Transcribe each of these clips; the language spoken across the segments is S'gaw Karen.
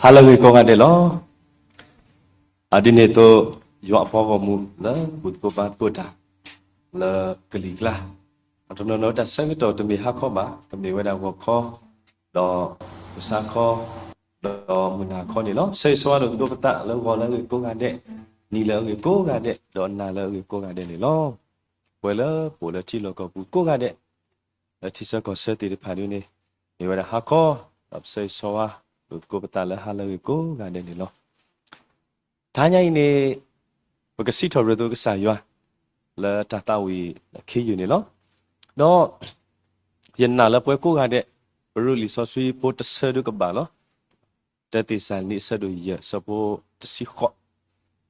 ဟါလၢအဂ့ၤကိးဂၤဒဲးလီၤ. အဒ်န့ၣ်အသိး ယွၤအပှၤဂီၢ်မုၢ်လၢဘူၣ်သကိးဘါသကိးတၢ် လၢကလံၤကျါ, အတနီၤနီၤတၢ်ဆၢကတီၢ်တမ့ၢ်ဟါခီဘၣ်, ကမ့ၢ်ဝဲဒၣ်ဂီၤခီ, ဒီးကစၢ်ခီ, ဒီးမုၢ်နၤခီန့ၣ်လီၤ. ဆၢဂ့ၤဆၢဝါလိာ်သကိးပသးလၢဂီၤလၢအဂ့ၤကိးဂၤဒဲး, နံၤလၢအဂ့ၤကိးဂၤဒဲး, ဒီးနၤလၢအဂ့ၤကိးဂၤဒဲးန့ၣ်လီၤ. ပဝဲလၢပအိၣ်လၢထံလီၢ်ကီၢ်ပူၤကိးဂၤဒဲး လၢထံဆၢကီၢ်ဆၢသ့ၣ်တဖၣ်ဒ်န့ၣ်, မ့ၢ်ဝဲဒၣ်ဟါခီ, ဒီးပဆၢဂ့ၤဆၢဝါလိာ်သကိးပသးလၢဟါလၢအဂ့ၤကိးဂၤဒဲးန့ၣ်လီၤ. တဟါညါအံၤန့ၣ်, ပကစံးထီၣ်ပတြၢၤသကိးကစၢ်ယွၤ လၢတၢ်သးဝံၣ်အခ့ယုၢ်န့ၣ်လီၤ. ဒီးယနာ်လၢပဝဲကိးဂၤဒဲး, ပရုလံာ်စီဆှံဖိတဆၢဒုကဘၣ်လီၤ. တၢသ့းစၤလနံအဆၢဒိၣ်ယဲၢ် အဆၢဖိတဆံဃိး,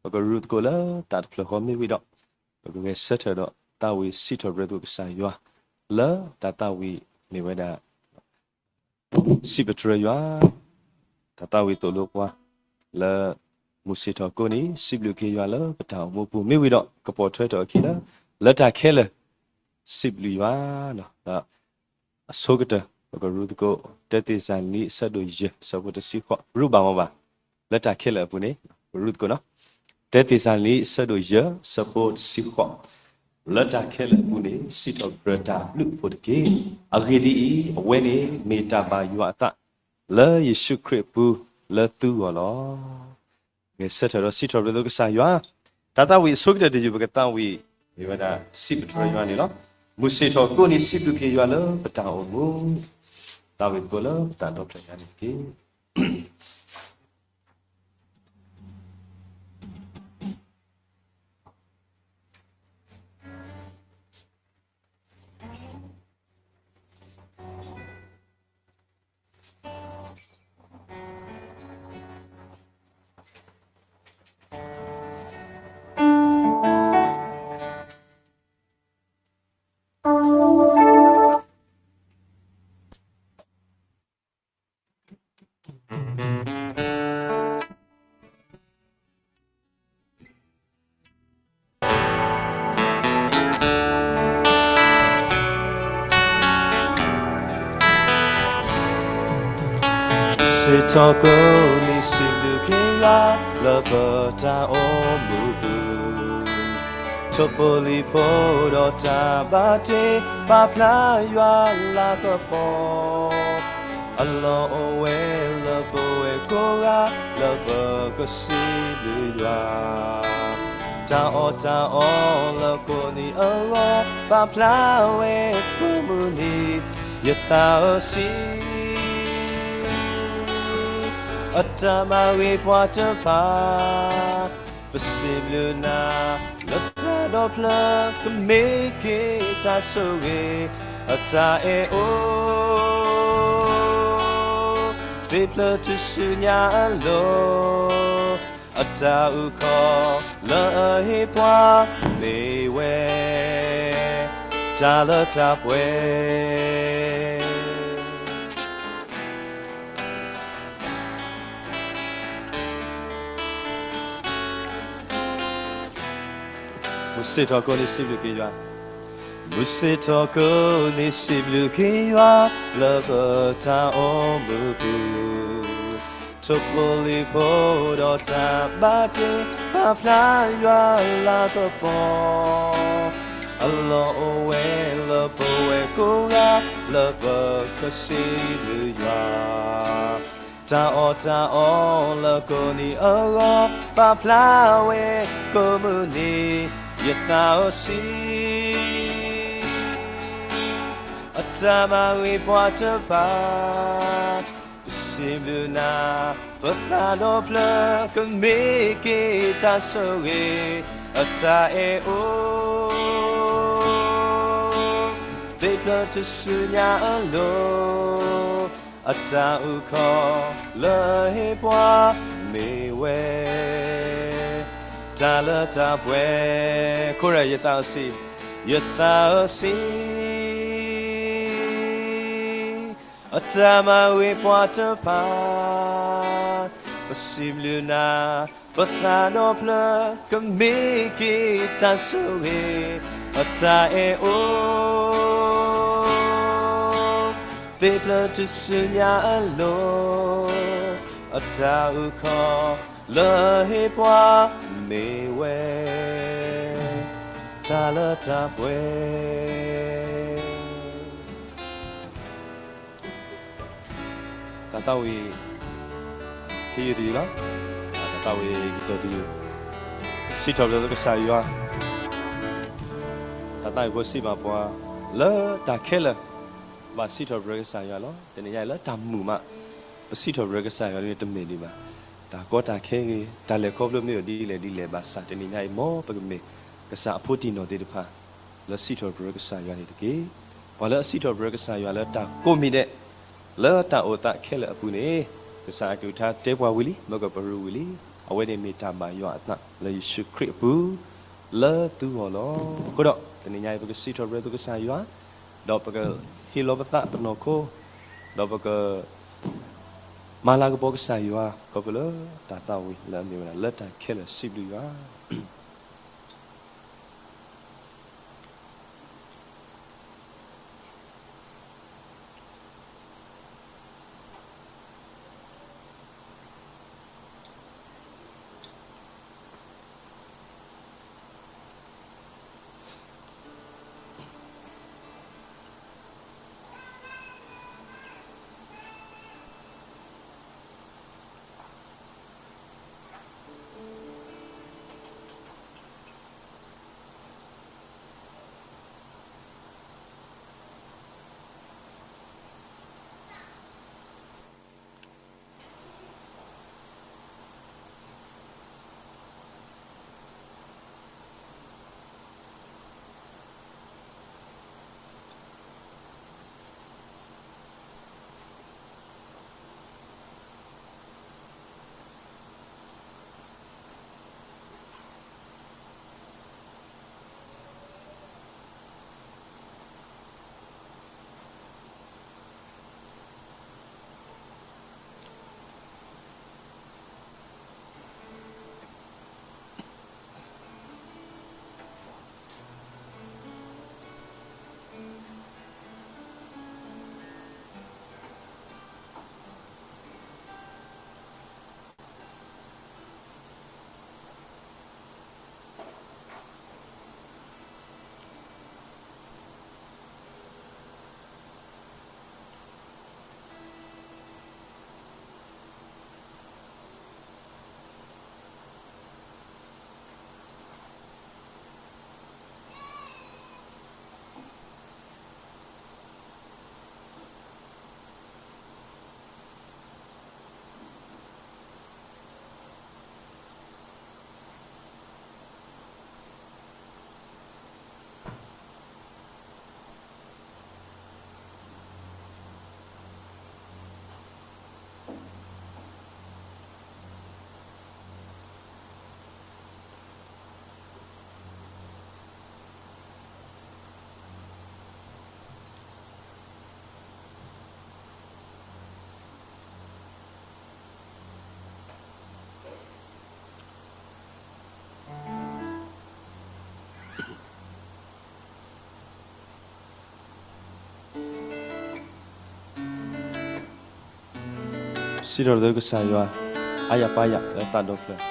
ပကရုသကိးလၢတၢ်တဖျၢၣ်ဃီမ့ၢ်ဝံၤဒီး, ပကဂဲၤဆၢထၢၣ်ဒီးသးဝံၣ်စံးထီၣ်ပတြၢၤသကိးကစၢ်ယွၤ လၢတၢ်သးဝံၣ်မ့ၢ်ဝဲဒၣ် စံးပတြၢၤယွၤ, တၢ်သးဝံၣ်သိၣ်လိပှၤ လၢမုၢ်ဆ့ၣ်ထီၣ်ကိးနံၤ စံးဘျုးက့ၤယွၤလၢပတၢ်အိၣ်မူပူၤ မ့ၢ်ဝံၤဒီး ကပိာ်ထွဲထီၣ်အခံလၢ လၢတၢ်ခဲလၢာ် စံးဘျုးယွၤ, ဒီးအဆိကတၢၢ် ပကရုသကိး တၢသ့းစၤလနံအဆၢဒိၣ်ယဲၢ် အဆၢဖိတဆံဃိး ရုဘၣ်မၤဘၣ် လၢတၢ်ခဲလၢာ်အပူၤန့ၣ် ပရုသကိးနီၤ, တၢသ့းစၤလနံအဆၢဒိၣ်ယဲၢ် အဆၢဖိတဆံဃိး လၢတၢ်ခဲလၢာ်အပူၤန့ၣ် စံးထီၣ်ပတြၢၤတၢ်ဘျုးအဖှိၣ်တက့ၢ်. အဂ့ၢ်ဒ်အံၤ, အဝဲန့ၣ်မ့ၢ်တၢ်ဘၣ်ယွၤအသး လၢယ့ၣ်ၡူးခရံာ်အပူၤ လၢသုဂီၢ်လီၤ. ဂဲၤဆၢထၢၣ်ဒီးစံးထီၣ်ပတြၢၤသကိးကစၢ်ယွၤ, တၢ်သးဝံၣ်အဆိကတၢၢ်တယုၢ် ပကသးဝံၣ် မ့ၢ်ဝဲဒၣ် စံးပတြၢၤယွၤန့ၣ်လီၤ. မုၢ်ဆ့ၣ်ထီၣ်ကိးနံၤ စံးဘျုးက့ၤယွၤလၢပတၢ်အိၣ်မူ, သးဝံၣ်သကိးလၢပတၢ်ဒီဖျၢၣ်ညါန့ၣ်တက့ၢ်. စံးထီၣ်ကိးနံၤ စံးဘျုးက့ၤယွၤ လၢပတၢ်အိၣ်မူပူၤ, ထိၣ်ဖိလံၣ်ဖိဒီးတၢ်ဘၣ်တ့ ပာ်ဖျါယွၤလၤကပီၤ, အလီၢ်အိၣ်ဝဲလၢပဝဲကိးဂၤ လၢပကစံးဘျုးယွၤ, တၢ်အီၣ်တၢ်အီလၢကိးနံၤအဂီၢ် ပာ်ဖျါဝဲကိးမုၢ်နံၤ, ယသးဧၢ စံး အတၢ်မၤဂ့ၤပှၤတဖၣ်, ပစံးဘျုးနၤ လၢသးဒီဖျၢၣ် ကမ့ၢ်က့ၤတၢ်ဆိၣ်ဂ့ၤ, အတၢ်အဲၣ်အိၣ် သ့ၣ်ဖျၢၣ်ထူၣ်စုညါအလိၤ, အတၢ်အုၣ်ခီၣ်လၢအဟ့ၣ်ပှၤ မ့ၢ်ဝဲ တၢ်လၢတၢ်ပှဲၤ မုၢ်ဆ့ၣ်ထီၣ်ကိးနံၤ စံးဘျုးက့ၤယွၤ, မုၢ်ဆ့ၣ်ထီၣ်ကိးနံၤ စံးဘျုးက့ၤယွၤ လၢပတၢ်အိၣ်မူပူၤ, ထိၣ်ဖိလံၣ်ဖိဒီးတၢ်ဘၣ်တ့ ပာ်ဖျါယွၤလၤကပီၤ, အလီၢ်အိၣ်ဝဲလၢပဝဲကိးဂၤ လၢပကစံးဘျုးယွၤ, တၢ်အီၣ်တၢ်အီလၢကိးနံၤအဂီၢ် ပာ်ဖျါဝဲကိးမုၢ်နံၤ, ယသးဧၢ စံး အတၢ်မၤဂ့ၤပှၤတဖၣ်, ပစံးဘျုးနၤ ပသးဒီဖျၢၣ် ကမ့ၢ်က့ၤတၢ်ဆိၣ်ဂ့ၤ, အတၢ်အဲၣ်အိၣ် သ့ၣ်ဖျၢၣ်ထူၣ်စုညါအလိၤ, အတၢ်အုၣ်ခီၣ်လၢအဟ့ၣ်ပှၤ မ့ၢ်ဝဲ တၢ်လၢတၢ်ပှဲၤ, ခိရၣ် ယသးဧၢ စံး, ယသးဧၢ စံး အတၢ်မၤဂ့ၤပှၤတဖၣ်, ပစံးဘျုးနၤ ပသးဒီဖျၢၣ် ကမ့ၢ်က့ၤတၢ်ဆိၣ်ဂ့ၤ, အတၢ်အဲၣ်အိၣ် သ့ၣ်ဖျၢၣ်ထူၣ်စုညါအလိၤ, အတၢ်အုၣ်ခီၣ်လၢဟ့ၣ်ပှၤမ့ၢ်ဝဲ တၢ်လၢတၢ်ပှဲၤ. တၢ်သးဝံၣ် ဟ့ၣ်ယုၢ်တယုၢ်လီၤ. တၢ်သးဝံၣ်ကတၢၢ်တယုၢ်, စံးထီၣ်ပတြၢၤကစၢ်ယွၤ. တၢ်သးဝံၣ်ဖိစံးဘၣ်ပှၤ, လၢတၢ်ခဲလၢာ် ဘၣ်စံးထီၣ်ပတြၢၤကစၢ်ယွၤလီၤ. တနံၤညါအံၤလၢတၢ်မုာ်မး ပစံးထီၣ်ပတြၢၤကစၢ်ယွၤန့ၣ်တမ့ၢ်ဒံးဘၣ်. တၢ်ကီတၢ်ခဲဂ့ၤ, တၢ်လဲၤခီဖျိမ့ၢ်အိၣ်ဒ်လဲၣ်ဒ်လဲၣ်ဘၣ်ဆၣ် တနံၤညါအံၤ မ်ပကမ့ၢ်ကစၢ်အဖိတံၢ်နီၢ်သ့ၣ်တဖၣ် လၢစံးထီၣ်ပတြၢၤကစၢ်ယွၤန့ၣ်တက့ၢ်. ပှၤလၢအစံးထီၣ်ပတြၢၤကစၢ်ယွၤလၢတၢ်ကိးမံၤဒဲး လၢတၢ်အိၣ်သးခဲလၢာ်အပူၤန့ၣ်, ကစၢ်အကလုၢ်ကထါတဲပှၤဝံၤလံ, မ်ကပရူဝံၤလံ, အဝဲန့ၣ်မ့ၢ်တၢ်ဘၣ်ယွၤအသးလၢယ့ၣ်ၡူးခရံာ်အပူၤ လၢသုဂီၢ်လီၤ. အဃိဒီး တနံၤညါအံၤ ပကစံးထီၣ်ပတြၢၤသုကစၢ်ယွၤ, ဒီးပကဟ့ၣ်လီၤပသးပနီၢ်ခိ, ဒီးပက မၤလၤကပီၤကစၢ်ယွၤ ခီဖျိလၢတၢ်သးဝံၣ်လၢအမ့ၢ်ဝဲဒၣ် လၢတၢ်ခဲလၢာ်စံးဘျုးယွၤ. စံးထီၣ်ပတြၢၤကစၢ်ယွၤ အါယၤပါယၤလၢသးဒီဖျၢၣ်.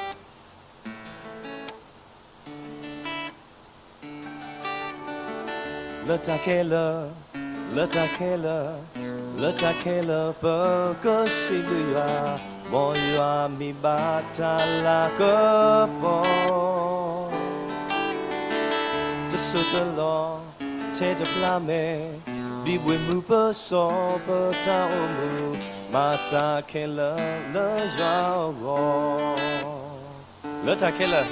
လၢတၢ်ခဲလၢာ်, လၢတၢ်ခဲလၢာ်, လၢတၢ်ခဲလၢာ်ပကစံးဘျုးယွၤ, မ်ယွၤမ့ၢ်ဘၣ်တၢ်လၤကပီၤ တစိၢ်တလီၢ် ထဲတဖျါမဲာ်, ဒံးဘှ့ၣ်မုာ်ပစီၢ်ပတၢ်အိၣ်မူ, မၤတၢ်ခဲလၢာ်လၢယွၤအဂီၢ်. လၢတၢ်ခဲလၢာ်,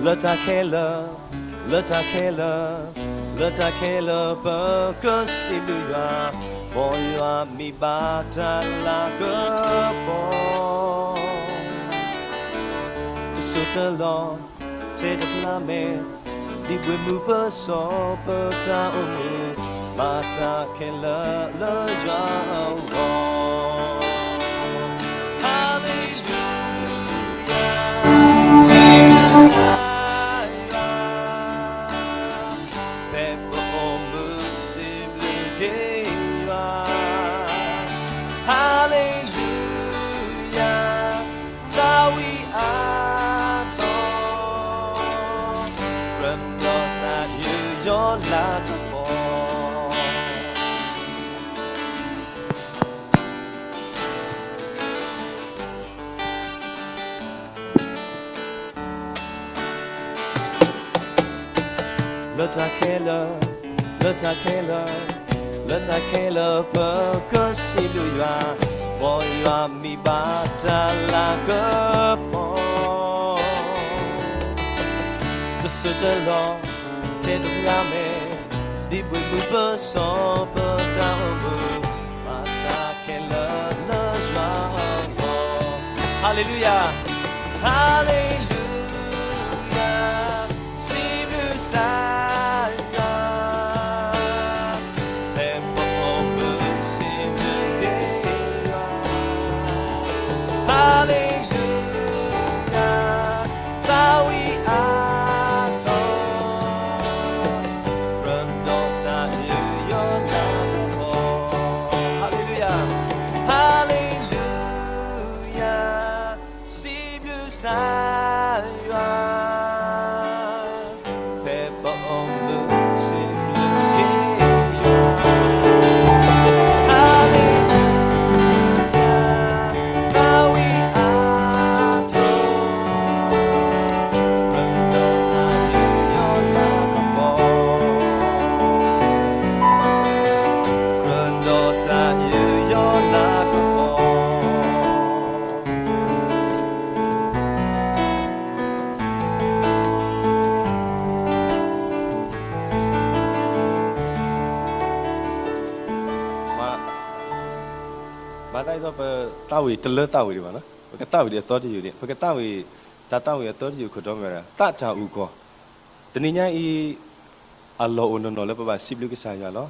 လၢတၢ်ခဲလၢာ်, လၢတၢ်ခဲလၢာ်, လၢတၢ်ခဲလၢာ်ပကစံးဘျုးယွၤ, မ်ယွၤမ့ၢ်ဘၣ်တၢ်လၤကပီၤ တစိၢ်တလီၢ် ထဲတဖျါမဲာ်, ဒံးဘှ့ၣ်မုာ်ပစီၢ်ပတၢ်အိၣ်မူ, မၤတၢ်ခဲလၢာ်လၢယွၤအဂီၢ်. Hallelujah, Jesus, ဖဲပအိၣ်မူစံးဘျုးက့ၤယွၤ ယွၤလၤကပီၤ လၢတၢ်ခဲလၢာ်, လၢတၢ်ခဲလၢာ်, လၢတၢ်ခဲလၢာ်ပကစံးဘျုးယွၤ, မ်ယွၤမ့ၢ်ဘၣ်တၢ်လၤကပီၤ, တစိၢ်တလီၢ်, ထဲတဖျါမဲာ်, ဒ်ဘှံးမုၢ်ပစီၤပတၢ်အိၣ်မူ, ဘၣ်တၢ်ခဲလၢာ်လၢယွၤအဂီၢ်, Hallelujah, Hallelujah, စံးဘျုးကစၢ်ယွၤ, ဖဲပအိၣ်မူစံးဘျုးက့ၤယွၤ, Hallelujah, သးဝံၣ်အါထီၣ်, ရၤဒီးတၢ်ယူးယီၣ်နၤလီၤ, Hallelujah, Hallelujah, စံးဘျုးကစၢ်ယွၤ, ဖဲပအိၣ်မူစံးဘျုးက့ၤယွၤ, Hallelujah, သးဝံၣ်အါထီၣ်, ရၤဒီးတၢ်ယူးယီၣ်နၤလီၤ, ရၤဒီးတၢ်ယူးယီၣ်နၤလီၤ. မၤသးဒ်သိးပသးဝံၣ်တလၢသးဝံၣ်ဒံးဘၣ်နီၤ, ပကသးဝံၣ်ဒံးအသီတယုၢ်န့ၣ်, ပကသးဝံၣ်တၢ်သးဝံၣ်အသီတယုၢ်ခိၣ်တီမ့ၢ်ဝဲဒၣ် သးတၢ်အုၣ်ကီၤ, တနံၤညါအံၤ အလီၢ်အိၣ်နီၢ်နီၢ်လၢပဘၣ်စံးဘျုးကစၢ်ယွၤလီ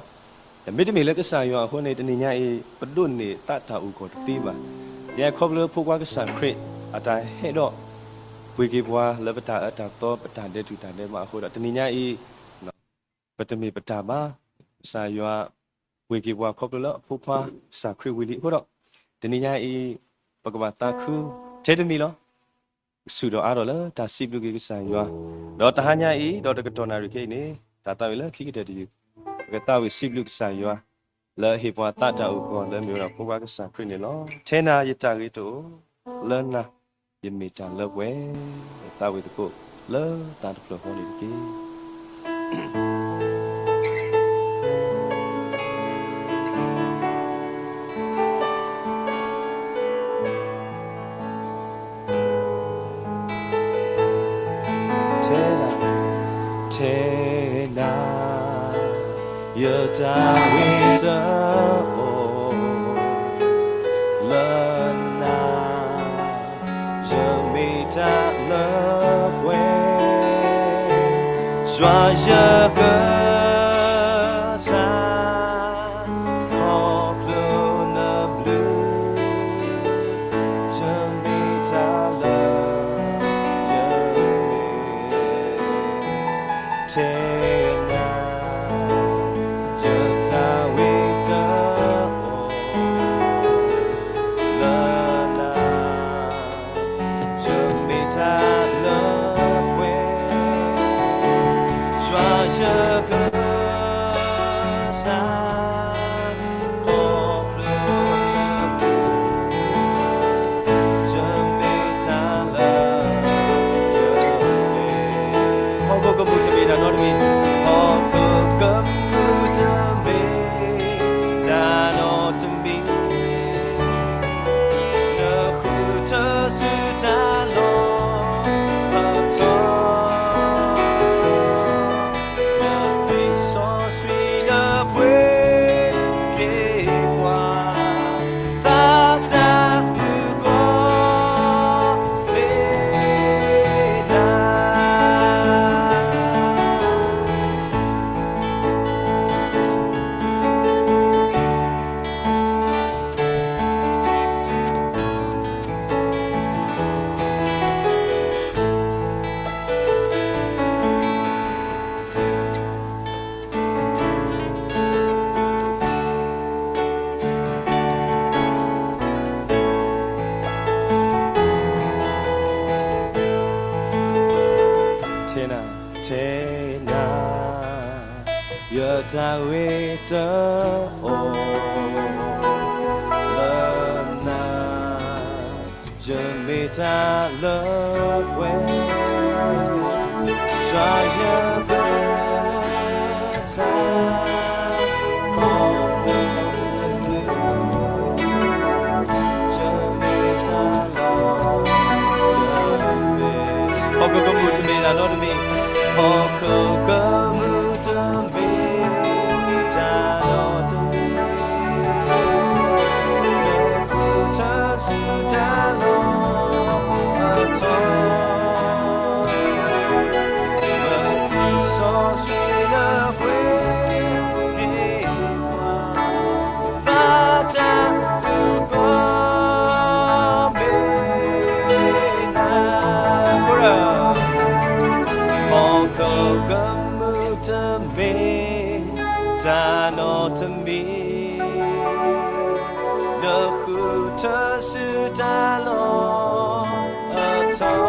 ၤ. မ့တမ့ၢ်လၢကစၢ်ယွၤအဃိန့ၣ် တနံၤညါအံၤ ပဒိးန့ၢ်သးတၢ်အုၣ်ကီၤတသ့ဘၣ်. ယခီဖျိဖိခွါကစၢ်ခရံာ် အတၢ်ဟဲဒီး ပှ့ၤက့ၤပှၤလၢပတၢ်အၢတၢ်သီ ပတၢ်ဒဲးတူၢ်တၢ်ဒဲးမးအဃိဒီး တနံၤညါအံၤ ပတမ့ၢ်ပတၢ်ဘၣ်, ကစၢ်ယွၤ ပှ့ၤက့ၤပှၤခီဖျိလၢအဖိခွါကစၢ်ခရံာ်ဝံၤလံအဃိဒီး တနံၤညါအံၤ ပကဘၣ်သးခု ထဲတမံၤလီၤ. ဆူၣ်ဒီးအါထီၣ်လၢတၢ်စံးဘျုးက့ၤကစၢ်ယွၤ, ဒီးတဟါညါအံၤ ဒီးတကတီၢ်နၣ်ရံၣ်ခဲအံၤန့ၣ် တၢ်သးဝံၣ်လၢခံကတၢၢ်တယုၢ် ပကသးဝံၣ်စံးဘျုးကစၢ်ယွၤ လၢအဟ့ၣ်ပှၤသးတၢ်အုၣ်ကီၤလၢမ့ၢ်ဝဲဒၣ်ဖိခွါကစၢ်ခရံာ်န့ၣ်လီၤ. ထဲနၤယတၢ်ဂ့ၤတအိၣ်, လၢနၤ ယမ့ၢ်တၢ်လၢပှဲၤ, သးဝံၣ်သကိးလၢတၢ်တဖျၢၣ်ဃီန့ၣ်တက့ၢ်. ထဲနၤ, ထဲနၤ ယတၢ်ဂ့ၤတအိၣ်, လၢနၤ ယမ့ၢ်တၢ်လၢပှဲၤ, ယွၤယကစၢ်, ခီဖျိနဘျုး, ယမ့ၢ်တၢ်လၢ ယမ့ၢ် ထဲနၤ ယတၢ်ဂ့ၤတအိၣ်, လၢနၤ ယမ့ၢ်တၢ်လၢပှဲၤ, ယွၤယကစၢ်, ခီဖျိ ယမ့ၢ်တၢ်လၢ ယမ့ၢ် ဟီၣ်ခိၣ်ကမူၣ်တမ့ၢ်တၢ်နီတမံၤ, ဟီၣ်ခိၣ်ကမူၣ်တမ့ၢ်တၢ်နီတမံၤ, နဃုထၢဆူတၢ်လီၢ်အထီ နသ့စီဆှံလၢပှ့ၤက့ၤပှၤ သးတၢ်အုၣ်ကီၤမ့ၢ်နၤ. ထဲနၤ, ထဲနၤ ယတၢ်ဂ့ၤတအိၣ်လၢနၤ, ယမ့ၢ်တၢ်လၢပှဲၤ, ကစၢ်ယွၤ, ယမ့ၢ်တၢ်လၢပှဲၤ, ဟီၣ်ခိၣ်ကမူၣ်တမ့ၢ်တၢ်နီတမံၤ, ဟီၣ်ခိၣ်ကမူၣ်တမ့ၢ်တၢ်နီတမံၤ, နဃုထၢဆူတၢ်လီၢ်အထီ, ပသးစီဆှံလၢပှဲၤက့ၤပှၤ, ဘၣ်တၢ်အုၣ်ကီၤမ့ၢ်နၤ, ဟီၣ်ခိၣ်ကမူၣ်တမ့ၢ်တၢ်နီတမံၤ, နဃုထၢဆူတၢ်လီၢ်အထီ, န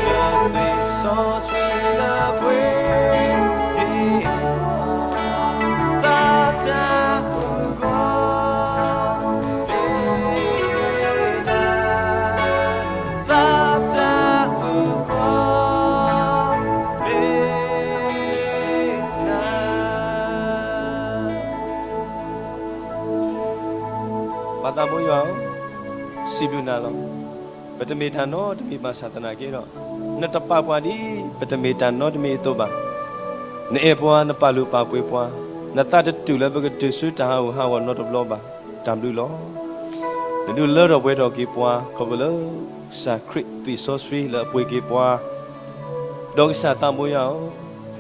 သးစီဆှံလၢပှဲၤက့ၤပှၤ, ဘၣ်တၢ်အုၣ်ကီၤမ့ၢ်နၤ, ဘၣ်တၢ်အုၣ်ကီၤမ့ၢ်နၤ. ပၢ်သးဘိယွၤဧၢ, စံးဘျုးနၤလီၤ. ပတမ့ၢ်တၢ်နီတမံၤဘၣ်ဆၣ်သနာ်က့ဒီး, နတပာ်ပှၤဒ်ပတမ့ၢ်တၢ်နီတမံၤအသိးဘၣ်. နအဲၣ်ပှၤ, နပာ်လုၢ်ပာ်ပှ့ၤပှၤ, နသးတတူာ်လၢပကတုၤဆူတၢ်ဟးဂူာ်ဟးဂီၤနီတဘျီဘၣ်. တၢ်ဘျုးလီၤ. နဒုးလၢထီၣ်ပှဲၤထီၣ်က့ၤပှၤ ခီဖျိလၢကစၢ်ခရံာ်သွံၣ်စီဆှံလၢအပှ့ၤက့ၤပှၤ, ဒီးကစၢ်သးဘိယွၤဧၢ,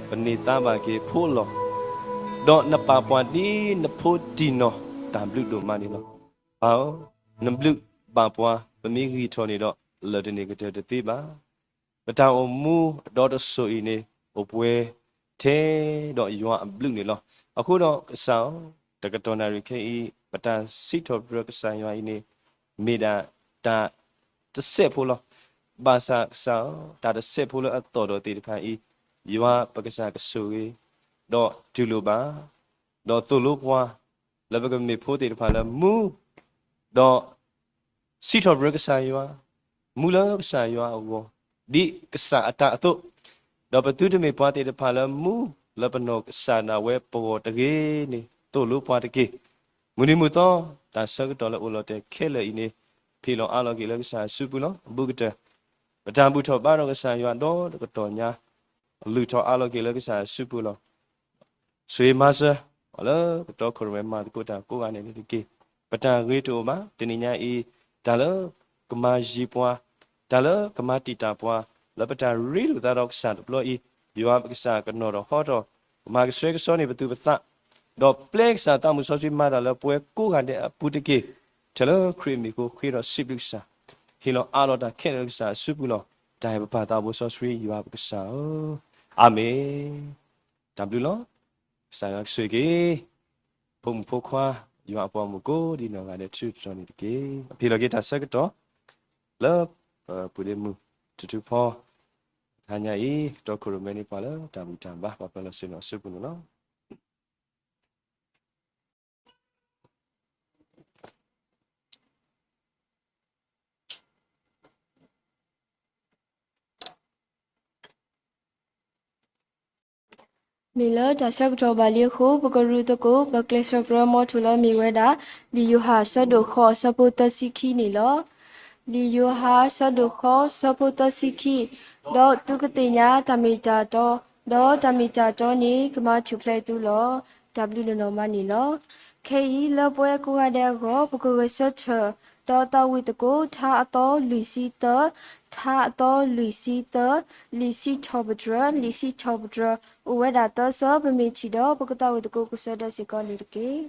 ပန့ၢ်သါဘၣ်က့ၤဖိအလီၢ်, ဒီးနပာ်ပှၤဒ်နဖိတံၢ်နီၢ်, တၢ်ဘျုးဒိၣ်မးန့ၣ်လီၤ. ပၢ်ဧၢ, နဘျုးဘၣ်ပှၤ ပမ့ၢ်ဂံၢ်ထီၣ်န့ၣ်ဒီး လၢာ်တန့ၢ်ကတၢၢ်တသ့ဘၣ်. ပတၢ်အိၣ်မူအဒီတစိၤအံၤန့ၣ် အိၣ်ပှဲၤထဲဒီးယွၤအဘျုးန့ၣ်လီၤ. အဃိဒီးကစၢ်ဧၢ, တကတီၢ်နၣ်ရံၣ်ခဲအံၤ ပတၢ်စံးထီၣ်ပတြၢၤကစၢ်ယွၤအံၤန့ၣ် မ့ၢ်ဒၣ်တၢ်တစဲးဖိလီၤ. ဘၣ်ဆၣ်ကစၢ်ဧၢ, တၢ်တစဲးဖိလၢအသီၣ်ဒီးသ့ၣ်တဖၣ်အံၤ, ယွၤပကစၢ်ကဆိၣ်ဂ့ၤ, ဒီးတူၢ်လိာ်ဘၣ်, ဒီးသိၣ်လိပှၤ လၢပကမ့ၢ်ဖိသ့ၣ်တဖၣ်လၢမူ, ဒီး စံးထီၣ်ပတြၢၤကစၢ်ယွၤ, မူလၢကစၢ်ယွၤအဂီၢ်, ဒ်ကစၢ်အတၢ်အသိး, ဒီးပသုတမ့ၢ်ပှၤသ့ၣ်တဖၣ်လၢမူ, လၢပနီၢ်ကစၢ်ဒၣ်ဝဲပဂီၢ်တဂ့ၤန့ၣ် သိၣ်လိပှၤတက့ၢ်. မုၢ်နံၤမုၢ်သီ တၢ်ဆၢကတီၢ်လၢအိၣ်လီၤတဲာ်ခဲလၢာ်အံၤန့ၣ် ဖံးလီၤအါလီၤက့ၤလၢကစၢ်အစုပူၤလီၤ. အဘူးကတၢၢ် ပတၢ်ဘူၣ်ထီၣ်ဘါထီၣ်ကစၢ်ယွၤဒီတကတီၢ်ညါ လုၢ်ထီၣ်အါလီၤက့ၤလၢကစၢ်အစုပူၤလီၤ. ဆိၣ်ဂ့ၤမၤစၢၤ အီၤလၢကတီခိၣ်ရိၣ်မဲမၤသကိးတၢ်ကိးဂၤန့ၣ်တက့ၢ်. ပတၢ်ဂ့ၤတအိၣ်ဘၣ်. တနံၤညါအံၤ တၢ်လၢကမၤယံၤပှၤ, တၢ်လၢကမၤတံာ်တာ်ပှၤ, လၢပတၢ်ရ့လိာ်သးဒီးကစၢ်တဘျီအံၤ, ယွၤပကစၢ်ကနီၤထီၣ်ဟီထီၣ်, ကမၤကဆှဲကဆှီန့ၢ်ပသူၣ်ပသး, ဒီးပျဲကစၢ်သးမုၣ်စီဆှံမၤတၢ်လၢပှၤကိးဂၤဒဲးအပူၤတက့ၢ်. ထဲလၢခရံာ်အမံၤအဃိ ဃ့ဒီးစံးဘျုးကစၢ်, ဟ့ၣ်လီၤအါလီၤတၢ်ခဲလၢာ်လၢကစၢ်အစုပူၤလီၤ. တၢ်အဲၣ်ပပၢ်သးဘိစီဆှံယွၤပကစၢ်ဧၢ, အၤမ့ၣ်. တၢ်ဘျုးလီၤ. ကစၢ်ယွၤကဆိၣ်ဂ့ၤက့ၤ ဖိမုၣ်ဖိခွါ ယွၤအပှၤမုၣ်ကိးဒ်နီၢ်ဂၤဒဲး ထုတတီၤန့ၣ်တက့ၢ်. အဖံးလီၤက့ၤတၢ်ဆၢကတီၢ် လၢပပူၤဒ့မုၢ် ထူထူဖီ တဟါညါအံၤ ကတီခိၣ်ရိၣ်မဲန့ၢ်ပှၤလၢတၢ်ဘူၣ်တၢ်ဘါ ပှၤပၢၤလီၢ်ဆ့ၣ်နီၤအစုပူၤန့ၣ်လီၤ. မ့ၢ်လၢတၢ်ဆၢကတီၢ်ဘၣ်လံအဃိ ပကရူၢ်သကိး ပကျဲးစၢးပြၢမိၢ်ထူၣ်လၢမ့ၢ်ဝဲဒၣ် လံာ်ယိၤဟၣ်အဆၢဒိၣ်ဃိးအဆၢဖိသၢဆံခံန့ၣ်လီၤ. လံာ်ယိၤဟၣ်အဆၢဒိၣ်ဃိးအဆၢဖိသၢဆံခံ, ဒီးသုကသ့ၣ်ညါတၢ်မ့ၢ်တၢ်တီ, ဒီးတၢ်မ့ၢ်တၢ်တီန့ၣ် ကမၤထူၣ်ဖျဲးသုလီၤ. တၢ်ဘျုးနီၢ်နီၢ်မးန့ၣ်လီၤ. ခဲအံၤလၢပဝဲကိးဂၤဒဲးအဂီၢ် ပကဂဲၤဆၢထၢၣ် ဒီးသးဝံၣ်သကိး ထါအသီလွံၢ်ဆံသၢ, ထါအသီလွံၢ်ဆံသၢ, လံာ်စံးထီၣ်ပတြၢၤ, လံာ်စံးထီၣ်ပတြၢၤ အိၣ်ဝဲဒၣ်သၢဆၢ ပမ့ၢ်ထံၣ်ဒီး ပကသးဝံၣ်သကိးကစၢ်ဒၣ်စ့ၢ်ကီးန့ၣ်တက့ၢ်.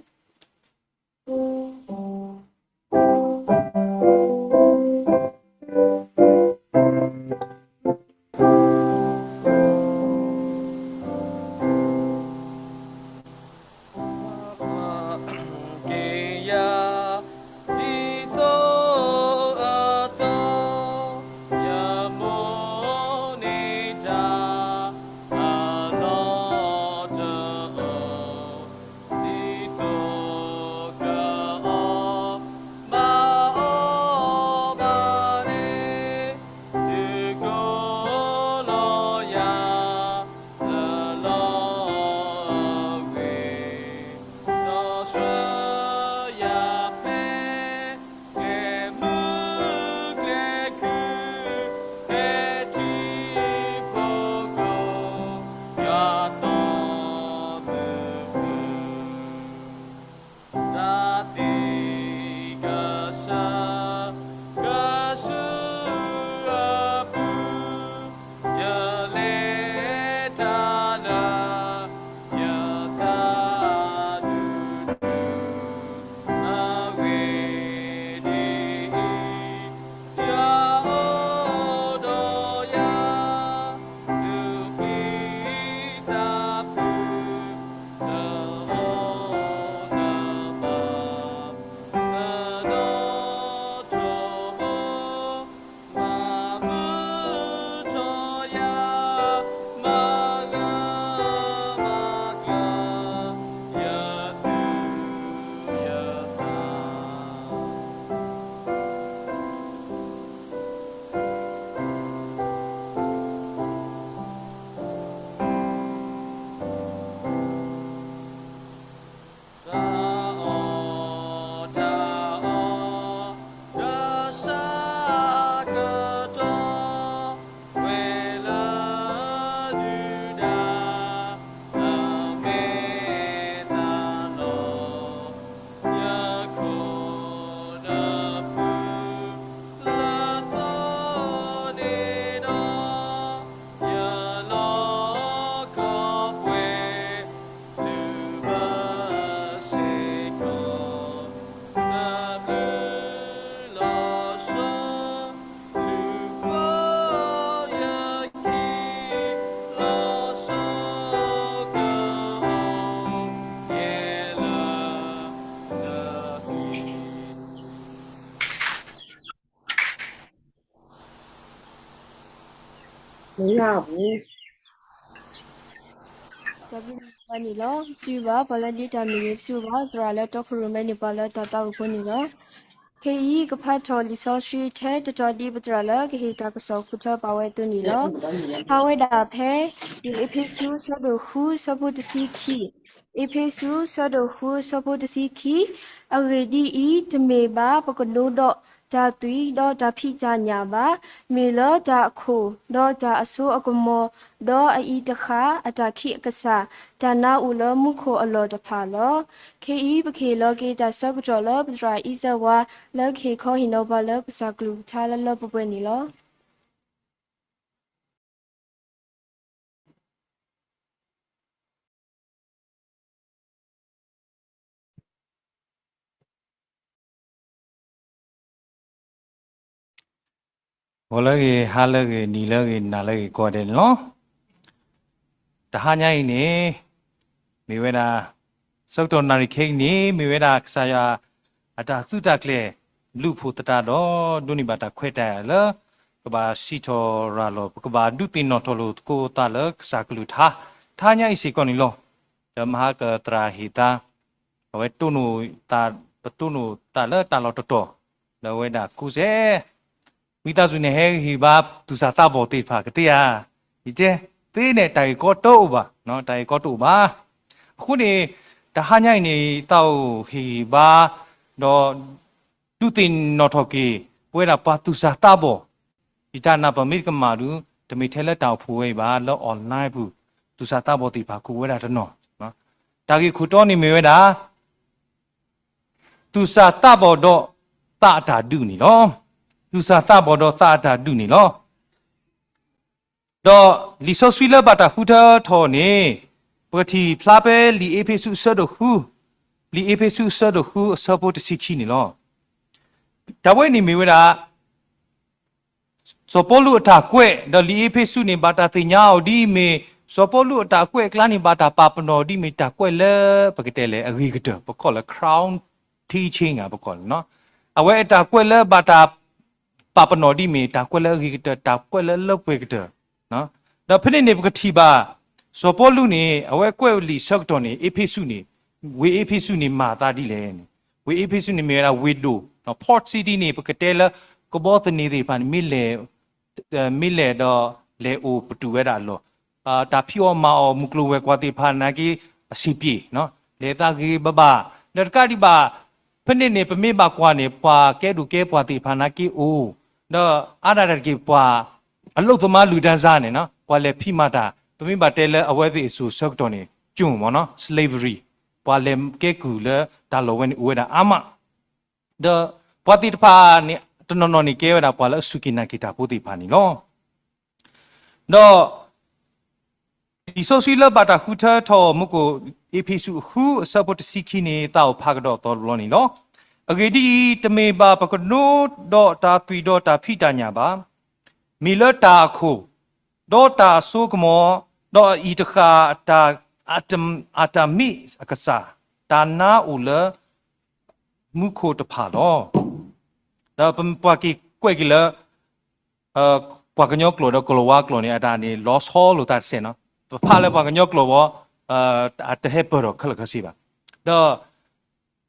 မ့ၢ်ညၣ်ပူၤ ပှၤန့ၣ်လီၤ. စံးဘၣ်ပှၤလၢဒ့တၢ်မ့ၢ်ဂ့ၤ ပစံးဘၣ်သရၣ်လၢတီခိၣ်ရိၣ်မဲန့ၣ် ပှၤလၢတၢ်သးဝံၣ်ဖိန့ၣ်လီၤ. ခဲအံၤကဖးထီၣ်လံာ်စီဆှံထဲတတီၤဒ်ပသရၣ်လၢကဟ့ၣ်တၢ်ကစီၣ်ဃုထၢပာ်ဝဲအသိးန့ၣ်လီၤ. ဖးဝဲဒၣ်ဖဲ လံာ်အ့းဖ့းစူး အဆၢဒိၣ်ဃု အဆၢဖိတဆံခံ, အ့းဖ့းစူး အဆၢဒိၣ်ဃု အဆၢဖိတဆံခံ, အဂ့ၢ်ဒ်အံၤ, တမ့ၢ်ဘၣ်ပကဒိဒီးတၢ်သွံၣ်ဒီးတၢ်ဖံးတၢ်ညၣ်ဘၣ်, မ့ၢ်လၢတၢ်အခိၣ်, ဒီးတၢ်အစိအကမီၤ, ဒီးအအံၤတဃၣ် အတၢ်ခံးအကစၢ်, တၢ်နါအိၣ်လၢမူခိၣ်အလီၢ်တဖၣ်လီၤ. ခဲအံၤပကဟ့ၣ်လီၤက့ၤတၢ်ဆၢကတီၢ်လၢပသရၣ်အံၤစၢၤဝါ လၢကဟ့ၣ်ခီဟ့ၣ်နီၤပှၤလၢကစၢ်ကလုၢ်ကထါလၢလၢပှဲၤပှဲၤန့ၣ်လီၤ. ဂီၤလၢအဂ့ၤ, ဟါလၢအဂ့ၤ, နံၤလၢအဂ့ၤ, နၤလၢအဂ့ၤကိးဂၤဒဲးန့ၣ်လီၤ. တဟါညါအံၤန့ၣ် မ့ၢ်ဝဲဒၣ် ဆၢကတီၢ်နၣ်ရံၣ်ခဲကနံၣ် မ့ၢ်ဝဲဒၣ်ကစၢ်ယွၤ အတၢ်သုးတၢ်ကျဲၤ လုၢ်ဖိသတးဒီး ဒိးန့ၢ်ဘၣ်တၢ်ခွဲးတၢ်ယာ်လၢ ကဘၣ်စံးထီၣ်ရၤလီၤ ပကဘၣ်ဒုးသ့ၣ်နီၣ်ထီၣ်လိာ်သကိးသးလၢကစၢ်ကလုၢ်ကထါ တဟါညါအံၤစ့ၢ်ကီးန့ၣ်လီၤ. ဒီးမဟါကသရၣ်ဟ့ၣ်သါ အဝဲတိၢ်နီၣ်သး, ပတိၢ်နီၣ်သးလၢတၢ်လီၢ်တတီၤ ဒီးအဝဲဒၣ်ကိးစဲး ဝံသးစူၤန့ၣ် ဟဲဂံၢ်ဘါသူၣ်စၢ်သးဘီၣ်သ့ၣ်တဖၣ် ကသ့ဧါ. ယတဲသ့န့ၣ် တၢ်ဂ့ၢ်ကီတအိၣ်ဘၣ်, တၢ်ဂ့ၢ်ကီတအိၣ်ဘၣ်. အဃိန့ၣ် တဟါညါအံၤန့ၣ် သးအိၣ်ဟ့ၣ်ဂံၢ်ဘါ ဒီး ဒုးသ့ၣ်နီၣ်ထီၣ်က့ၤ ပဝဲဒၣ်ပှၤသူၣ်စၢ်သးဘီၣ်, ယတၢ်နၢ်ပၢၢ်မ့ၢ်တကမၣ်ဒီး တမ့ၢ်ထဲလၢတၢ်အိၣ်ဖှိၣ်ဝဲအံၤဘၣ်, လၢ online ပူၤ သူၣ်စၢ်သးဘီၣ်သ့ၣ်တဖၣ်ကအိၣ်ဝဲဒၣ်တနီၤ. တၢ်ဂ့ၢ်ခိၣ်တီန့ၣ်မ့ၢ်ဝဲဒၣ် သူၣ်စၢ်သးဘီၣ်ဒီးသးအတၢ်ဒုးန့ၣ်လီၤ. သူၣ်စၢ်သးဘီၣ်ဒီးသးအတၢ်ဒုးန့ၣ်လီၤ. ဒီးလံာ်စီဆှံလၢဘၣ်တၢ်ဃုထၢထီၣ်န့ၣ် ပကထံၣ်ဖျါဖဲလံာ်အ့းဖ့းစူးအဆၢဒိၣ်ဃု, လံာ်အ့းဖ့းစူးအဆၢဒိၣ်ဃုအဆၢဖိတဆံခံန့ၣ်လီၤ. တၢ်ဝဲန့ၣ်မ့ၢ်ဝဲဒၣ် စီၤပီလူးအတၢ်ကွဲး ဒီးလံာ်အ့းဖ့းစူးန့ၣ် ဘၣ်တၢ်သ့ၣ်ညါအီၤဒ်အမ့ၢ် စီၤပီလူးအတၢ်ကွဲးအကျါန့ၣ် ဘၣ်တၢ်ပာ်ပနီၣ်ဒ်အမ့ၢ် တၢ်ကွဲးလၢပကတဲလဲၣ် အဂ့ၤကတၢၢ် ပကိးလၢ crown teaching ဧါ ပကိးလၢ အဝဲအတၢ်ကွဲးလၢဘၣ်တၢ်ပာ်ပနီၣ်ဒ်အမ့ၢ် တၢ်ကွဲးလၢအဂ့ၤကတၢၢ် တၢ်ကွဲးလၢလၢပှဲၤကတၢၢ်. ဒီးဖဲန့ၣ်န့ၣ် ပကထံၣ်ဘၣ် စီၤပီလူးန့ၣ် အဝဲကွဲးဝဲလံာ်ဆၢကတီၢ်န့ၣ် အ့းဖ့းစူးန့ၣ် ဝ့ၢ်အ့းဖ့းစူးန့ၣ် မၤအသးဒ်လဲၣ်န့ၣ် ဝ့ၢ်အ့းဖ့းစူးန့ၣ်မ့ၢ်ဝဲဒၣ်ဝ့ၢ်ဒိၣ် port city န့ၣ် ပကတဲလၢ ကဘီသန့ၤသ့ၣ်တဖၣ်န့ၣ် မ့ၢ်လဲၤ မ့ၢ်လဲၤဒီးလဲၤအိၣ်ပတုာ်ဝဲဒၣ်အလီၢ်, တၢ်ဖံးအီၣ်မၤအီၣ် မုၢ်ကျိၤဝဲၤကွာ်သ့ၣ်တဖၣ်နာ်က့ အဆံးပျ့ၤ လဲၤသးဂ့ၤဂ့ၤဘၣ်ဘၣ်, ဒီးတကးဒံးဘၣ် ဖဲန့ၣ်န့ၣ် ပမ့ၢ်ဘၣ်ကွၢ်န့ၣ် ပှၤကဲဒိၣ်ကဲပှၢ်သ့ၣ်တဖၣ်နာ်က့အိၣ်, ဒီးအါဒၣ်တၢ်တက့ၢ် ပှၤအလုပ်သမားလူတန်းစားန့ၣ် ပှၤလဲၤဖံးမၤတၢ် ပမ့ၢ်ဘၣ်တဲလၢအဝဲသ့ၣ်အစိၤဆၢကတီၢ်န့ၣ် ကျွန် မ့ၢ်နီၤ slavery ပှၤလဲၤကဲကုၢ်လၢတၢ်လီၢ်ဝဲန့ၣ် အိၣ်ဝဲဒၣ်အါမး ဒီးပှၤသ့ၣ်တဖၣ်န့ၣ် တနီၤနီၤန့ၣ်ကဲဝဲဒၣ်ပှၤလၢအစူၢ်က့ၤနာ်က့ၤတၢ်ဖိသ့ၣ်တဖၣ်န့ၣ်လီၤ. ဒီး လံာ်စီဆှံလၢဘၣ်တၢ်ဃုထၢထီၣ်မူခိၣ် အ့းဖ့းစူးဃုအဆၢဖိတဆံခံန့ၣ် သးအိၣ်ဖးကဒီးအသီတဘျီန့ၣ်လီၤ. အဂ့ၢ်ဒ်အံၤ, တမ့ၢ်ဘၣ်ပကဒိဒီးတၢ်သွံၣ်ဒီးတၢ်ဖံးတၢ်ညၣ်ဘၣ်. မ့ၢ်လၢတၢ်အခိၣ်, ဒီးတၢ်အစိကမီၤ, ဒီးအအံၤတဃၣ် အတၢ်မံအကစၢ်, တၢ်နါအိၣ်လၢ မူခိၣ်တဖၣ်လီၤ. ဒီးပှၤက့ၤကွဲးက့ၤလၢ ပှၤကညီကျိာ်ဒီးကလီၤဝါကျိာ်န့ၣ် အတၢ်န့ၣ် လီၤဆီလိာ်သးတစဲးနီၤ. ပဖးလၢပှၤကညီကျိာ်ဘီ တဟဲပၢၢ်ထီၣ်ခဲလၢာ်ခဲဆ့ဘၣ်.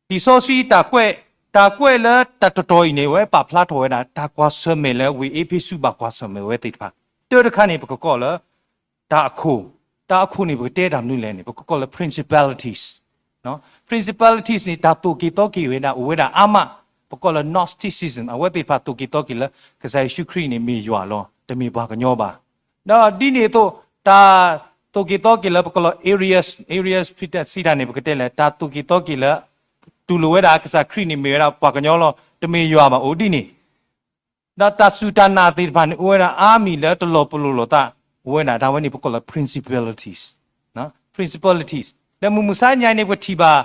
ဒီး လံာ်စီဆှံတၢ်ကွဲး, တၢ်ကွဲးလၢတၢ်တတီၤအံၤန့ၣ် အဝဲပာ်ဖျါထီၣ်ဝဲဒၣ် တၢ်ကွၢ်ဆၢၣ်မဲာ်လၢဝ့ၢ်အ့းဖ့းစူးဘၣ်ကွၢ်ဆၢၣ်မဲာ်ဝဲသ့ၣ်တဖၣ်. တၢ်တခါန့ၣ် ပကကိးလၢ တၢ်အခိၣ်, တၢ်အခိၣ်န့ၣ် ပကတဲတၢ်မနုၤလဲၣ်န့ၣ် ပကကိးလၢ principalities, principalities န့ၣ် တၢ်သိၣ်က့ၤသီက့ၤဝဲဒၣ် အိၣ်ဝဲဒၣ်အါမး, ပကိးလၢ Gnosticism အဝဲသ့ၣ်တဖၣ်သိၣ်က့ၤသီက့ၤလၢ ကစၢ်ယ့ၣ်ၡူးခရံာ်န့ၣ်မ့ၢ်ယွၤလီၤ, တမ့ၢ်ပှၤကညီဘၣ်. ဒီးဒ်န့ၣ်အသိး တၢ်သိၣ်က့ၤသီက့ၤလၢပကိးလၢ Arius, Arius စံးတၢ်န့ၣ် ပကတဲလဲၣ် တၢ်သိၣ်က့ၤသီက့ၤလၢ တူၢ်လိာ်ဝဲဒၣ်ကစၢ်ခရံာ်န့ၣ်မ့ၢ်ဝဲဒၣ်ပှၤကညီလီၤ, တမ့ၢ်ယွၤဘၣ် အိၣ်ဒ်န့ၣ် ဒီးတၢ်စူၢ်တၢ်နာ်သ့ၣ်တဖၣ်န့ၣ် အိၣ်ဝဲဒၣ်အါမံၤလၢတလီၤပလိာ်လိာ်သး, အိၣ်ဝဲဒၣ်တၢ်ဝဲန့ၣ် ပကိးလၢ principalities, principalities လၢမုၢ်မဆါညါန့ၣ် ပကထံၣ်ဘၣ်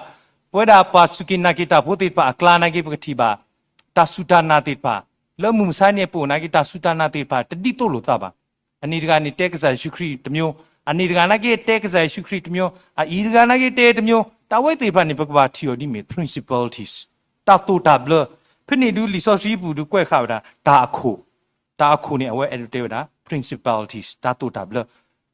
ပဝဲဒၣ်ပှၤစူၢ်က့ၤနာ်က့ၤတၢ်ဖိသ့ၣ်တဖၣ်အကျါနာ်က့ ပကထံၣ်ဘၣ် တၢ်စူၢ်တၢ်နာ်သ့ၣ်တဖၣ်, လၢမုၢ်မဆါန့ၣ် ပအိၣ်နာ်က့ တၢ်စူၢ်တၢ်နာ်သ့ၣ်တဖၣ် တဒ်သိးလိာ်သးဘၣ်. အနံၤတဂၤန့ၣ်တဲကစၢ်ယ့ၣ်ၡူးခရံာ်တမျိုး, အနံၤတဂၤနာ်က့တဲကစၢ်ယ့ၣ်ၡူးခရံာ်တမျိုး, အအံၤတဂၤနာ်က့တဲတမျိုး, တၢ်ဝဲသ့ၣ်တဖၣ်န့ၣ် ပကဘၣ်ထံၣ်အီၤဒ်မ့ၢ် principalities, တၢ်သိၣ်တၢ်ဘျၢ. ဖဲန့ၣ်ဒုးလံာ်စီဆှံပူၤဒုးကွဲးဃာ်ဝဲဒၣ် တၢ်အခိၣ်, တၢ်အခိၣ်န့ၣ် အဝဲအဲၣ်ဒိးတဲဝဲဒၣ် principalities တၢ်သိၣ်တၢ်ဘျၢ,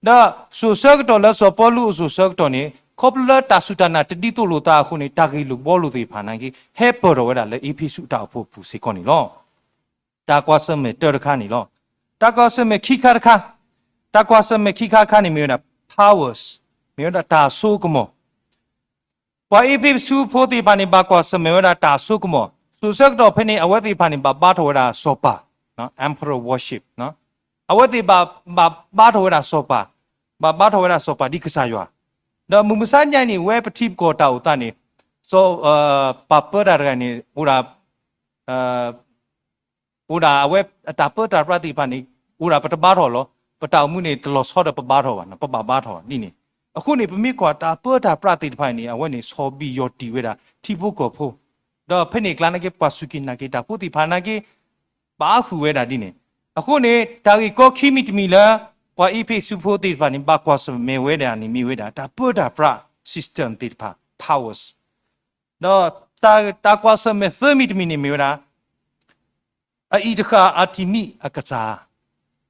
ဒီးစိၤဆၢကတီၢ်လၢစီၤပီလူးအိၣ်စိၤဆၢကတီၢ်န့ၣ် ခီဖျိလၢတၢ်စူၢ်တၢ်နာ်တဒ်သိးလိာ်သးအဃိန့ၣ် တၢ်ဂ့ၢ်လိာ်ဘှီလိာ်သ့ၣ်တဖၣ်နာ်က့ ဟဲပၢၢ်ထီၣ်ဝဲဒၣ်လၢအ့းဖ့းစူးအတၢ်အိၣ်ဖှိၣ်အပူၤစ့ၢ်ကီးန့ၣ်လီၤ. တၢ်ကွၢ်ဆၢၣ်မဲာ်တၢတခါန့ၣ်လီၤ. တၢ်ကွၢ်ဆၢၣ်မဲာ်ခံခါတခါ, တၢ်ကွၢ်ဆၢၣ်မဲာ်ခံခါတခါန့ၣ်မ့ၢ်ဝဲဒၣ် powers, မ့ၢ်ဝဲဒၣ်တၢ်စိကမီၤ ပှၤအ့းဖ့းစူးဖိသ့ၣ်တဖၣ်န့ၣ် ဘၣ်ကွၢ်ဆၢၣ်မဲာ်ဝဲဒၣ်တၢ်စိကမီၤ, စိၤဆၢကတီၢ်ဖဲန့ၣ် အဝဲသ့ၣ်တဖၣ်န့ၣ် ဘၣ်ဘါထီၣ်ဝဲဒၣ်စီၤပၤ, emperor worship, အဝဲသ့ၣ်ဘၣ်ဘါထီၣ်ဝဲဒၣ်စီၤပၤ, ဘၣ်ဘါထီၣ်ဝဲဒၣ်စီၤပၤဒ်ကစၢ်ယွၤ, ဒီးမုၢ်မဆါညါန့ၣ် ဝဲပထံပကီၢ်တၢ်အိၣ်သးန့ၣ်, စီၤ ပှၤပၢတၢ်တဂၤန့ၣ် အိၣ်ဒၣ် အိၣ်ဒၣ်အဝဲအတၢ်ပၢတၢ်ပြးသ့ၣ်တဖၣ်န့ၣ် အိၣ်ဒၣ်ပတဘါထီၣ်လီၤ. ပတၢ်အိၣ်မူန့ၣ် တလီၤဆီဒီးပဘါထီၣ်ဘၣ်, ပဘၣ်ဘါထီၣ်ဒ်န့ၣ်. အဃိန့ၣ် ပမ့ၢ်ကွၢ်တၢ်ပၢတၢ်ပြးသ့ၣ်တဖၣ်န့ၣ် အဝဲန့ၣ်ဆီၣ်ဘံၣ်ယီၢ်တံၢ်ဝဲဒၣ် ထံဖိကီၢ်ဖိ, ဒီးဖဲန့ၣ်အကျါနာ်က့ ပှၤစူၢ်က့ၤနာ်က့ၤတၢ်ဖိသ့ၣ်တဖၣ်နာ်က့ ဘၣ်ဃုာ်ဝဲဒၣ်ဒ်န့ၣ်. အဃိန့ၣ် တၢ်ဂ့ၢ်ကီခံမံၤတမံၤလၢ ပှၤအ့းဖ့းစူးဖိသ့ၣ်တဖၣ်န့ၣ် ဘၣ်ကွၢ်ဆၢၣ်မဲာ်ဝဲဒၣ်န့ၣ် မ့ၢ်ဝဲဒၣ် တၢ်ပၢတၢ်ပြး system သ့ၣ်တဖၣ် powers, ဒီးတၢ်ကွၢ်ဆၢၣ်မဲာ်သၢမံၤတမံၤန့ၣ်မ့ၢ်ဝဲဒၣ် အအံၤတဃၣ် Artemis အကစၢ်,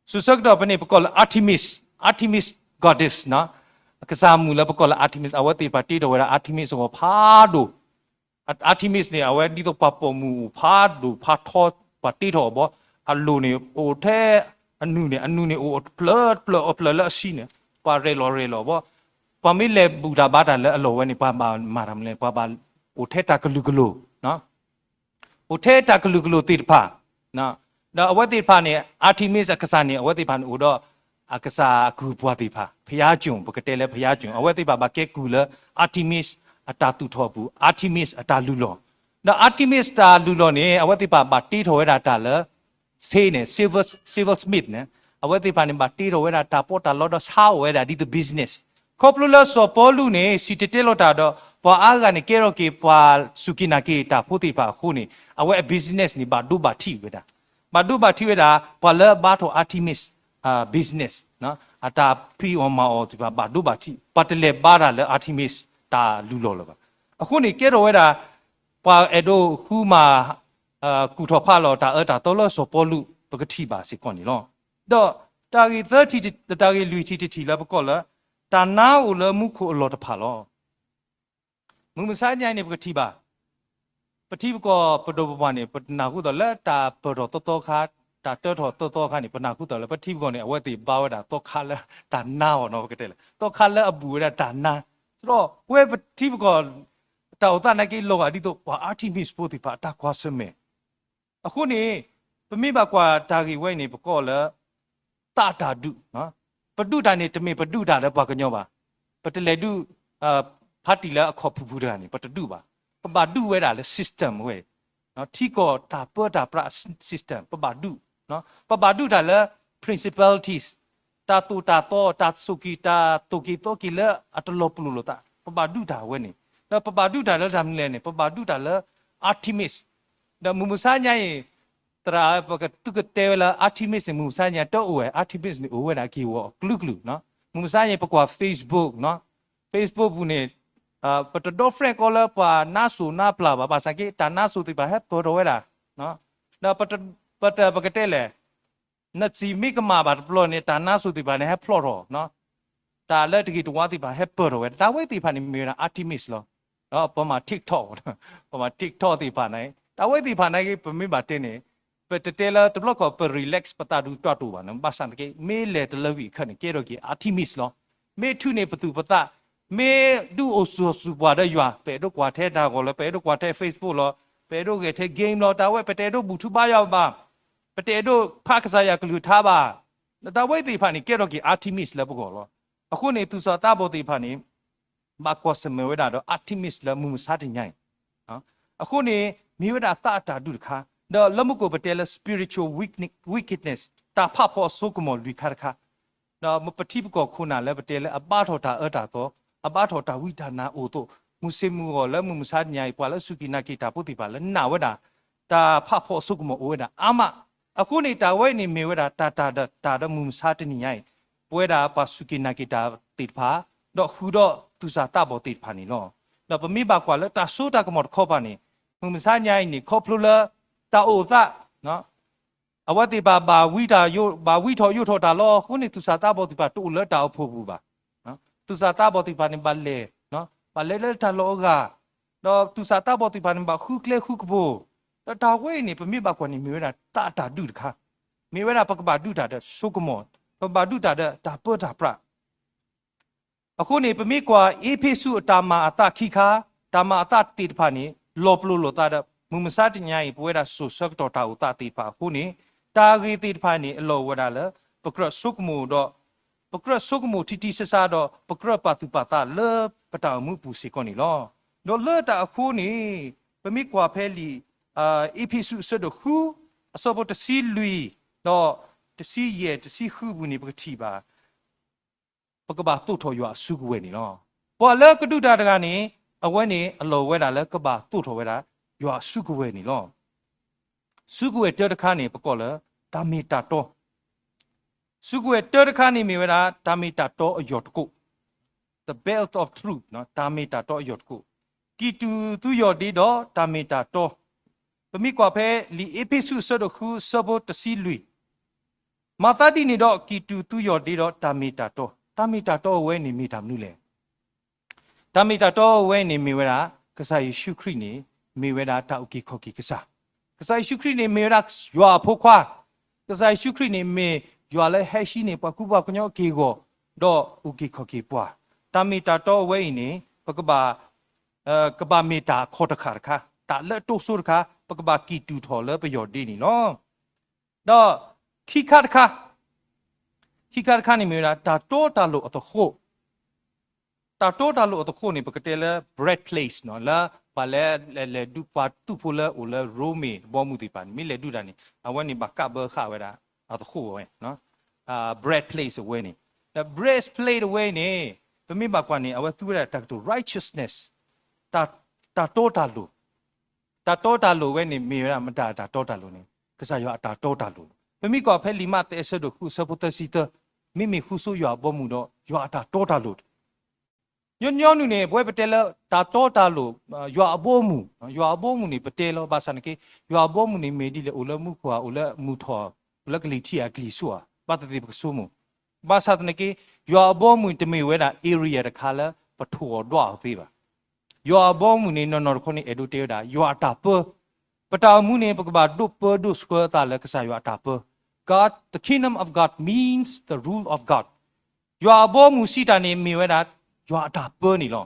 စိၤဆၢကတီၢ်ဖဲန့ၣ် ပကိးလၢ Artemis, Artemis goddess, အကစၢ်မုၣ်လၢပကိးလၢ Artemis, အဝဲသ့ၣ်တဖၣ်တ့ထီၣ်ဝဲဒၣ် Artemis အဂီၢ်ဖးဒိၣ်, Artemis န့ၣ် အဝဲဒ်သိးပှၤပိာ်မုၣ်အိၣ်ဖးဒိၣ်ဖးထီ ပှၤတ့ထီၣ်အီၤဘၣ်, အလိၤန့ၣ် အိၣ်ထဲ အနုၢ်န့ၣ် အနုၢ်န့ၣ် အိၣ်တဖျၢၣ်တဖျၢၣ်အီၣ်ဖျၢၣ်လၢအဆံန့ၣ် ပှၤရဲၣ်လီၤရဲၣ်လီၤဘၣ်, ပှၤမ့ၢ်လဲၤဘူၣ်တၢ်ဘါတၢ်လၢအလီၢ်ဝဲန့ၣ် ပှၤဘၣ်မၤတၢ်မနုၤလဲၣ်, ပှၤဘၣ်အိၣ်ထဲတၢ်ကလုာ်ကလိၤ အိၣ်ထဲတၢ်ကလုာ်ကလိၤသ့ၣ်တဖၣ်, ဒီးအဝဲသ့ၣ်တဖၣ်န့ၣ် Artemis အကစၢ်န့ၣ် အဝဲသ့ၣ်တဖၣ်န့ၣ်အိၣ်ဒီး အကစၢ်အကုၢ်ပှၤသ့ၣ်တဖၣ် ဘုရားကျောင်း ပကတဲလၢ ဘုရားကျောင်း, အဝဲသ့ၣ်တဖၣ်ဘၣ်ကဲကုၢ်လၢ Artemis အတၢ်သူၣ်ထီၣ်အပူၤ, Artemis အတၢ်လုၢ်လီၢ်, ဒီး Artemis တၢ်လုၢ်လီၢ်န့ၣ် အဝဲသ့ၣ်တဖၣ်ဘၣ်တ့ထီၣ်ဝဲဒၣ်တၢ်လၢ ဆ့န့ၣ် silver, silversmith န့ၣ် အဝဲသ့ၣ်တဖၣ်န့ၣ် ဘၣ်တ့ထီၣ်ဝဲဒၣ်တၢ်ပီးတၢ်လီဒီးဆါအီၣ်ဝဲဒၣ်ဒ်သိး business. ခီဖျိလၢစီၤပီလူးန့ၣ် စံၣ်တဲၤတဲလီၤတၢ်ဒီး ပှၤအါဂၤန့ၣ် ကဲထီၣ်က့ၤပှၤစူၢ်က့ၤနာ်က့ၤတၢ်ဖိသ့ၣ်တဖၣ်အဃိန့ၣ် အဝဲအ business န့ၣ် ဘၣ်ဒိဘၣ်ထံးဝဲဒၣ်, ဘၣ်ဒိဘၣ်ထံးဝဲဒၣ် ပှၤလၢအဘါထီၣ် Artemis business, အတၢ်ဖံးအီၣ်မၤအီၣ်သ့ၣ်တဖၣ် ဘၣ်ဒိဘၣ်ထံး, ပှၤတလဲၤဘါတၢ်လၢ Artemis တၢ်လုၢ်လီၢ်လၢၤဘၣ်. အဃိန့ၣ် ကဲထီၣ်ဝဲဒၣ် ပှၤအဲၣ်ဒိးဃုမၤ ကူၣ်ထီၣ်ဖးလီၤတၢ်အၢတၢ်သီလၢစီၤပီလူး ပကထံၣ်ဘၣ်စ့ၢ်ကီးန့ၣ်လီၤ. ဒီးတၢ်ဂ့ၢ်သၢထံၣ်, တၢ်ဂ့ၢ်လွံၢ်ထံၣ်တထံၣ်လၢပကိးလၢ တၢ်နါအိၣ်လၢမူခိၣ်အလီၢ်တဖၣ်လီၤ. မုၢ်မဆါညါအံၤန့ၣ် ပကထံၣ်ဘၣ် ပထံပကီၢ်ပဒိၣ်ပပှၢ်န့ၣ် ပနၢ်ဟူသးလၢတၢ်ပၢၢ်ထီၣ်သီသီခါ, တၢ်တၢထီၣ်သီသီခါန့ၣ် ပနၢ်ဟူသးလၢပထံပကီၢ်န့ၣ် အဝဲသ့ၣ်ဘါဝဲဒၣ်သီခါလၢတၢ်နါအီၤနီၤ ပကတဲလဲၣ်, သီခါလၢအဘူးဝဲဒၣ်တၢ်နါ, ဒီးပဝဲပထံပကီၢ် တၢ်အိၣ်သးနာ်က့လီၤဂာ်ဒ်သိးပှၤ Artemis ဖိသ့ၣ်တဖၣ်အတၢ်ကွၢ်ဆၢၣ်မဲာ် အဃိန့ၣ် ပမ့ၢ်ဘၣ်ကွၢ်တၢ်ဂ့ၢ်ဝဲအံၤန့ၣ် ပကိးလၢ သးတၢ်ဒုး, ပဒုးတၢ်န့ၣ် တမ့ၢ်ပဒုးတၢ်လၢပှၤကညီဘၣ်, ပတလဲၤဒုး ဖါတံၢ်လၢအခီၣ်ဖုၣ်ဖုၣ်တဂၤန့ၣ် ပတဒုးဘၣ်, ပဘၣ်ဒုးဝဲဒၣ်လၢ system ဝဲ, ထံကီၢ်တၢ်ပၢတၢ်ပြး system ပဘၣ်ဒုး, ပဘၣ်ဒုးတၢ်လၢ principalities တၢ်သိၣ်တၢ်သီ တၢ်ဆိၣ်က့ၤ တၢ်သိၣ်က့ၤသိးက့ၤလၢအတလီၤပလိာ်လိာ်သး ပဘၣ်ဒုးတၢ်ဝဲန့ၣ်, ဒီးပဘၣ်ဒုးတၢ်လၢတၢ်မနုၤလဲၣ်န့ၣ် ပဘၣ်ဒုးတၢ်လၢ Artemis, ဒီးမုၢ်မဆါညါအံၤ သရၣ်ပကသုကတဲဝဲလၢ Artemis န့ၣ် မုၢ်မဆါညါတအိၣ်ဝဲ, Artemis န့ၣ် အိၣ်ဝဲဒၣ်က့ၤဝီၤအကလုာ်ကလုာ်, မုၢ်မဆါညါပကွၢ် Facebook, Facebook ပူၤန့ၣ် ပတဒီ friend ကီးလၢပှၤနါစိၤနါပျၢ်ဘၣ်, ဘၣ်ဆၣ်က့ တၢ်နါစိၤသ့ၣ်တဖၣ်ဟဲပၢၢ်ထီၣ်ဝဲဒၣ်, ဒီးပတ ပကတဲလဲၣ် နစံးမ့ၢ်ကမၣ်ဘၣ်တဘျီန့ၣ် တၢ်နါစိၤသ့ၣ်တဖၣ်န့ၣ် ဟဲဖျီၣ်ထီၣ်, တၢ်လၢတဂ့ၤတဝါသ့ၣ်တဖၣ်ဟဲပၢၢ်ထီၣ်ဝဲ, တၢ်ဝဲသ့ၣ်တဖၣ်န့ၣ်မ့ၢ်ဝဲဒၣ် Artemis လီၤ. ဒီးပမၤ TikTok, ပမၤ TikTok သ့ၣ်တဖၣ်န့ၣ် တၢ်ဝဲသ့ၣ်တဖၣ်န့ၣ်က့ ပမ့ၢ်ဘၣ်တဲန့ၣ် ပတတဲလၢတဘျီကီၢ်ပ relax ပသးဒူတၢ်တိာ်ဘၣ်န့ၣ်, ဘၣ်ဆၣ်သနာ်က့ မ့ၢ်လဲၤတလၢဝံၤအခါန့ၣ် ကဲထီၣ်က့ၤ Artemis လီၤ. မ့ၢ်ထုးန့ၢ်ပသူၣ်ပသး, မ့ၢ်ဒုးအိၣ်စိၤစူၤပှၤဒီးယွၤ, ပအဲၣ်ဒိးကွၢ်ထဲတၢ်ဂီၤလၢ ပအဲၣ်ဒိးကွၢ်ထဲ Facebook လီၤ, ပအဲၣ်ဒိးဂဲၤထဲ game လီၤ, တၢ်ဝဲပတအဲၣ်ဒိးဘူၣ်ထူဘါယွၤဘၣ်, ပတအဲၣ်ဒိးဖးကစၢ်ယွၤကလုၢ်ကထါဘၣ်, တၢ်ဝဲသ့ၣ်တဖၣ်န့ၣ် ကဲထီၣ်က့ၤ Artemis လၢပဂီၢ်လီၤ. အဃိန့ၣ် သူၣ်စၢ်သးဘီၣ်သ့ၣ်တဖၣ်န့ၣ် ဘၣ်ကွၢ်ဆၢၣ်မဲာ်ဝဲဒၣ်ဒီး Artemis လၢမုၢ်မဆါတနံၤအံၤ, အဃိန့ၣ် မ့ၢ်ဝဲဒၣ်သးအတၢ်ဒုးတခါ, ဒီးလၢမူခိၣ်ပတဲလၢ spiritual wickedness, တၢ်ဖးဖီအစိကမီၤလွံၢ်ခါတခါ, ဒီးပထံပကီၢ်ခိၣ်နၢ်လၢပတဲလၢအဘါထီၣ်တၢ်အၢတၢ်သီ, အဘါထီၣ်တၢ်ဝံတၢ်နါအိၣ်အသိး, မုၢ်ဆ့ၣ်မုၢ်ဂီၤလၢမုၢ်မဆါတနံၤအံၤ ပှၤလၢအစူၢ်က့ၤနာ်က့ၤတၢ်ဖိသ့ၣ်တဖၣ်လၢနာ်ဝဲဒၣ် တၢ်ဖးဖီအစိကမီၤအိၣ်ဝဲဒၣ်အါမး, အဃိန့ၣ် တၢ်ဝဲအံၤန့ၣ်မ့ၢ်ဝဲဒၣ်တၢ်တၢ်ဒီးတၢ်ဒီးမုၢ်မဆါတနံၤညါအံၤ, ပဝဲဒၣ်ပှၤစူၢ်က့ၤနာ်က့ၤတၢ်သ့ၣ်တဖၣ်, ဒီးဃုာ်ဒီးသူၣ်စၢ်သးဘီၣ်သ့ၣ်တဖၣ်န့ၣ်လီၤ. ဒီးပမ့ၢ်ဘၣ်ကွၢ်လၢတၢ်စိတၢ်ကမီၤတခီပၤန့ၣ်, မုၢ်မဆါညါအံၤန့ၣ် ခီဖျိလၢ တၢ်အိၣ်သး အဝဲသ့ၣ်တဖၣ် ဘၣ်ဝံထီၣ်ယိးထီၣ်တၢ်လီၤ. အဃိန့ၣ် သူၣ်စၢ်သးဘီၣ်သ့ၣ်တဖၣ် တအိၣ်လၢတၢ်အိၣ်ဖှိၣ်ပူၤဘၣ်. သူၣ်စၢ်သးဘီၣ်သ့ၣ်တဖၣ်န့ၣ် ဘၣ်လဲၤ, ဘၣ်လဲၤလၢတၢ်လီၢ်အဂၤ, ဒီးသူၣ်စၢ်သးဘီၣ်သ့ၣ်တဖၣ်န့ၣ် ဘၣ်ဃုကျဲဃုကပူၤ, ဒီးတၢ်ဝဲအံၤန့ၣ် ပမ့ၢ်ဘၣ်ကွၢ်န့ၣ် မ့ၢ်ဝဲဒၣ်သးအတၢ်ဒုးတခါ, မ့ၢ်ဝဲဒၣ်ပကဘၣ်ဒုးတၢ်ဒီးဆိကမိၣ်, ပကဘၣ်ဒုးတၢ်ဒီးတၢ်ပၢတၢ်ပြး အဃိန့ၣ် ပမ့ၢ်ကွၢ်အ့းဖ့းစူးအတၢ်မၤအသးခံခါ, တၢ်မၤအသးသ့ၣ်တဖၣ်န့ၣ် လီၤပလိာ်လိာ်သးဒီး မုၢ်မဆါတနံၤအံၤ ပဝဲဒၣ်စိာ်ဆၢကတီၢ်တၢ်အိၣ်သးသ့ၣ်တဖၣ်အဃိန့ၣ်, တၢ်ဂ့ၢ်သ့ၣ်တဖၣ်န့ၣ် အလီၢ်အိၣ်ဝဲဒၣ်လၢ ပကြၢးဆိကမိၣ်ဒီး ပကြၢးဆိကမိၣ်ထံထံဆးဆးဒီး ပကြၢးပာ်သူၣ်ပာ်သးလၢပတၢ်အိၣ်မူအပူၤစ့ၢ်ကီးန့ၣ်လီၤ. ဒီးလၢတၢ်အဃိန့ၣ် ပမ့ၢ်ကွၢ်ဖဲလံာ် အ့းဖ့းစူးအဆၢဒိၣ်ဃု အဆၢဖိတဆံလွံၢ် ဒီးတဆံယဲၢ် တဆံဃုအပူၤန့ၣ် ပကထံၣ်ဘၣ် ပကဘၣ်သိးထီၣ်ယွၤအစုကဝဲၤန့ၣ်လီၤ. ပှၤလၢကဒုးတၢ်တဂၤန့ၣ် အဝဲန့ၣ်အလီၢ်ဝဲဒၣ်လၢကဘၣ်သိးထီၣ်ဝဲဒၣ် ယွၤအစုကဝဲၤန့ၣ်လီၤ. စုကဝဲၤတၢတခါန့ၣ် ပကိးလၢ တၢ်မ့ၢ်တၢ်တီ စုကဝဲၤတၢတခါန့ၣ်မ့ၢ်ဝဲဒၣ် တၢ်မ့ၢ်တၢ်တီအယီၢ်တကိး, the belt of truth, တၢ်မ့ၢ်တၢ်တီအယီၢ်တကိး, ကံၢ်တူာ်သူယီၢ်ဒ့ဒီးတၢ်မ့ၢ်တၢ်တီ, ပမ့ၢ်ကွၢ်ဖဲလံာ်အ့းဖ့းစူးအဆၢဒိၣ်ဃု အဆၢဖိတဆံလွံၢ်, မၤသးဒ်န့ၣ်ဒီး ကံၢ်တူာ်သူယီၢ်ဒ့ဒီးတၢ်မ့ၢ်တၢ်တီ, တၢ်မ့ၢ်တၢ်တီအဝဲန့ၣ်မ့ၢ်တၢ်မနုၤလဲၣ်. တၢ်မ့ၢ်တၢ်တီအဝဲန့ၣ်မ့ၢ်ဝဲဒၣ် ကစၢ်ယ့ၣ်ၡူးခရံာ်န့ၣ် မ့ၢ်ဝဲဒၣ်တၢ်အုၣ်က့ၤခီၣ်က့ၤကစၢ်, ကစၢ်ယ့ၣ်ၡူးခရံာ်န့ၣ်မ့ၢ်ဝဲဒၣ်ယွၤအဖိခွါ, ကစၢ်ယ့ၣ်ၡူးခရံာ်န့ၣ်မ့ၢ်ယွၤလၢဟဲဟံးန့ၢ်ပှၤကူပှၤကညီအက့ၢ်အဂီၤ, ဒီးအုၣ်က့ၤခီၣ်က့ၤပှၤ, တၢ်မ့ၢ်တၢ်တီအဝဲအံၤန့ၣ် ပကဘၣ် ကဘၣ်မ့ၢ်တၢ်ခီၣ်တဃၣ်တခါ, တၢ်လၢအတိစိတခါ, ပကဘၣ်ကံၢ်တူာ်ထီၣ်လၢပယီၢ်ဒ့န့ၣ်လီၤ. ဒီးခံခါတခါ, ခံခါတခါန့ၣ်မ့ၢ်ဝဲဒၣ် တၢ်တီတၢ်လိၤအသဃိး, တၢ်တီတၢ်လိၤအသဃိးန့ၣ် ပကတဲလၢ breastplate လၢပှၤလၢလဲၤဒုး ပှၤသုးဖိလၢအိၣ်လၢရိမ့ၤတဘီမုၢ်သ့ၣ်တဖၣ်န့ၣ် မ့ၢ်လဲၤဒုးတၢ်န့ၣ် အဝဲန့ၣ်ဘၣ်ကးဘၢဃာ်ဝဲဒၣ်အသဃိးဝဲ breastplate အဝဲန့ၣ်, ဒီး breastplate အဝဲန့ၣ် ပမ့ၢ်ဘၣ်ကွၢ်န့ၣ် အဝဲသူဝဲဒၣ်တၢ်ကတိၤ righteousness, တၢ်တီတၢ်လိၤ တၢ်တီတၢ်လိၤဝဲန့ၣ် မ့ၢ်ဝဲဒၣ်မတၤအတၢ်တီတၢ်လိၤန့ၣ် ကစၢ်ယွၤအတၢ်တီတၢ်လိၤလီၤ. ပမ့ၢ်ကွၢ်ဖဲလံာ်မးသဲအဆၢဒိၣ်ဃုအဆၢဖိသၢဆံသၢ, မ့မ့ၢ်ဃုဆိယွၤအဘီအမုၢ်ဒီး ယွၤအတၢ်တီတၢ်လိၤတ ညီညီနုၢ်န့ၣ် ပဝဲပတဲလၢတၢ်တီတၢ်လိၤ, ယွၤအဘီအမုၢ်, ယွၤအဘီအမုၢ်န့ၣ် ပတဲလီၤ ဘၣ်ဆၣ်သနာ်က့ ယွၤအဘီအမုၢ်န့ၣ် မ့ၢ်ဒ်လဲၣ် အိၣ်လၢမူခိၣ်ဧါ, အိၣ်လၢမုၢ်ထီၣ်, အိၣ်လၢကလံၤထံးဧါကလံၤစိးဧါ, ဘၣ်သ့ၣ်သ့ၣ်ပကဆိကမိၣ်, ဘၣ်ဆၣ်သနာ်က့ ယွၤအဘီအမုၢ်တမ့ၢ်ဝဲဒၣ် area တခါလၢပထိၣ်အီၤဒွးအီၤသ့ဘၣ်. ယွၤအဘီအမုၢ်န့ၣ် နီၢ်နီၢ်တခီန့ၣ် အဲၣ်ဒိးတဲဝဲဒၣ် ယွၤအတၢ်ပၢ, ပတၢ်အိၣ်မူန့ၣ် ပကဘၣ်ဒိးပၢဒိးဆှၢအသးလၢကစၢ်ယွၤအတၢ်ပၢ, God, the kingdom of God means the rule of God. ယွၤအဘီအမုၢ်စံးတၢ်န့ၣ်မ့ၢ်ဝဲဒၣ် ယွၤအတၢ်ပၢန့ၣ်လီၤ.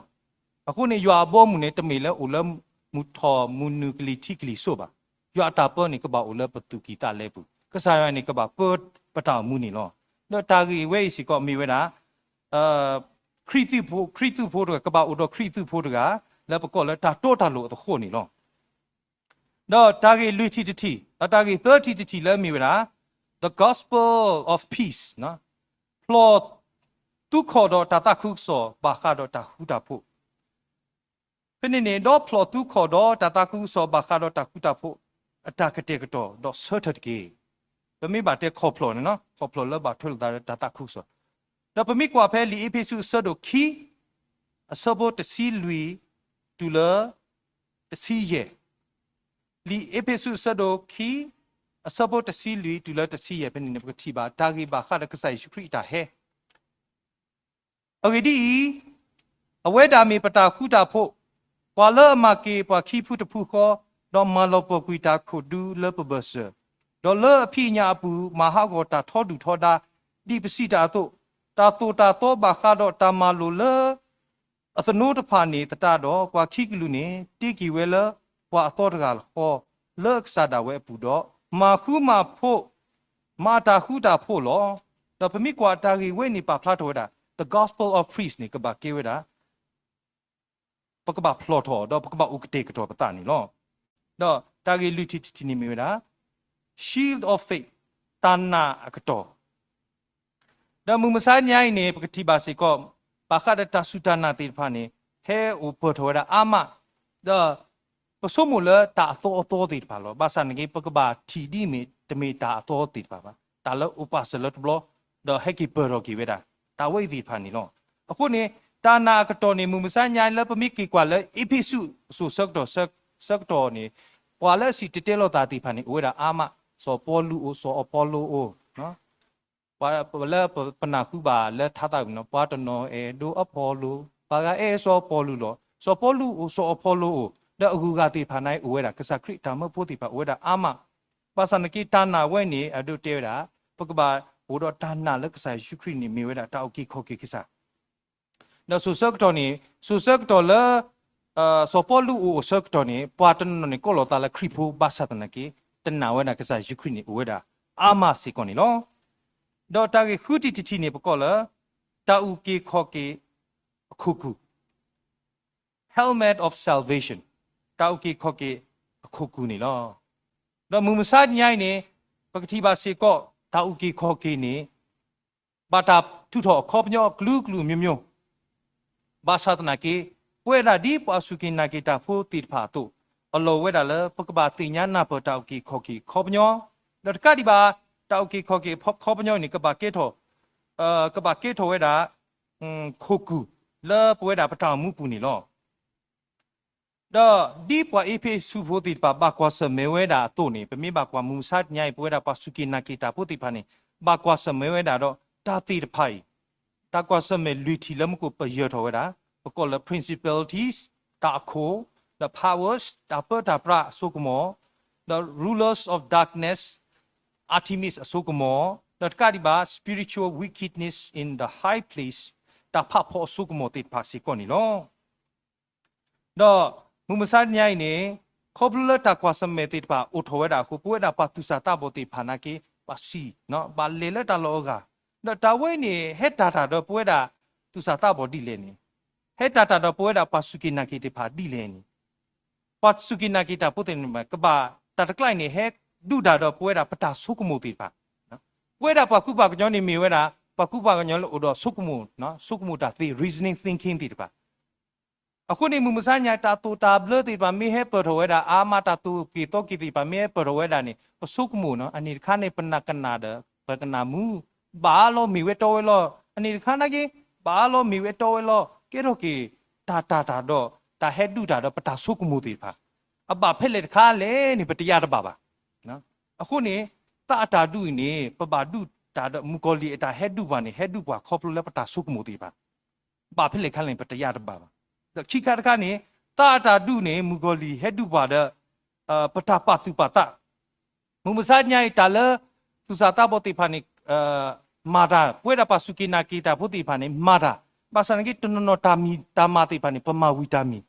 အဃိန့ၣ် ယွၤအဘီအမုၢ်န့ၣ် တမ့ၢ်လၢအိၣ်လၢမုၢ်ထီၣ်မုၢ်နုာ်ကလံၤထံးကလံၤစိးဘၣ်. ယွၤအတၢ်ပၢန့ၣ် ကဘၣ်အိၣ်လၢပသူၣ်ကံၢ်သးလဲပူၤ, ကစၢ်ယွၤန့ၣ် ကဘၣ်ပၢပတၢ်အိၣ်မူန့ၣ်လီၤ. ဒီးတၢ်ဂ့ၢ်ဝဲအံၤစ့ၢ်ကီးမ့ၢ်ဝဲဒၣ် ခရံာ်သုးဖိ, ခရံာ်သုးဖိတဂၤ ကဘၣ်အိၣ်ဒီးခရံာ်သုးဖိတဂၤ လၢပကိးလၢတၢ်တီတၢ်လိၤအသဃိန့ၣ်လီၤ. ဒီးတၢ်ဂ့ၢ်လွံၢ်ထံၣ်တထံၣ်, ဒီးတၢ်ဂ့ၢ်သၢထံၣ်တထံၣ်လၢမ့ၢ်ဝဲဒၣ် the gospel of peace, ဖျီၣ်သူခီၣ်ဒီးတၢ်သးခုကစီၣ်ဘၣ်ဃးဒီးတၢ်ဃူတၢ်ဖိး ဖဲန့ၣ်န့ၣ် ဒီးဖျီၣ်သူခီၣ်ဒီးတၢ်သးခုကစီၣ်ဘၣ်ဃးဒီးတၢ်ဃူတၢ်ဖိး အတၢ်ကတဲာ်ကတီၤဒီးဆၢထၢၣ်တက့ၢ်. ပမ့ၢ်ဘၣ်တဲခီၣ်ဖျီၣ်န့ၣ်လီၤ, ခီၣ်ဖျီၣ်လၢဘၣ်ထွဲလိာ်သးဒီးတၢ်သးခုကစီၣ်, ဒီးပမ့ၢ်ကွၢ်ဖဲလံာ်အ့းဖ့းစူးအဆၢဒိၣ်ခံ အဆၢဖိတဆံလွံၢ် တုၤလၢ တဆံယဲၢ်, လံာ်အ့းဖ့းစူးအဆၢဒိၣ်ခံ အဆၢဖိတဆံလွံၢ် တုၤလၢတဆံယဲၢ်ဖဲန့ၣ်န့ၣ် ပကထံၣ်ဘၣ်တၢ်ဂ့ၢ်ဘၣ်ဃးဒီးကစၢ်ယ့ၣ်ၡူးခရံာ်အတၢ်ဟဲ အဂ့ၢ်ဒ်အံၤ, အဝဲဒၣ်မ့ၢ်ပတၢ်ဃူတၢ်ဖိး, ပှၤလၢအမၤက့ၤပှၤခံဖုတဖုဃီ, ဒီးမၤလီၤပှီၢ်ကွံာ်တၢ်ခိၣ်ဒူလၢပဘၢၣ်စၢၤ, ဒီးလၢအဖံးအညၣ်အပူၤ မၤဟးဂီၤတၢ်ထီဒုၣ်ထီဒါ, ဒ်ပစံးတၢ်အသိး, တၢ်သိၣ်တၢ်သီဘၣ်ဃးဒီးတၢ်မၤလိာ်လၢ အသနိတဖၣ်န့ၣ်သတးဒီး ပှၤခံကလုာ်န့ၣ် တ့က့ၤဝဲလၢပှၤအသီတဂၤဃီ, လၢအကစၢ်ဒၣ်ဝဲအပူၤဒီး, မၤဃူမၤဖိး, မၤတၢ်ဃူတၢ်ဖိးလီၤ. ဒီးပမ့ၢ်ကွၢ်တၢ်ဂ့ၢ်ဝဲန့ၣ်ပာ်ဖျါထီၣ်ဝဲဒၣ် the gospel of peace န့ၣ် ကဘၣ်ကဲဝဲဒၣ် ပကဘၣ်ဖျီၣ်ထီၣ် ဒီးပကဘၣ်အိၣ်ကတဲာ်ကတီၤပသးန့ၣ်လီၤ. ဒီးတၢ်ဂ့ၢ်လွံၢ်ထံၣ်တထံၣ်န့ၣ်မ့ၢ်ဝဲဒၣ် shield of faith, တၢ်နာ်အကတီၢ် ဒီးမုၢ်မဆါညါအံၤန့ၣ် ပကထံၣ်ဘၣ်စ့ၢ်ကီး ဘၣ်ဃးဒီးတၢ်စူၢ်တၢ်နာ်သ့ၣ်တဖၣ်န့ၣ် ဟဲအိၣ်ပၢၢ်ထီၣ်ဝဲဒၣ်အါမး, ဒီးပဆိကမိၣ်လၢတၢ်အသီအသီသ့ၣ်တဖၣ်လီၤ. ဘၣ်ဆၣ်န့ၣ်က့ ပကဘၣ်ထံၣ်ဒ်မ့ၢ်တမ့ၢ်တၢ်အသီသ့ၣ်တဖၣ်ဘၣ်, တၢ်လၢအိၣ်ပာ်စၢၤလၢတဘျီ, ဒီးဟဲက့ၤပၢၢ်ထီၣ်က့ၤဝဲဒၣ် တၢ်ဝဲအံၤသ့ၣ်တဖၣ်န့ၣ်လီၤ. အဃိန့ၣ် တၢ်နာ်အကတီၢ်န့ၣ် မုၢ်မဆါညါလၢပမ့ၢ်က့ၤကွၢ်လၢအ့းဖ့းစူးအစိၤဆၢကတီၢ် ဆၢကတီၢ်န့ၣ် ပှၤလၢအစံၣ်တဲၤတဲလီၤသးသ့ၣ်တဖၣ်န့ၣ် အိၣ်ဝဲဒၣ်အါမး, စီၤပီလူးအိၣ် စီၤအပီလိအိၣ်, ပှၤလၢပနၢ်ဟူဘၣ်လၢထါသးဝံၣ်နီၤ ပှၤတနီၤအဲၣ်ဒိးအပီလိ, ပှၤဂၤအဲၣ်စီၤပီလူးလီၤ. စီၤပီလူးအိၣ် စီၤအပီလိအိၣ်, ဒီးအဂုၤအဂၤသ့ၣ်တဖၣ်န့ၣ် အိၣ်ဝဲဒၣ် ကစၢ်ခရံာ်တၢ်မၢဖိသ့ၣ်တဖၣ်အိၣ်ဝဲဒၣ်အါမး. ဘၣ်ဆၣ်သနာ်က့ တၢ်နာ်ဝဲန့ၣ် အဒိတဲဝဲဒၣ် ပကဘၣ်အိၣ်ဒီးတၢ်နာ်လၢကစၢ်ယ့ၣ်ၡူးခရံာ်န့ၣ် မ့ၢ်ဝဲဒၣ်တၢ်အုၣ်က့ၤခီၣ်က့ၤကစၢ် ဒီးစိၤဆၢကတီၢ်န့ၣ် စိၤဆၢကတီၢ်လၢ စီၤပီလူးအိၣ်အဆၢကတီၢ်န့ၣ် ပှၤတနီၤနီၤန့ၣ် ကိးလီၤသးလၢခရံာ်ဖိ ဘၣ်ဆၣ်သနာ်က့ တနာ်ဝဲဒၣ်ကစၢ်ယ့ၣ်ၡူးခရံာ်န့ၣ် အိၣ်ဝဲဒၣ်အါမးစ့ၢ်ကီးန့ၣ်လီၤ. ဒီးတၢ်ဂ့ၢ်ဃုထံၣ်တထံၣ်န့ၣ် ပကိးလၢ တၢ်အုၣ်က့ၤခီၣ်က့ၤအခိၣ်ကူၣ် helmet of salvation တၢ်အုၣ်က့ၤခီၣ်က့ၤအခိၣ်ကူၣ်န့ၣ်လီၤ. ဒီးမုၢ်မဆါတနံၤအံၤန့ၣ် ပကထံၣ်ဘၣ်စ့ၢ်ကီး တၢ်အုၣ်က့ၤခီၣ်က့ၤန့ၣ် ဘၣ်တၢ်ထုးထီၣ်အခီပညီအကလုာ်ကလုာ်မျိုးမျိုး, ဘၣ်ဆၣ်သနာ်က့ ပဝဲဒၣ်ဒ်ပှၤစူၢ်က့ၤနာ်က့ၤတၢ်ဖိသ့ၣ်တဖၣ်အသိး, အလီၢ်ဝဲဒၣ်လၢပကဘၣ်သ့ၣ်ညါနၢ်ပၢၢ်တၢ်အုၣ်က့ၤခီၣ်က့ၤအခီပညီ, ဒီးတကးဒံးဘၣ် တၢ်အုၣ်က့ၤခီၣ်က့ၤအခီပညီန့ၣ် ကဘၣ်ကဲထီၣ် ကဘၣ်ကဲထီၣ်ဝဲဒၣ် ခိၣ်ကူၣ် လၢပဝဲဒၣ်ပတၢ်အိၣ်မူပူၤန့ၣ်လီၤ. ဒီးဒ်ပှၤအ့းဖ့းစူးဖိသ့ၣ်တဖၣ် ဘၣ်ကွၢ်ဆၢၣ်မဲာ်ဝဲဒၣ်အသိးန့ၣ် ပမ့ၢ်ဘၣ်ကွၢ်မုၢ်မဆါတနံၤအံၤ ပဝဲဒၣ်ပှၤစူၢ်က့ၤနာ်က့ၤတၢ်ဖိသ့ၣ်တဖၣ်န့ၣ် ဘၣ်ကွၢ်ဆၢၣ်မဲာ်ဝဲဒၣ်ဒီး တၢ်သ့ၣ်တဖၣ်အံၤ, တၢ်ကွၢ်ဆၢၣ်မဲာ်လွံၢ်ထံၣ်လၢမူခိၣ်ပယၢၤထီၣ်ဝဲဒၣ်, ပကိးလၢ principalities တၢ်အခိၣ်, ဒီး powers တၢ်ပၢတၢ်ပြးအစိကမီၤ, ဒီး rulers of darkness, Artemis အစိကမီၤ, ဒီးတကးဒံးဘၣ် spiritual wickedness in the high place တၢ်ဖးဖီအစိကမီၤသ့ၣ်တဖၣ်စ့ၢ်ကီးန့ၣ်လီၤ. ဒီးမုၢ်မဆါတနံၤအံၤန့ၣ် ခီဖျိလၢတၢ်ကွၢ်ဆၢၣ်မဲာ်သ့ၣ်တဖၣ်အိၣ်ထီၣ်ဝဲဒၣ်အဃိ ပဝဲဒၣ်ပှၤသူၣ်စၢ်သးဘီၣ်သ့ၣ်တဖၣ်နာ်က့ ဘၣ်စံၣ်, ဘၣ်လဲၤလၢတၢ်လီၢ်အဂၤ, ဒီးတၢ်ဝဲန့ၣ် ဟဲတၢ်တၢ်ဒီးပဝဲဒၣ်သူၣ်စၢ်သးဘီၣ်ဒ်လဲၣ်န့ၣ်, ဟဲတၢ်တၢ်ဒီးပဝဲဒၣ်ပှၤစူၢ်က့ၤနာ်က့ၤသ့ၣ်တဖၣ်ဒ်လဲၣ်န့ၣ်, ပှၤစူၢ်က့ၤနာ်က့ၤတၢ်ဖိသ့ၣ်တဖၣ် ကဘၣ်တၢ်တကျါအံၤန့ၣ် ဟဲဒုၣ်တၢ်ဒီးပဝဲဒၣ်ပတၢ်ဆိကမိၣ်သ့ၣ်တဖၣ်, ပဝဲဒၣ်ပှၤကူပှၤကညီန့ၣ်မ့ၢ်ဝဲဒၣ် ပှၤကူပှၤကညီလၢအိၣ်ဒီးဆိကမိၣ်, ဆိကမိၣ်တၢ်သ့ reasoning thinking သ့ၣ်တဖၣ် အဃိန့ၣ် မုၢ်မဆါတနံၤအံၤ တၢ်သိၣ်တၢ်ဘျၢသ့ၣ်တဖၣ် မ့ၢ်ဟဲပၢၢ်ထီၣ်ဝဲဒၣ်အါမး, တၢ်သိၣ်က့ၤသီက့ၤသ့ၣ်တဖၣ် မ့ၢ်ဟဲပၢၢ်ထီၣ်ဝဲဒၣ်န့ၣ် ပဆိကမိၣ်နီၤ, အန့ၣ်တခါန့ၣ် ပနၢ်ကနၣ်ဒီး ပကနၣ်မူ, ဘၣ်အါလီၤမ့ၢ်ဝဲတီဝဲလီၤ, အန့ၣ်တခါနာ်က့ ဘၣ်အါလီၤမ့ၢ်ဝဲတီဝဲလီၤ, ကဲထီၣ်က့ၤ တၢ်တၢ်တၢ်ဒီး တၢ်ဟဲဒုၣ်တၢ်ဒီးပတၢ်ဆိကမိၣ်သ့ၣ်တဖၣ်, အဘၣ်ဖဲလဲၣ်တခါလဲၣ်န့ၣ် ပတယါတဘၣ်ဘၣ်. အဃိန့ၣ် သးအတၢ်ဒုးအံၤန့ၣ် ပဘၣ်ဒုးတၢ်ဒီး မုၣ်ကီၤလံၢ်အတၢ်ဟဲဒုးပှၤန့ၣ် ဟဲဒုးပှၤခီဖျိလၢပတၢ်ဆိကမိၣ်သ့ၣ်တဖၣ် ဘၣ်ဖဲလဲၣ်ခါန့ၣ် ပတယါတဘၣ်ဘၣ်. ဒီးခံခါတခါန့ၣ် သးအတၢ်ဒုးန့ၣ် မုၣ်ကီၤလံၢ်ဟဲဒုးပှၤဒီး ပတၢ်ပာ်သူၣ်ပာ်သး, မုၢ်မဆါတနံၤအံၤ တၢ်လၢ သူၣ်စၢ်သးဘီၣ်သ့ၣ်တဖၣ်န့ၣ် မၤတၢ်, ပဝဲဒၣ်ပှၤစူၢ်က့ၤနာ်က့ၤတၢ်ဖိသ့ၣ်တဖၣ်န့ၣ် မၤတၢ်, ဘၣ်ဆၣ်သနာ်က့ တနီၤနီၤတၢ်မၤတၢ်မၤသ့ၣ်တဖၣ်န့ၣ် ပမၤဝံၤတၢ်မံၤ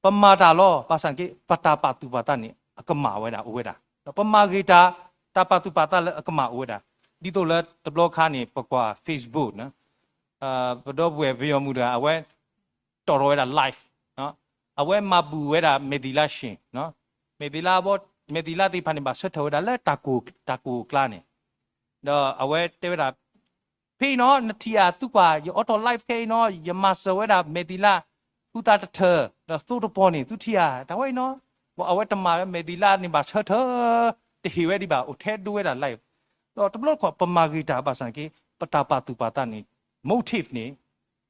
ပမၤတၢ်လီၤ. ဘၣ်ဆၣ်သနာ်က့ ပတၢ်ပာ်သူၣ်ပာ်သးန့ၣ် အကမၣ်ဝဲဒၣ် အိၣ်ဝဲဒၣ်, ဒီးပမၤဂ့ၤတၢ်, တၢ်ပာ်သူၣ်ပာ်သးလၢအကမၣ်အိၣ်ဝဲဒၣ်, ဒ်သိးလၢတဘျီခါန့ၣ် ပကွၢ် Facebook န့ၣ် ပဒီပုၢ်ဝဲၢ်ပယီၤမုၣ်တဂၤ အဝဲ တီၣ်ထီၣ်ဝဲဒၣ် live, အဝဲမၤဘူၣ်ဝဲဒၣ် မဲာ်သံလါ ရှ့ၣ်, မဲာ်သံလါဘီ, မဲာ်သံလါသ့ၣ်တဖၣ်န့ၣ် ဘၣ်ဆၢထၢၣ်ဝဲဒၣ်လၢ တၢ်ကိၢ်အကျါန့ၣ်, ဒီးအဝဲတဲဝဲဒၣ် ဖဲအံၤနီၤ နထံၣ်ဧါ, သုကွၢ် ယအိးထီၣ် live ခဲအံၤနီၤ ယမၤစၢၤဝဲဒၣ် မဲာ်သံလါ ဟူသးတထၢၣ် ဒီးသိတပီၤန့ၣ် သုထံၣ်ဧါ, တၢ်ဝဲအံၤနီၤ, ဘၣ်အဝဲတမၤဝဲ မဲာ်သံလါန့ၣ် ဘၣ်ဆၢထၢၣ် တဟ့ၣ်ဝဲဒံးဘၣ် အိၣ်ထဲဒိဝဲဒၣ် live, ဒီးတဘျီတခီၣ် ပမၤဂ့ၤတၢ်ဘၣ်ဆၣ်သနာ်က့ ပတၢ်ပာ်သူၣ်ပာ်သးန့ၣ် motive န့ၣ်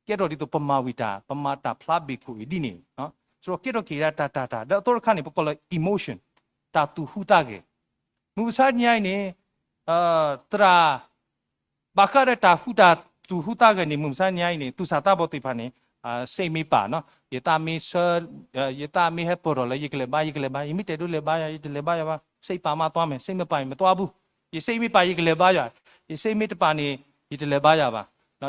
ကဲထီၣ်ဒ်သိးပမၤဝံၤတၢ် ပမၤတၢ်ဖျါဘ့ၣ်ခိၣ်အံၤဒ်န့ၣ်, စးထီၣ်ကဲထီၣ်က့ၤဒၣ်တၢ်တၢ်တၢ် ဒီးအသီတခါန့ၣ် ပကိးလၢ emotion, တၢ်သူၣ်ဟူသးဂဲၤ, မုၢ်မဆါတနံၤအံၤန့ၣ် သရၣ် ဘၣ်ဃးဒီးတၢ်ဟူတၢ်သူၣ်ဟူသးဂဲၤန့ၣ် မုၢ်မဆါတနံၤအံၤန့ၣ် သူၣ်စၢ်သးဘီၣ်သ့ၣ်တဖၣ်န့ၣ် စိတ်မပျက်နီၤ, ယသးမ့ၢ်ဆၢ, ယသးမ့ၢ်ဟဲပၢၢ်ထီၣ်လၢ ယကလဲၤဘါ ယကလဲၤဘါ, ယမ့ၢ်တဲဒိလဲၤဘါယၤ ယတလဲၤဘါယၤဘၣ်, စိတ်ပါမသွားမယ်, စိတ်မပါရင်မသွားဘူး, ယစိတ်မပျက် ယကလဲၤဘါယၤ, ယစိတ်မ့ၢ်တပျက်န့ၣ် ယတလဲၤဘါယၤဘၣ်,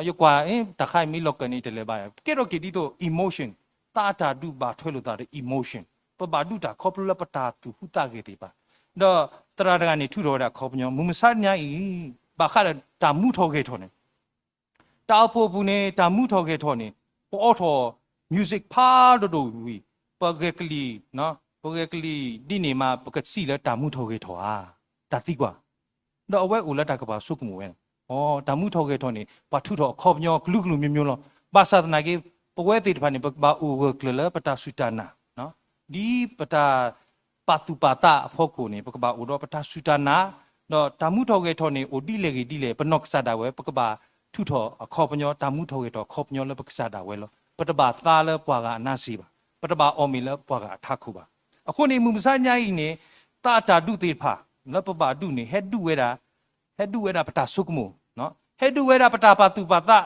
ယကွၢ် တၢ်ခါအံၤမ့ၢ်လီၤကၢၤန့ၣ် ယတလဲၤဘါယၤ, ကဲထီၣ်က့ၤဒ်သိး emotion, သးအတၢ်ဒုးဘၣ်ထွဲလိာ်သးဒီး emotion, ပဘၣ်ဒုးတၢ်ခီဖျိလၢပတၢ်သူၣ်ဟူသးဂဲၤသ့ၣ်တဖၣ်, ဒီးသရၣ်တဂၤန့ၣ် ထုးထီၣ်ဝဲဒၣ်ခီပညီ မုၢ်မဆါတနံၤအံၤ ဘၣ်ဃးဒီးတၢ်မူထီၣ်ဂဲၤထီၣ်န့ၣ် တၢ်အိၣ်ဖှိၣ်အပူၤန့ၣ် တၢ်မူထီၣ်ဂဲၤထီၣ်န့ၣ် ပအိးထီၣ် music ဖးဒိၣ်ဒိၣ်ဝံၤ ပဂဲၤကလံၣ်, ပဂဲၤကလံၣ်ဒ်န့ၣ်မး ပကစံးလၢတၢ်မူထီၣ်ဂဲၤထီၣ်ဧါ, တၢ်သံကွၢ်, ဒီးအဝဲအိၣ်လၢတၢ်ကပၤဆိကမိၣ်ဝဲ, အိ တၢ်မူထီၣ်ဂဲၤထီၣ်န့ၣ် ပှၤထုးထီၣ်အခီပညီကလုာ်ကလုာ်မျိုးမျိုးလီၤ, ဘၣ်ဆၣ်သနာ်က့ ပဝဲသ့ၣ်တဖၣ်န့ၣ် ပကဘၣ်အိၣ်ဂၢၢ်ကျၢၤလၢပတၢ်စူၢ်တၢ်နာ်, ဒ်ပတၢ် ပာ်သူၣ်ပာ်သးအဖီခိၣ်န့ၣ် ပကဘၣ်အိၣ်ဒီးပတၢ်စူၢ်တၢ်နာ်, ဒီးတၢ်မူထီၣ်ဂဲၤထီၣ်န့ၣ် အိၣ်ဒ်လဲၣ်ဂ့ၤဒ်လဲၣ် ပနီၢ်ကစၢ်ဒၣ်ဝဲ ပကဘၣ်ထုးထီၣ်အခီပညီ တၢ်မူထီၣ်ဂဲၤထီၣ်အခီပညီလၢပကစၢ်ဒၣ်ဝဲလီၤ. ပတဘၣ်သါလၢပှၤဂၤအနါစ့ဘၣ်, ပတဘၣ်အီၣ်မ့ၤလၢပှၤဂၤအထးခိၣ်ဘၣ်. အဃိန့ၣ် မုၢ်မဆါညါအံၤန့ၣ် သးအတၢ်ဒူၣ်သ့ၣ်တဖၣ် လၢပဘၣ်ဒူၣ်န့ၣ် ဟဲဒူၣ်ဝဲဒၣ်, ဟဲဒူၣ်ဝဲဒၣ်ပတၢ်ဆိကမိၣ်, ဟဲဒူၣ်ဝဲဒၣ်ပတၢ်ပာ်သူၣ်ပာ်သး,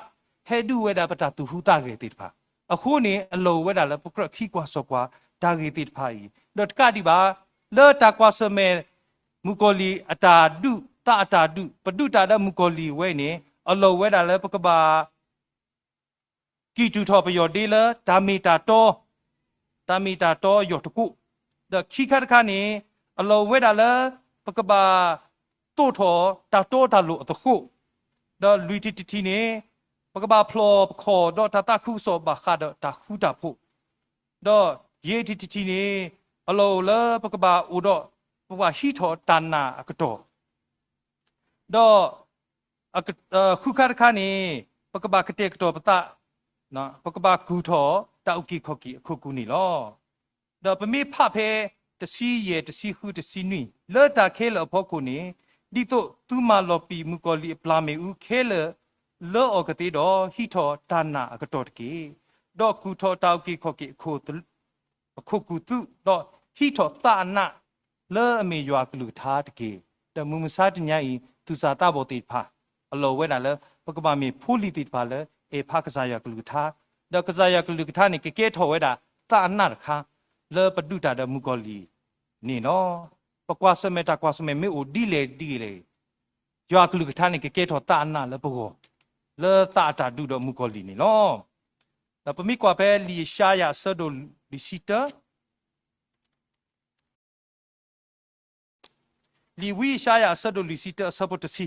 ဟဲဒူၣ်ဝဲဒၣ်ပတၢ်သူၣ်ဟူသးဂဲၤသ့ၣ်တဖၣ်. အဃိန့ၣ် အလီၢ်အိၣ်ဝဲဒၣ်လၢပကြၢးခံကွၢ်စိာ်ကွၢ်တၢ်ဂ့ၢ်သ့ၣ်တဖၣ်အံၤ ဒီးတကးဒံးဘၣ် လၢတၢ်ကွၢ်ဆၢၣ်မဲာ် မုၣ်ကီၤလံၢ်အတၢ်ဒူၣ် သးအတၢ်ဒူၣ် ပဒူၣ်တၢ်ဒီးမုၣ်ကီၤလံၢ်ဝဲန့ၣ် အလီၢ်အိၣ်ဝဲဒၣ်လၢပကဘၣ် ကံၢ်တူာ်ထီၣ်ပယီၢ်ဒ့လၢ တၢ်မ့ၢ်တၢ်တီ, တၢ်မ့ၢ်တၢ်တီယီၢ်တကိး, ဒီးခံခါတခါန့ၣ် အလီၢ်အိၣ်ဝဲဒၣ်လၢ ပကဘၣ်သိးထီၣ်တၢ်တီတၢ်လိၤအသဃိး, ဒီးလွံၢ်ထံၣ်တထံၣ်န့ၣ် ပကဘၣ်ဖျီၣ်ပခီၣ်ဒီးတၢ်သးခုကစီၣ်ဘၣ်ဃးဒီးတၢ်ဃူတၢ်ဖိး, ဒီးယဲၢ်ထံၣ်တထံၣ်န့ၣ် အလီၢ်အိၣ်လၢပကဘၣ်အိၣ်ဒီး ပကဘၣ်ဟံးထီၣ်တၢ်နာ်အကတီၢ် ဒီး ဃုခါတခါန့ၣ် ပကဘၣ်ကတဲာ်ကတီၤပသး, ပကဘၣ်ကူၣ်ထီၣ်တၢ်အုၣ်က့ၤခီၣ်က့ၤအခိၣ်ကူၣ်န့ၣ်လီၤ. ဒီးပမ့ၢ်ဖးဖဲ တဆံယဲၢ်, တဆံဃု, တဆံနွံ လၢတၢ်ခဲလၢာ်အဖီခိၣ်န့ၣ်, ဒ်သိးသုမၤလီၤပံာ်မုၣ်ကီၤလံၢ်အပျၢ်မ့ၣ်အူခဲလၢာ်လၢအီၤကသ့ဒီး ဟံးထီၣ်တၢ်နာ်အကတီၢ်တက့ၢ်. ဒီးကူၣ်ထီၣ်တၢ်အုၣ်က့ၤခီၣ်က့ၤအခိၣ်ကူၣ်သုး, ဒီးဟံးထီၣ်သးအနးလၢအမ့ၢ်ယွၤအကလုၢ်ကထါတက့ၢ်. ဒီးမုၢ်မဆါတနံၤအံၤ သူၣ်စၢ်သးဘီၣ်သ့ၣ်တဖၣ် အလီၢ်အိၣ်ဝဲဒၣ်လၢ ပကဘၣ်မ့ၢ်ဖိလံၤသ့ၣ်တဖၣ်လၢ အဲၣ်ဖးကစၢ်ယွၤကလုၢ်ကထါ, ဒီးကစၢ်ယွၤကလုၢ်ကထါန့ၣ် ကကဲထီၣ်ဝဲဒၣ်သးအနးတခါ လၢပဒူၣ်တၢ်ဒီးမုၣ်ကီၤလံၢ်န့ၣ်လီၤ. ပကွၢ်ဆၢၣ်မဲာ်တၢ်ကွၢ်ဆၢၣ်မဲာ်မ့ၢ်အိၣ်ဒ်လဲၣ်ဒ်လဲၣ် ယွၤကလုၢ်ကထါန့ၣ် ကကဲထီၣ်သးအနးလၢပဂီၢ် လၢသးအတၢ်ဒူၣ်ဒီးမုၣ်ကီၤလံၢ်န့ၣ်လီၤ. ဒီးပမ့ၢ်ကွၢ်ဖဲလံာ်ယၡါယၤအဆၢဒိၣ်လွံၢ်ဆံတၢ, လံာ်ဝံယၡါယၤအဆၢဒိၣ်လွံၢ်ဆံတၢအဆၢဖိတဆံ,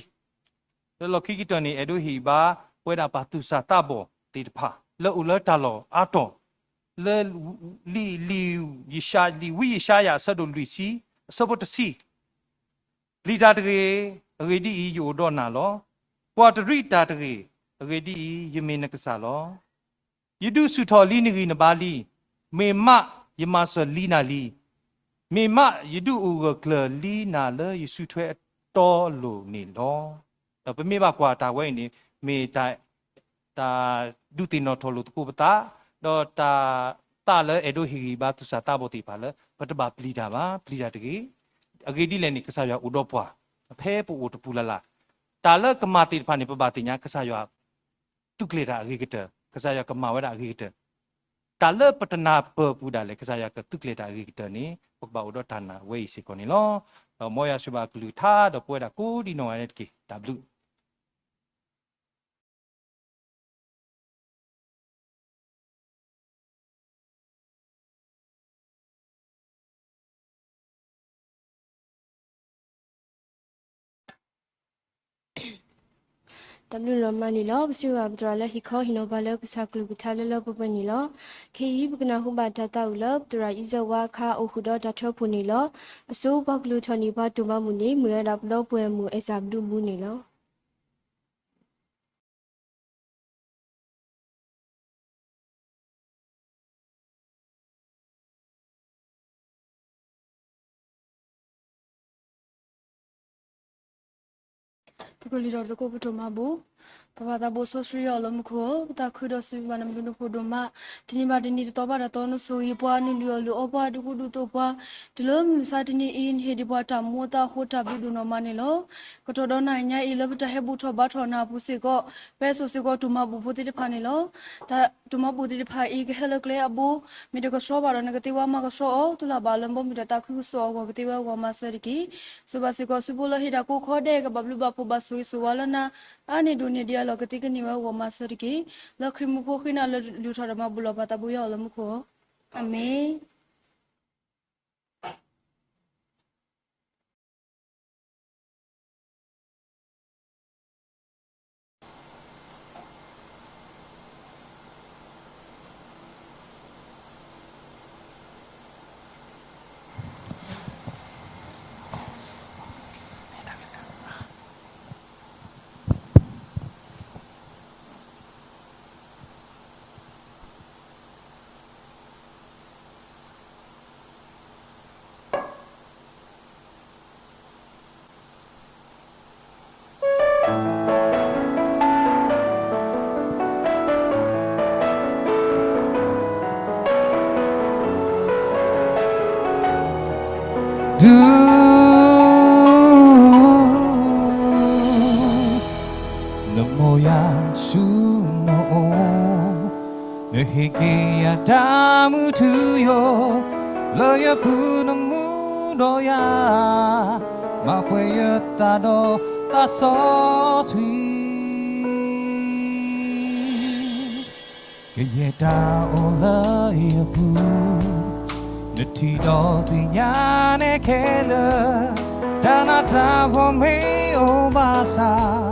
လၢလီၢ်ခံကတၢၢ်န့ၣ် အဲၣ်ဒိးဟ့ၣ်ဂံၢ်ဘါ ပဝဲဒၣ်ပှၤသူၣ်စၢ်သးဘီၣ်သ့ၣ်တဖၣ် လၢအိၣ်လၢတၢ်လီၢ်အါတီၢ်, လၢ လံာ် လံာ် လံာ်ဝံယၡါယၤအဆၢဒိၣ်လွံၢ်ဆံ အဆၢဖိတဆံ ပျံၤတၢ်တဂ့ၤ, အဂ့ၢ်ဒ်အံၤ, ယအိၣ်ဒီးနၤလီၤ. ကွၢ်တရံးတၢ်တဂ့ၤ, အဂ့ၢ်ဒ်အံၤ, ယမ့ၢ်နကစၢ်လီၤ. ယဒုးဆူၣ်ထီၣ်လံနဂံၢ်နဘါလံ. မ့ၢ်မးယမၤစၢၤလံနၤလံ. မ့ၢ်မးယဒုးအိၣ်ဂၢၢ်ကျၢၤလံနၤလၢယစုထွဲအတီအလိၤန့ၣ်လီၤ. ဒီးပမ့ၢ်ဘၣ်ကွၢ်တၢ်ဝဲအံၤန့ၣ် မ့ၢ်တၢ် တၢ်ဒုးသ့ၣ်နီၣ်ထီၣ်လိာ်သကိးပသး, ဒီးတၢ်သးလၢအဲၣ်ဒိးဟ့ၣ်ဂံၢ်ဘါသူၣ်စၢ်သးဘီၣ်သ့ၣ်တဖၣ်လၢ ပတဘၣ်ပျံၤတၢ်ဘၣ်, ပျံၤတၢ်တဂ့ၤ. အဂ့ၢ်ဒ်လဲၣ်န့ၣ် ကစၢ်ယွၤအိၣ်ဒီးပှၤ ဖဲပအိၣ်တပူၤလၢ်လၢ်, တၢ်လၢကမၤသ့ၣ်တဖၣ်န့ၣ် ပဘၣ်သ့ၣ်ညါ ကစၢ်ယွၤ သူးကျဲၤတၢ်အဂ့ၤကတၢၢ်, ကစၢ်ယွၤကမၤဝဲဒၣ်အဂ့ၤကတၢၢ်. တၢ်လၢပတနၢ်ပၢၢ်ပူၤဒၣ်လဲာ် ကစၢ်ယွၤကသူးကျဲၤတၢ်အဂ့ၤကတၢၢ်န့ၣ် ပကဘၣ်အိၣ်ဒီးတၢ်နာ်ဝဲအံၤစ့ၢ်ကီးန့ၣ်လီၤ. ဒီးမ်ယွၤဆိၣ်ဂ့ၤဘၣ်အကလုၢ်ကထါ ဒီးပဝဲဒၣ်ကိးဒံနီၢ်ဂၤဒဲးတက့ၢ်. တၢ်ဘျုးတၢ်ဘျုးလီၤမးန့ၣ်လီၤ. ပစံးဘၣ်ပသရၣ်လၢဟ့ၣ်ခီဟ့ၣ်နီၤပှၤလၢကစၢ်ကလုၢ်ကထါလၢလၢပှဲၤပှဲၤန့ၣ်လီၤ. ခဲအံၤပကနၢ်ဟူဘၣ်တၢ်သးဝံၣ်လၢပသရၣ်အံစဲးဝါအခါ အိၣ်ဃုာ်ဒီးတၢ်ထၢဖှိၣ်န့ၣ်လီၤ. အဆိပှၤကလုၢ်ထီၣ်န့ၢ်ပှၤတိၢ်မၤဘူၣ်န့ၣ် မ့ၢ်ဝဲဒၣ်ပဒီပုၢ်ဝဲၢ်မုၣ်အဲၣ်စၢ်ဘျုးဘူန့ၣ်လီၤ. ပကလုၢ်ထီၣ်သကိးပတိၢ်မၤဘူၣ်, ပၢ်သးဘိစီဆှံယွၤလၢမူခိၣ်ဧၢ, ပသးခုဒီးစံးဘျုးဘၣ်နၤ မ့ၢ်ဒိၣ်ဒိၣ်ဖိဒိၣ်မး, တနံၤဘၣ်တနံၤ တသီဘၣ်တသီ နဆိၣ်ဂ့ၤပှၤ နလုၢ်အီၣ်လုၢ်အီပှၤ ဒုးကူဒုးသိးပှၤ, တုၤလၢမုၢ်မဆါတနံၤအံၤ နဟ့ၣ်ဒံးပှၤတၢ်မူအသးအဃိ တၢ်ဘျုးဒိၣ်နီၢ်မးန့ၣ်လီၤ. ကတီၢ်ဒီးနၤညါအံၤ လၢပတၢ်ဟဲဘူၣ်ထီၣ်ဘါထီၣ်နၤအပူၤစ့ၢ်ကီး, ပဟဲစိာ်စ့ၢ်ကီးတိၢ်မၤဘူၣ်ဖိသ့ၣ်တဖၣ်န့ၣ်လီၤ. တၢ်တိၢ်မၤဘူၣ်သ့ၣ်တဖၣ်အံၤ ကဟဲလၢကျဲအဘိ မ့ၢ်တကဆှီဘၣ်ဒီး နကသ့ဝဲမၤကဆှီအီၤ, သုလၢ်ဘၣ်လၢဘီမုၢ်တၢ်သးခုကစီၣ်အဂီၢ်ကသ့ဝဲဂီၢ်မၤစၢၤတက့ၢ်. စံးဘၣ်စ့ၢ်ကီး စုဖိလၢဟ့ၣ်တၢ်ကိးခီဒဲး ကဘၣ်ဘျုးဘၣ်ဖှိၣ်ဘၣ်ဆိၣ်ဂ့ၤဆိၣ်ဝါလၢနၤ, အါန့ၢ်ဒိၣ်န့ၢ်ဒံးအလီၢ် ကသ့ကန့ၢ်ဝဲဂီၢ်မၤစၢၤတက့ၢ်. လၢခရံာ်မူဖိဃ့နၤလၢလုၢ်ထီၣ်ဒီးမၤဘူၣ်လီၤ ပၢ်သးဘိယွၤလၢမူခိၣ်ဧၢ, အၤမ့ၣ်. ဆူနအိၣ်, နဟ့ၣ်က့ၤယၤတၢ်မူထူယိာ်, လၢယပူၤနမူဒီးယၤ, မၤပှဲၤယသးဒီးသးစီဆှံ ကယဲၢ်တၢ်အိၣ်လၢယပူၤ, နထံၣ်ဒီးသ့ၣ်ညါန့ၣ်ခဲလၢာ်, တၢ်နးတၢ်ဖှီၣ်မ့ၢ်အိၣ်ဘၣ်ဆၣ်,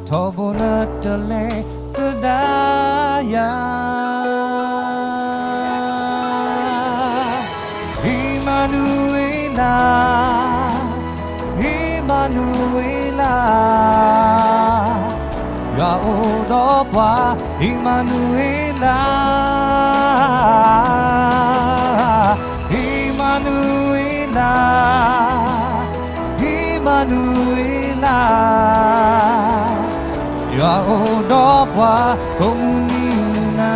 ထီဘိနတလဲၤသဒၣ်ယၤ အ့မၤနူၤအ့လး, အ့မၤနူၤအ့လး, ယွၤအိၣ်ဒီးပှၤ, အ့မၤနူၤအ့လး, အ့မၤနူၤအ့လး, အ့မၤနူၤအ့လး, ယွၤအိၣ်ဒီးပှၤ ကိးမုၢ်နံ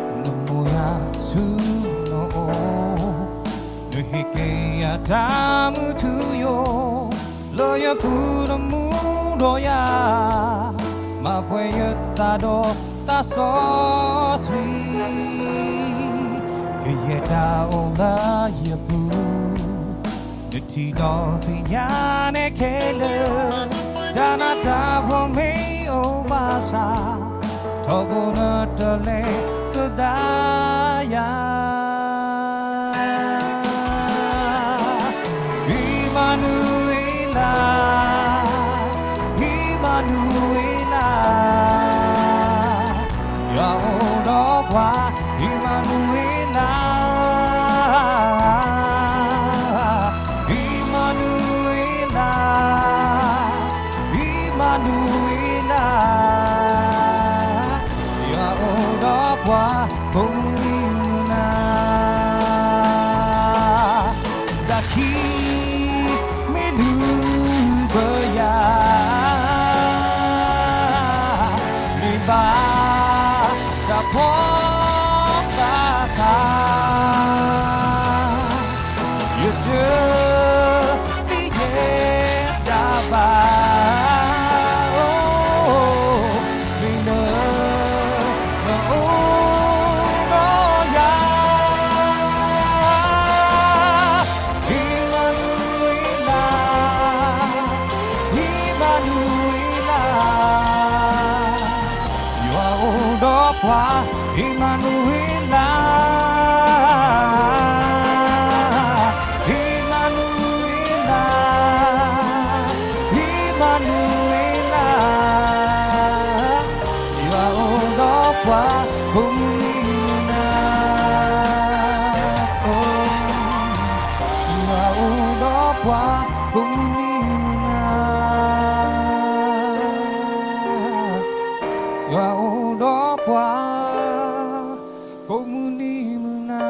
ၤမုၢ်နၤ နမိၢ်ယၤဆူနအိၣ်, နဟ့ၣ်က့ၤယၤတၢ်မူထူယိာ်, လၢယပူၤနမူဒီးယၤ, မၤပှဲၤယသးဒီးသးစီဆှံ, ကယဲၢ်တၢ်အိၣ်လၢယပူၤ နထံၣ်ဒီးသ့ၣ်ညါန့ၣ်ခဲလၢာ်, တၢ်နးတၢ်ဖှီၣ်မ့ၢ်အိၣ်ဘၣ်ဆၣ်, ထီဘိနတလဲၤသဒၣ်ယၤ အ့မၤနူၤအ့လး, အ့မၤနူၤအ့လး, ယွၤအိၣ်ဒီးပှၤ, အ့မၤနူၤအ့လး, အ့မၤနူၤအ့လး, အ့မၤနူၤအ့လး, ယွၤအိၣ်ဒီးပှၤ, ကိးမုၢ်နံၤမုၢ်နၤ တၢ်ခံးမ့ၢ်ဒုးဘၢယၤ, မ့ၢ်ဘၣ်တၢ်ဖှီၣ်ဘၣ်ဆၣ်, ယတသ့ၣ်ညါတၢ်ဘၣ်, အိ, မ့ၢ်လၢ နအိၣ်ဒီးယၤ, အ့မၤနူၤအ့လး, အ့မၤနူၤအ့လး, ယွၤအိၣ်ဒီးပှၤ, အ့မၤနူၤအ့လး, အ့မၤနူၤအ့လး, အ့မၤနူၤအ့လး ယွၤအိၣ်ဒီးပှၤ, ကိးမုၢ်နံၤမုၢ်နၤ, ယွၤအိၣ်ဒီးပှၤ, ကိးမုၢ်နံၤမုၢ်နၤ, ယွၤအိၣ်ဒီးပှၤ, ကိးမုၢ်နံၤမုၢ်နၤ.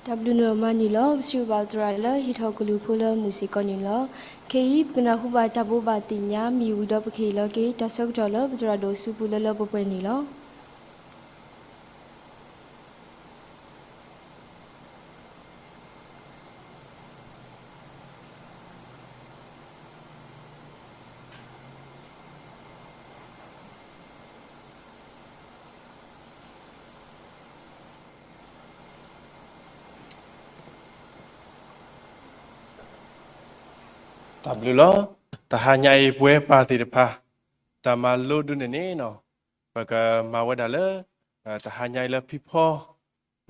တၢ်ဘျုးနမၤန့ၣ်လီၤ. ပစံးဘျုးဘၣ်သရၣ်လၢဟ့ၣ်ထီၣ်ကလုၢ်ဖိလၢမုၢ်စ့ၢ်ကီးန့ၣ်လီၤ. ခဲအံၤ ပကနၢ်ဟူဘၣ်တၢ်ဘိးဘၣ်သ့ၣ်ညါမ့ၢ်ဝံၤဒီး ပကဟ့ၣ်လီၤက့ၤတၢ်ဆၢကတီၢ်လၢပသရၣ်ဒိၣ်စုပူၤလၢလၢပှဲၤပှဲၤန့ၣ်လီၤ. တၢ်ဘျုးလီၤ. တဟါညါအံၤ ပဝဲပၢ်သ့ၣ်တဖၣ် တၢ်မၤလိဒုးန့ၣ်န့ၣ်လီၤ. ပကမၤဝဲဒၣ်လၢ တဟါညါအံၤလၢဖံဖီ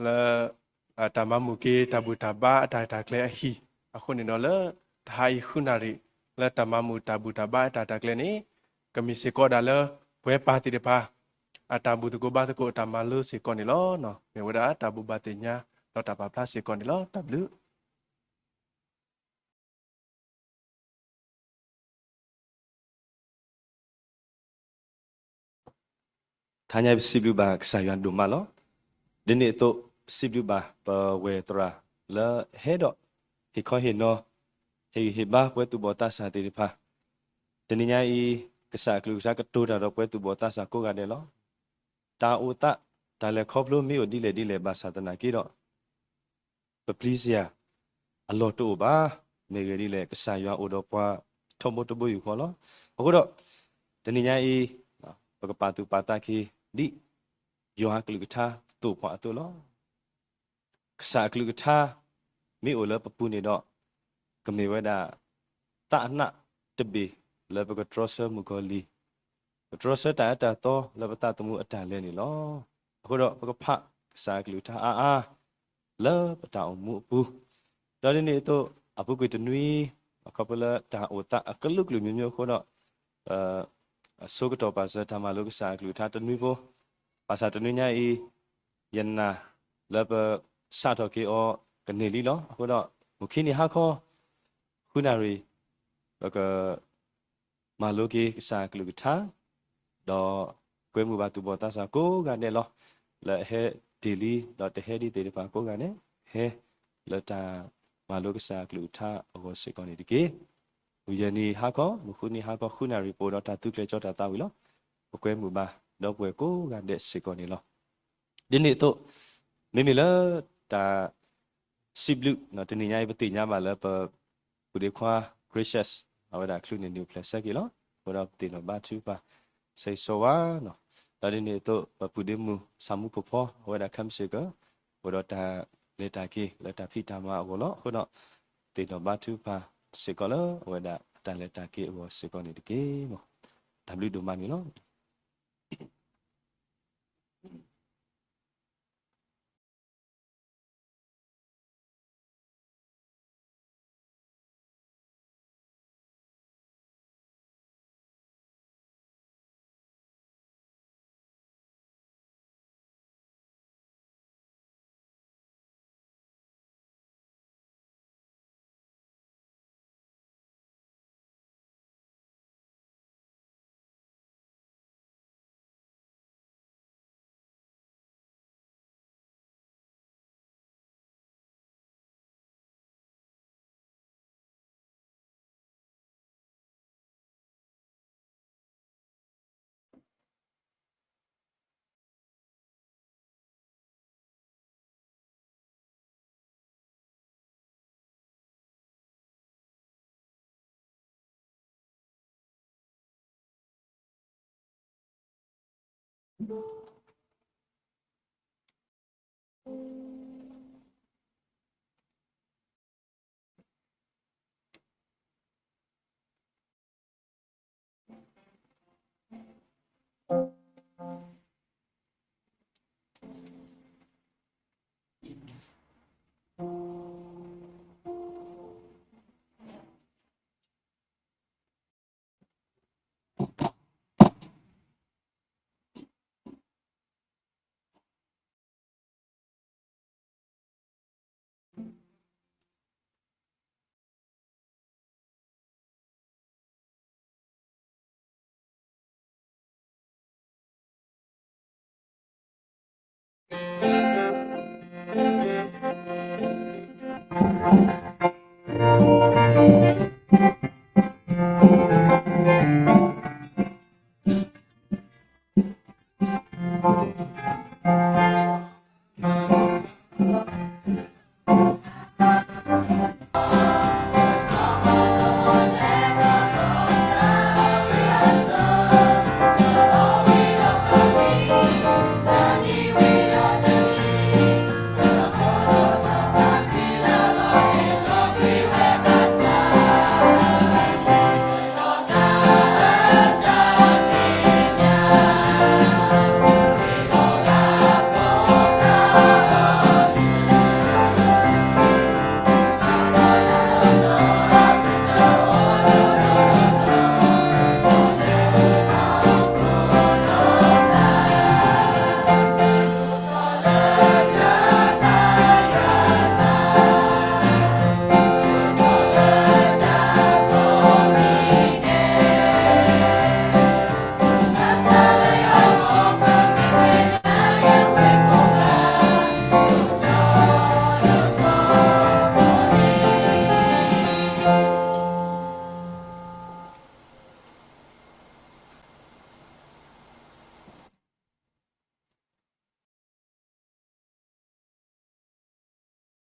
လၢ တၢ်မၤမုာ်က့ၤတၢ်ဘူၣ်တၢ်ဘါအတၢ်ရဲၣ်တၢ်ကျဲၤအဟံၣ်အဃိန့ၣ်ဒီး လၢတဟါအံၤဃုနၣ်ရံၣ် လၢတၢ်မၤမုာ်တၢ်ဘူၣ်တၢ်ဘါအတၢ်ရဲၣ်တၢ်ကျဲၤန့ၣ် ကမ့ၢ်စ့ၢ်ကီးဒၣ်လၢ ပှၤပၢ်သ့ၣ်တဖၣ် အတၢ်ဘူၣ်သကိးဘါသကိးအတၢ်မၤလိစ့ၢ်ကီးန့ၣ်လီၤ. မ့ၢ်ဝဲဒၣ်တၢ်ဘိးဘၣ်သ့ၣ်ညါ ဒီးတၢ်ပာ်ဖျါစ့ၢ်ကီးန့ၣ်လီၤ. တၢ်ဘျုး တဟါညါပစံးဘျုးဘၣ်ကစၢ်ယွၤဒိၣ်မးလီၤ. ဒ်န့ၣ်အသိး ပစံးဘျုးဘၣ်ပဝဲၢ်သရၣ်လၢဟဲဒီး ဟ့ၣ်ခီဟ့ၣ်နီၤ ဟ့ၣ်ဂံၢ်ဟ့ၣ်ဘါပှၤသူၣ်ဘီၣ်သးစၢ်သ့ၣ်တဖၣ် တနံၤညါအံၤ ကစၢ်အကလုၢ်ကထါကတိၤတၢ်ဒီးပှၤသူၣ်ဘီၣ်သးစၢ်ကိးဂၤဒဲးလီၤ. တၢ်အိၣ်သး တၢ်လဲၤခီဖျိမ့ၢ်အိၣ်ဒ်လဲၣ်ဒ်လဲၣ်ဘၣ်ဆၣ်သနာ်က့ဒီး ပပျံၤစရာ အလီၢ်တအိၣ်ဘၣ်. မ့ၢ်ဂ့ၢ်ဒ်လဲၣ် ကစၢ်ယွၤအိၣ်ဒီးပှၤထီဘိတဘိယူၢ်ဃီလီၤ. အဃိဒီး တနံၤညါအံၤ ပကပာ်သူၣ်ပာ်သးက့ၤ ဒ်ယွၤအကလုၢ်ကထါသိၣ်ပှၤအသိးလီၤ. ကစၢ်အကလုၢ်ကထါ မ့ၢ်အိၣ်လၢပပူၤန့ၣ်ဒီး ကမ့ၢ်ဝဲဒၣ် သးနးတဘ့ၣ်လၢပကတြီဆၢမုၣ်ကီၤလံၢ်, ပတြီဆၢတၢ်အၢတၢ်သီလၢပသးသမူအတၢ်လဲၤန့ၣ်လီၤ. အဃိဒီးပကဖးကစၢ်အကလုၢ်ကထါအါအါ လၢပတၢ်အိၣ်မူအပူၤ, ဒီးဒ်န့ၣ်အသိး အပူၤကွံာ်တနွံ အခီဖျိလၢတၢ်အိၣ်သးအကလုာ်ကလုာ်မျိုးမျိုးအဃိဒီး ဆိကတီၢ်ပာ်စၢၤတၢ်မၤလိကစၢ်အကလုၢ်ကထါတနွံဖိ, ဘၣ်ဆၣ်တနွံညါအံၤ ယနာ်လၢပစးထီၣ်က့ၤအီၤကန့ၢ်လံလီၤ. အဃိဒီး မုၢ်ခံနံၤဟါခီ ဃုနၣ်ရံၣ် ပက မၤလိက့ၤကစၢ်အကလုၢ်ကထါ, ဒီးကွဲမုာ်ဘၣ်သူၣ်ဘီၣ်သးစၢ်ကိးဂၤဒဲးလီၤ. လၢအဟဲတ့ၢ်လံ ဒီးတဟဲဒံးသ့ၣ်တဖၣ် ကိးဂၤဒဲး ဟဲလၢတၢ်မၤလိကစၢ်အကလုၢ်ကထါအဂီၢ်စ့ၢ်ကီးန့ၣ်တက့ၢ်. မုၢ်ယဲၢ်နံၤဟါခီ မုၢ်ဃုနံၤဟါခီ ဃုနၣ်ရံၣ် ပအိၣ်ဒီးတၢ်သူကျဲၤကၠီတၢ်သးဝံၤလီၤ. ပကွဲမုာ်ဘၣ်ဒီပုၢ်ဝဲၢ်ကိးဂၤဒဲးစ့ၢ်ကီးန့ၣ်လီၤ. ဒ်န့ၣ်အသိး မ့မ့ၢ်လၢတၢ် စံးဘျုး တနံၤညါအံၤ ပသ့ၣ်ညါဘၣ်လၢပ ပုၢ်ဒ့ခွါ Gracious အဝဲဒၣ်ချုးန့ၢ်နံၣ်အိၣ်ဖျဲၣ်ဆၢက့ၤလီၤ. အဃိဒီးပသ့ၣ်နီၣ်ဘါထုကဖၣ် ဆၢဂ့ၤဆၢဝါနီၤ. ဒီးဒ်န့ၣ်အသိး ပပုၢ်ဒ့မုၣ် ဆၣ်မူခိၣ်ဖီ အဝဲဒၣ်ခဲမုၢ်ဆ့ၣ်ကီး အိၣ်ဒီးတၢ်လဲၤတၢ်က့ၤလၢတၢ်ဖံးတၢ်မၤအဂီၢ်လီၤ. အဃိဒီး သ့ၣ်နီၣ်ဘါထုကဖၣ်စ့ၢ်ကီးလၢအဝဲဒၣ်အတၢ်လဲၤတၢ်က့ၤအဂီၢ်စ့ၢ်ကီးန့ၣ်တက့ၢ်. တၢ်ဘျုးဒိၣ်မးန့ၣ်လီၤ.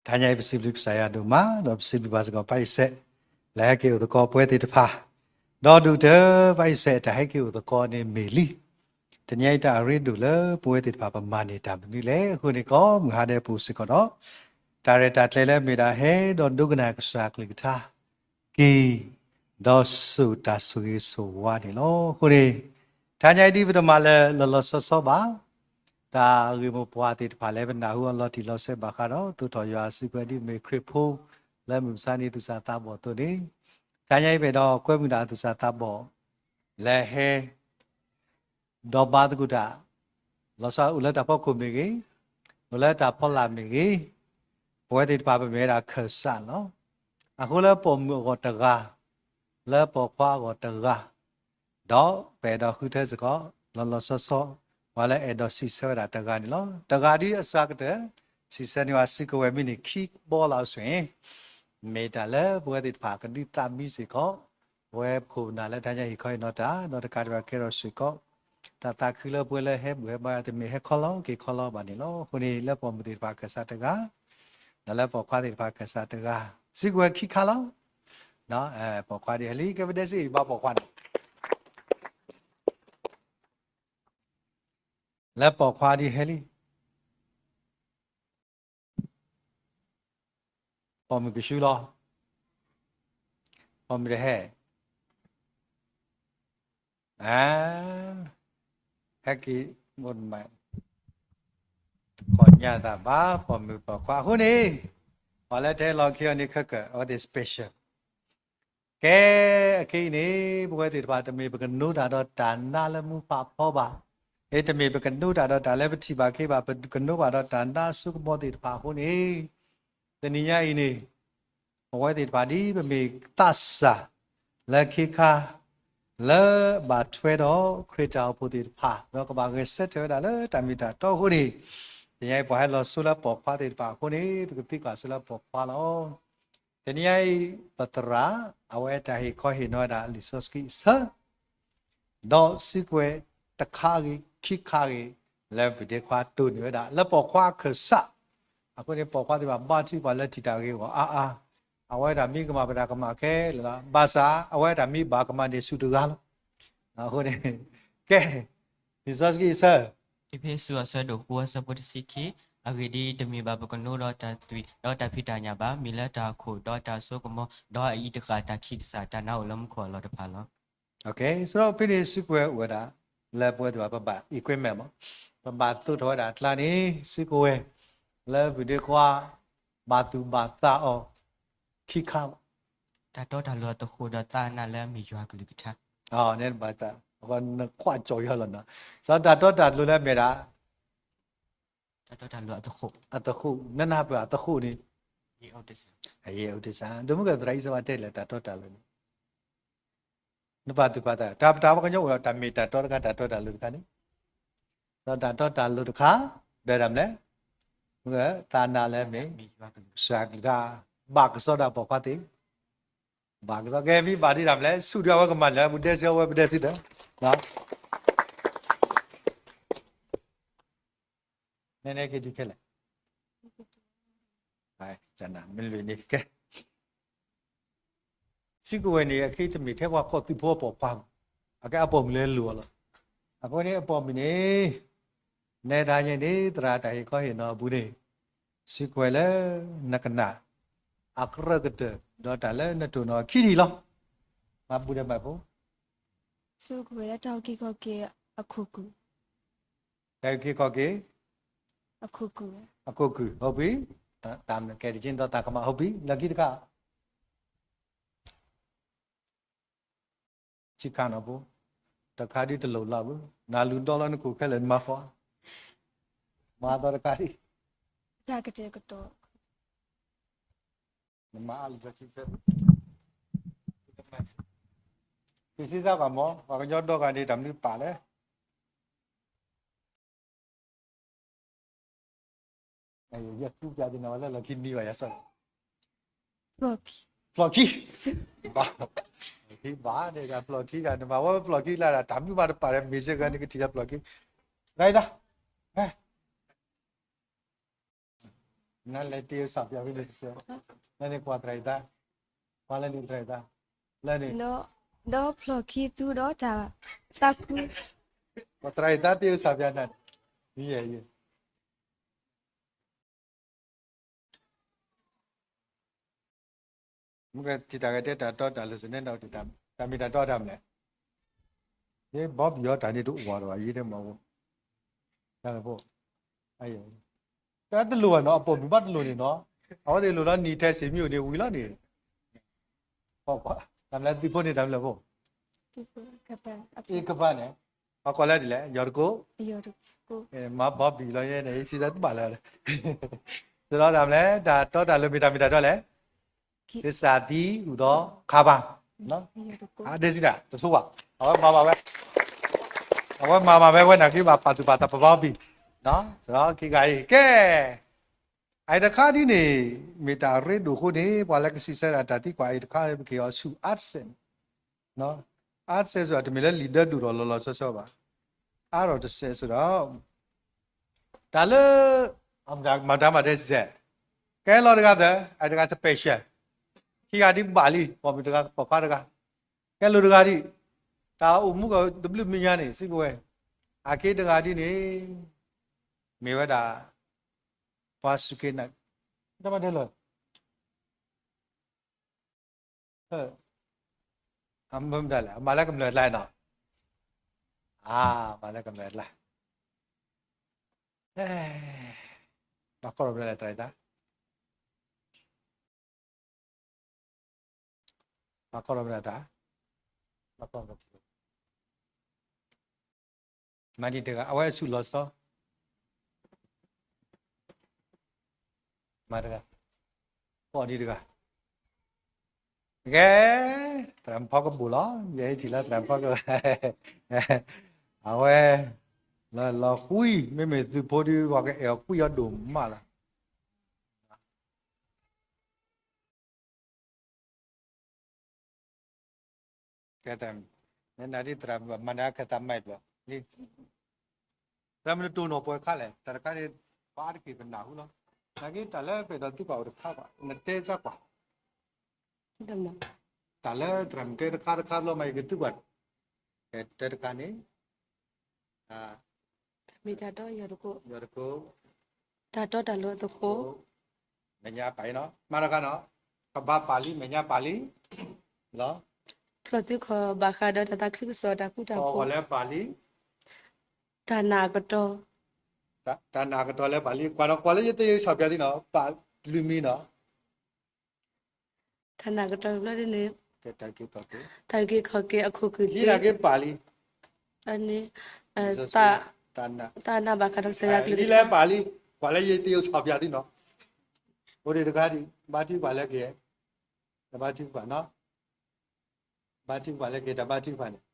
တနံၤအံၤပစံးဘျုးကစၢ်ယွၤဒိၣ်မး ဒီးပစံးဘျုးဘၣ်စ့ၢ်ကီးပၢ်အံၣ်စဲး လၢဟဲက့ၤအိၣ်သကိးပဝဲသ့ၣ်တဖၣ်, ဒီးဒုးကတၢၢ်ပၢ်အံၣ်စဲး တၢ်ဟဲက့ၤအိၣ်သကိးန့ၣ်မ့ၢ်လံ. တနံၤအံၤတၢ်အရ့ဒိၣ်လၢပဝဲသ့ၣ်တဖၣ်ပမၤန့ၢ်တၢ်မနုၤလဲၣ်အဃိန့ၣ် ကိးမုၢ်ဟါဒဲးပူၤစ့ၢ်ကီးဒီး တၢ်ရဲၣ်တၢ်ကျဲၤလၢအမ့ၢ်ဒၣ်ဟဲဒီးဒိကနၣ်ကစၢ်အကလုၢ်ကထါ က့ၤ ဒီးစိာ်တၢ်ဆိၣ်ဂ့ၤဆိၣ်ဝါန့ၣ်လီၤ. အဃိန့ၣ် တနံၤအံၤဒ်ပတမၤလၢာ်လီၤလီၤဆီဆီဘၣ်, တၢ်ဂ့ၢ်မိၢ်ပှၢ်သ့ၣ်တဖၣ်လၢပနၢ်ဟူအီၤလီၤတံၢ်လီၤဆဲးဘၣ်ဃးဒီး သိးထီၣ်ယွၤစုကဝဲၤဒ်မ့ၢ်ခရံာ်ဖိ လၢမုၢ်မဆါနံၤသူၣ်စၢ်သးဘီၣ်အသိးန့ၣ်, တနံၤအံၤပအဲၣ်ဒိးကွဲမုာ်ဒၣ်သူၣ်စၢ်သးဘီၣ် လၢဟဲ ဒီးဘါသကိးတၢ် လီၤဆီအိၣ်လၢတၢ်ဖီခိၣ်မ့ၢ်ဂ့ၤ, အိၣ်လၢတၢ်ဖီလာ်မ့ၢ်ဂ့ၤ, ပဝဲသ့ၣ်တဖၣ်ပမ့ၢ်ဝဲဒၣ်ခၢၣ်စးလီၤ. အဃိလၢပိာ်မုၣ်အဂီၢ်တဂၤ, လၢပိာ်ခွါအဂီၢ်တဂၤ, ဒီးပအဲၣ်ဒိးဃုထၢစ့ၢ်ကီး လီၤလီၤဆီဆီ ပှၤလၢအဲၣ်ဒိးစံးဆၢဝဲဒၣ်တဂၤန့ၣ်လီၤ. တဂၤဒ်အစှၤကတၢၢ် စံးဆၢန့ၢ်ဝဲ စုကဝဲၤမ့ၢ်န့ၢ်ခံဘီလီၤအဆိၣ်အံၤ မ့ၢ်တၢ်လၢပဝဲသ့ၣ်တဖၣ်ကဒုးသးမံစ့ၢ်ကီး ပဝဲပခိၣ်ပနၢ်လၢတနံၤအံၤဟ့ၣ်ခီဟ့ၣ်နီၤတၢ် ဒီးတကးဒံးဘၣ်ကဲထီၣ်စ့ၢ်ကီး တၢ်သးခုလၢပဝဲလၢဟဲဘူၣ်ဟဲဘါတမ့ၢ်ဟဲခီလီၤက့ၤခီလီၤဘၣ်န့ၣ်လီၤ. အဃိန့ၣ် လၢပိာ်မုၣ်သ့ၣ်တဖၣ်ခၢၣ်စးတဂၤ, ဒီးလၢပိာ်ခွါသ့ၣ်တဖၣ်ခၢၣ်စးတဂၤ, စုကဝဲၤခံခါလီၤ. ပိာ်ခွါဒ်ဟဲလံ ကဲပဒဲစ့ၢ်ဘၣ်ပိာ်ခွါန့ၣ် လၢပိာ်ခွါဒ်ဟဲလံ ပိာ်မုၣ်ကဆူလီၤ. ပိာ်မုၣ်တဟဲ, ဟဲက့ၤ, တခီညါသးဘၣ် ပိာ်မုၣ်ပိာ်ခွါအဃိန့ၣ်, ပှၤလၢတဟဲလီၤခံအီၤန့ၣ်ခဲကၢၣ် အဝဲသ့ၣ် special ကဲ, အခဲအံၤန့ၣ် ပဝဲသ့ၣ်တဖၣ်တမ့ၢ်ပကနိတၢ်ဒီးတၢ်နါလၢမူဖးဖီဘၣ်, တမ့ၢ်ပကနိတၢ်ဒီးတၢ်လၢပထံၣ်ဘၣ်က့ၤဘၣ်, ပကနိဘၣ်ဒီးတၢ်နါအစိကမီၤသ့ၣ်တဖၣ်အဃိန့ၣ်, တနံၤညါအံၤန့ၣ် ပဝဲသ့ၣ်တဖၣ်ဒ်ပမ့ၢ်သးစၢ်လၢခ့ခါ လၢဘၣ်ထွဲဒီးခရံာ်တၢ်အိၣ်ဖှိၣ်သ့ၣ်တဖၣ် ဒီးကဘၣ်ဂဲၤဆၢထၢၣ်ဝဲဒၣ်လၢတၢ်မ့ၢ်တၢ်တီအဃိန့ၣ်, တနံၤအံၤပှၤဟဲလီၤဆိလၢပိာ်ခွါသ့ၣ်တဖၣ်အဃိန့ၣ် ပကသံကွၢ်ဆိလၢပိာ်ခွါလီၤ. တနံၤအံၤ ပသရၣ် အဝဲတၢ်ဟ့ၣ်ခီဟ့ၣ်နီၤဝဲဒၣ်လံာ်စီဆှံအဆၢ ဒီးစုကဝဲၤတခါဂ့ၤ ခံခါဂ့ၤ လၢပဒ့ခွါတိၢ်န့ၢ်ဝဲဒၣ် လၢပိာ်ခွါအခၢၣ်စး, အဃိန့ၣ် ပိာ်ခွါသ့ၣ်တဖၣ်ဘါထုကဖၣ်လၢထံၣ်တၢ်ဂ့ၤအဂီၢ်အါအါ, အဝဲတၢ်မ့ၢ်ကမၣ်ပတၢ်ကမၣ်ခဲလၢာ်လီၤ, ဘၣ်ဆၣ် အဝဲတၢ်မ့ၢ်ဘၣ်ကမၣ်န့ၣ်ဆူၣ်တဂၤလီၤ. အဃိန့ၣ်, ကဲ, လံာ်စီဆှံအဆၢ အ့းဖ့းစူးအဆၢဒိၣ်ဃုအဆၢဖိတဆံခံ, အဂ့ၢ်ဒ်အံၤ, တမ့ၢ်ဘၣ်ပကနိဒီးတၢ်သွံၣ်ဒီးတၢ်ဖံးတၢ်ညၣ်ဘၣ်, မ့ၢ်လၢတၢ်အခိၣ်ဒီးတၢ်အစိကမီၤ, ဒီးအအံၤတဃၣ်တၢ်ခံကစၢ်တၢ်နါအိၣ်လၢမူခိၣ်အလီၢ်တဖၣ်လီၤ. ဆိဒီးဖဲန့ၣ်စုကဝဲၤအိၣ်ဝဲဒၣ် လၢပဝဲသ့ၣ်တဖၣ်ပဘၣ် equipment မး, ပဘၣ်သိးထီၣ်ဝဲဒၣ်အကျါန့ၣ် စုကဝဲၤ လၢပဒ့ခွါ ဘၣ်သူၣ်ဘၣ်သးအီၤ ခံခါ, တၢ်တီတၢ်လိၤအသဃိးဒီးသးနးလၢအမ့ၢ်ယွၤကလုၢ်ကထါ, နဘၣ်သး, နကွၢ်ကၠီယွၤလီၤနီၤ, စီၤတၢ်တီတၢ်လိၤလၢအမ့ၢ်ဒၣ် တၢ်တီတၢ်လိၤအသဃိး, အသဃိး, နနၢ်ပၢၢ်အသဃိးန့ၣ်, ယဲၢ်အိၣ်တစၢ်, ဒိမုၣ်ကသရၣ်အံၤစၢဘၣ်တဲလၢတၢ်တီတၢ်လိၤန့ၣ် နပာ်သူၣ်ပာ်သး, တၢ်ပတၢ်ပှၤကညီအိၣ်ဒီးတၢ်မ့ၢ်တၢ်တီတခါ တၢ်တီတၢ်လိၤတခါန့ၣ်, ဒီးတၢ်တီတၢ်လိၤတခါ, ဒီးဒၣ်မလဲၣ်, သးနးလၢမ့ၢ် ကစၢ်ကလုၢ်ကထါ, ဘၣ်ကစီဒီးပိာ်ခွါသ့ၣ်, ဘၣ်ကစီ ကဲမ့ၢ်ဘၣ်ဒ်ဒၣ်မလဲၣ်, ဆူၣ်ဒီးအဝဲကမၤလၢပဒဲစ့ၢ် အဝဲပဒဲသုဒီး နဲနဲက့ၤဒုးခဲလၢာ်, မ့ၢ်လွံၢ်န့ၣ်ကဲ, စုကဝဲၤန့ၣ် အခဲအံၤတမ့ၢ်ထဲပှၤကီၢ်သူးဖိအပိာ်ခွါ, အကဲအပိာ်မုၣ်လၢလိၤအီၤလီၤ. အဃိန့ၣ်အပိာ်မုၣ်န့ၣ်, နဲဒၣ်ညါန့ၣ် သရၣ်တၢ်ဟ့ၣ်ခီဟ့ၣ်နီၤအပူၤန့ၣ်, စုကဝဲၤလၢနကနၣ် အကရၢကတၢၢ် ဒီးတၢ်လၢနတိၢ်နီၣ်အခံထံၣ်လီၤ. မၤဘူၣ်ဒီးမၤဖိ စုကဝဲၤလၢတၢ်အုၣ်က့ၤခီၣ်က့ၤအခိၣ်ကုၢ်, တၢ်အုၣ်က့ၤခီၣ်က့ၤ အခိၣ်ကုၢ်, အခိၣ်ကုၢ် ဟုတ်ပြီ, တၢ်ကဲတက့ၢ်ဒီးတၢ်ကမၣ် ဟုတ်ပြီ, လၢခံတခါ ဆံခါနီၤဖိ, တခါဒ်တလိၣ်လီၤဘၣ်, နလူၤဒီလီၤနခိၣ်ခဲလၢာ်နမၤဃီ, မၤသီတခါဒ်, တၢ်ကတဲာ်ကတီၤ, နမၤအါလံာ်စီဆှံ, က့ၤစံးစၢ်ကွၢ်မး, ပှၤကညီဒီဂၤန့ၣ် တၢ်မနုၤပာ်လဲၣ် ယသူပျးဒ်နၤဝဲလၢလီၢ်ခံနံၤဘၣ်ယၤစၢ်, ဖျီၣ်ခံ, ဘၣ်, ဖျီၣ်ခံဘၣ်န့ၣ် ဖျီၣ်ခံဒၣ် နမၤဝဲဖျီၣ်ခံလၢဒၣ် တၢ်မနုၤမးတပာ်ဒီး မ့ၢ်စ့ၢ်ကီးန့ၣ်ကထံၣ်လၢဖျီၣ်ခံ, ရၤအံသး, ဟဲ နလဲၤတ့အီၣ်စၣ်ပျးဝံၤန့ၣ်တစဲး, လၢန့ၣ်ကွၢ်သရၣ်အံၤတၢ်, ကွၢ်လၢန့ၣ်သရၣ်အံၤတၢ်, လၢန့ၣ်, ဒီးဖျိၣ်ခံသူဒီးတၢ်သးခု, ကွၢ်သရၣ်အံၤတၢ်တ့အီၣ်စၣ်ပျးနၤ, ယဲယဲ မ့ၢ်ကထံၣ်တၢ်ဂဲၤတဲ တၢ်တီတၢ်လိၤစ့ၢ်န့ၣ်ဒီး တၢ်မ့ၢ်တၢ်တီတၢ်မနုၤလဲၣ်, ယဘီဘံၣ်အီၤတၢ်န့ၣ်တအိၣ်ဘၣ်ဒီး ယဲဒၣ်မၤဝဲ, တၢ်ဖိ, တၢ်တလိၣ်ဘၣ်နီၤ အပိာ်မုၣ်ဘၣ်တလိၣ်န့ၣ်နီၤ, အဝဲသ့ၣ်လိၣ်ဒီးနံၣ်ထဲစ့ၢ်မံအိၣ်န့ၣ်ဝံၤလီၤန့ၣ်, တၢ်မနုၤလဲၣ် သုးဖိန့ၣ် တၢ်မနုၤလဲၣ်ဖိ, အ့ကဘၣ်န့ၣ်, အကိးလၢဒ်လဲၣ် ယီၤတကိး, မၤဘီဘံၣ်လီၤယဲန့ၣ် ယစံးတၢ်တဘၣ်လၢၤ, စံးလီၤတၢ်မနုၤလဲၣ် တၢ်တီတၢ်လိၤမ့ၢ်တၢ်မ့ၢ်တၢ်တီလဲၣ် ကစၢ်သံအိၣ်ဒီးခါဘၣ်, အဒ့စံးတၢ်တဆိဝဲ, အဝဲမၤဘၣ်ဝဲ, အဝဲမၤဘၣ်ဝဲဝဲနာ်က့ဘၣ်ပာ်သူၣ်ပာ်သးပဘီဘံၣ်, စရီခံဂၤအံၤ ကဲ, အအံၤတခါဒ်န့ၣ်, မ့ၢ်တၢ်ရ့ဒိၣ်အဃိန့ၣ် ပှၤလၢကစံးဆၢဒၣ်တၢ်သံကွၢ်အံၤတခါ ပက့ၤအီၤဆူ accent, accent စ့ၢ် တမ့ၢ်လၢလံာ်ဒၢဒိၣ်ထီၣ်လီၤလီၤဆီဆီဘၣ်, အါထီၣ်တစဲးစ့ၢ်ဒီး တၢ်လၢ, မၤတၢ်မၤတဲစဲး, ကဲလီၤတဂၤသၢ, အတဂၤ special, ခံဂၤဒ်ဘၣ်လံ ပိာ်မုၣ်တဂၤပိာ်ခွါတဂၤ, ကဲလိာ်တဂၤဒ်, တၢ်အိၣ်မူကတဘျုးမံၤညါန့ၣ် စံးကဝဲ, အက့တဂၤဒ်န့ၣ်, မ့ၢ်ဝဲဒၣ်, ပှၤစူၢ်က့ၤနာ်, တၢ်မၤတဲလီၤ အမၤဒ်လဲၣ် အမၤလၢကမျၢၢ်ကျါနီၤ, အမၤလၢကမျၢၢ်ကျါ, ဘၣ်ကီၢ်ရၤမနုၤလဲၣ်တၢ်အံၤတၢ်, ဘၣ်ကီၢ်ရၤမနုၤတၢ်, ဘၣ်ကီၢ်ရၤမနုၤ မၤဒံးတဂၤ အဝဲအဆူၣ်လီၤဆီ, မၤတဂၤ, ပီၣ်ဒံးတဂၤ, ကဲ, သရၣ်မုၣ်ဖီကဘိၣ်လီၤ, ယဲထံၣ်လၢသရၣ်မုၣ်ဖီကဘိၣ်, အဝဲ, လီၤလီၤကွံ, မ့မ့ၢ်သုးဖိဒ်ပှၤကအဲၣ်အီၤကွံအီၤဒိၣ်မးလီၤ. ကဲ, နနၢ်ဒ်သရၣ်မုၣ်မၤနၢၤခဲသးမၤဘျီ, သရၣ်မုၣ်နတိၢ်နီၣ်ပှဲၤခါလဲၣ်, တၢ်တခါန့ၣ်, ပာ်တက့ၢ်ပနၢ်ဟူလီၤ, နာ်က့တၢ်လၢပအဲၣ်ဒိးသံကွၢ်အိၣ်တခါဘၣ်, နတဲစၢ်ကွၢ် တၢ်လၢသရၣ်မုၣ်တဲတခါတခါဘျီမး ယကသံကွၢ်, တဲတခါန့ၣ်, မ့ၢ်တၢ်တီယီၤတကိး, ယီၤတကိး, တၢ်တီတၢ်လိၤသကိး, မဲာ်ညါပာ်လံနီၤ, မၤတခါနီၤ, ကဘၣ်ပာ်လံ မဲာ်ညါပာ်လံ, လီၤ, ဖျီၣ်သံခီၣ်ဘၣ်ဃးဒီးတၢ်သးခုကစီၣ်တၢ်ဃူတၢ်ဖိး, လဲၤပာ်လံ, တၢ်နာ်အကတီၢ်, တၢ်နာ်အကတီၢ်လဲၤပာ်လံ, ကွၢ်ဒီးကွၢ်လၢယသ့ၣ်ယုၢ် ဆီၣ်ပျးသံနီၤ ပာ်လွံၢ်မံၤနီၤ တၢ်နာ်ကတီၢ်ဘျီဒ်န့ၣ်, တၢ်အုၣ်က့ၤခီၣ်က့ၤအခိၣ်က့ၤသ့, လံနာ်က့ၤပာ်လံ, န့ၣ်, တၢ်နာ်ဘၣ်ဃးဒီးကစၢ်ယွၤကလုၢ်ကထါ, လံလဲၤပာ်လံ, ကွၢ်လၢယသ့ၣ်ယုၢ် ဆီၣ်ပျးသံနီၤ, အိၣ်ဒံးတခါဒံး ဘါထုကဖၣ်လၢက့ၤ, တၢ်ဘါထုကဖၣ်နီၤ, ဘါထုကဖၣ်လၢက့ၤ တၢ်ဘါထုကဖၣ်န့ၣ်,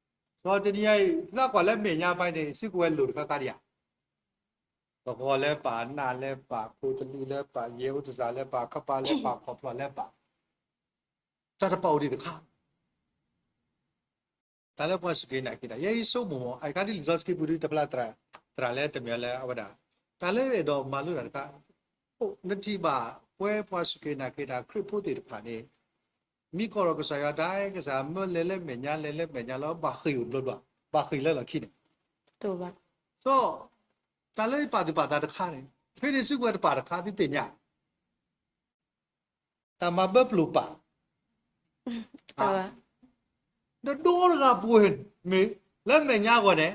ဒီးတနံၤညါအံၤ လၢကွၢ်လၢမဲာ်ညါပာ်န့ၣ် စ့ၢ်ကီးဝဲလိၣ်တခါခါဒံးဧါ သဃီၤလဲၤပာ်, နးလဲၤပာ်, ခိၣ်သလုးလဲၤပာ်, ယဲၢ်အိၣ်တစၢ်လဲၤပာ်, ခးပာ်လဲၤပာ်, ခီၣ်ဖျီၣ်လဲၤပာ်, တၢ်တပာ်အိၣ်ဒံးတခါ, တၢ်လၢပှၤစူၢ်က့ၤနာ်က့ၤတၢ် ယဲယဆိကမိၣ်မး အကါဒ်လံာ်စီဆှံပူၤဒုတဖျါ သရၣ်လၢတမ့ၢ်လၢအဝဲဒၣ်, တၢ်လၢအဲၣ်ဒိးမၤလိတၢ်တခါ, နထံၣ်ဘၣ် ပှၤစူၢ်က့ၤနာ်က့ၤတၢ်ခရံာ်ဖိသ့ၣ်တဖၣ်န့ၣ်, မ့ၢ်ကီၢ်ဒီးကစၢ်ယွၤတၢ်ကစၢ်မၢလဲၤလၢမဲာ်ညါ လဲၤလၢမဲာ်ညါလၢ ဘၣ်ဃ့ၢ်အိၣ်ဘျီဘျီ, ဘၣ်ဃ့ၢ်လၢလီၢ်ခံန့ၣ်, ဒီး တၢ်လၢပာ်သူၣ်ပာ်သးတခါန့ၣ် ဖဲန့ၣ်စ့ၢ်ကီးဝဲတပာ်တခါ သုသ့ၣ်ညါ တၢ်မၤဘၢပျိာ်ပာ်, ဒီးဒိတဂၤပှဲၤမ့ၢ် လၢမဲာ်ညါအဂီၢ်န့ၣ်,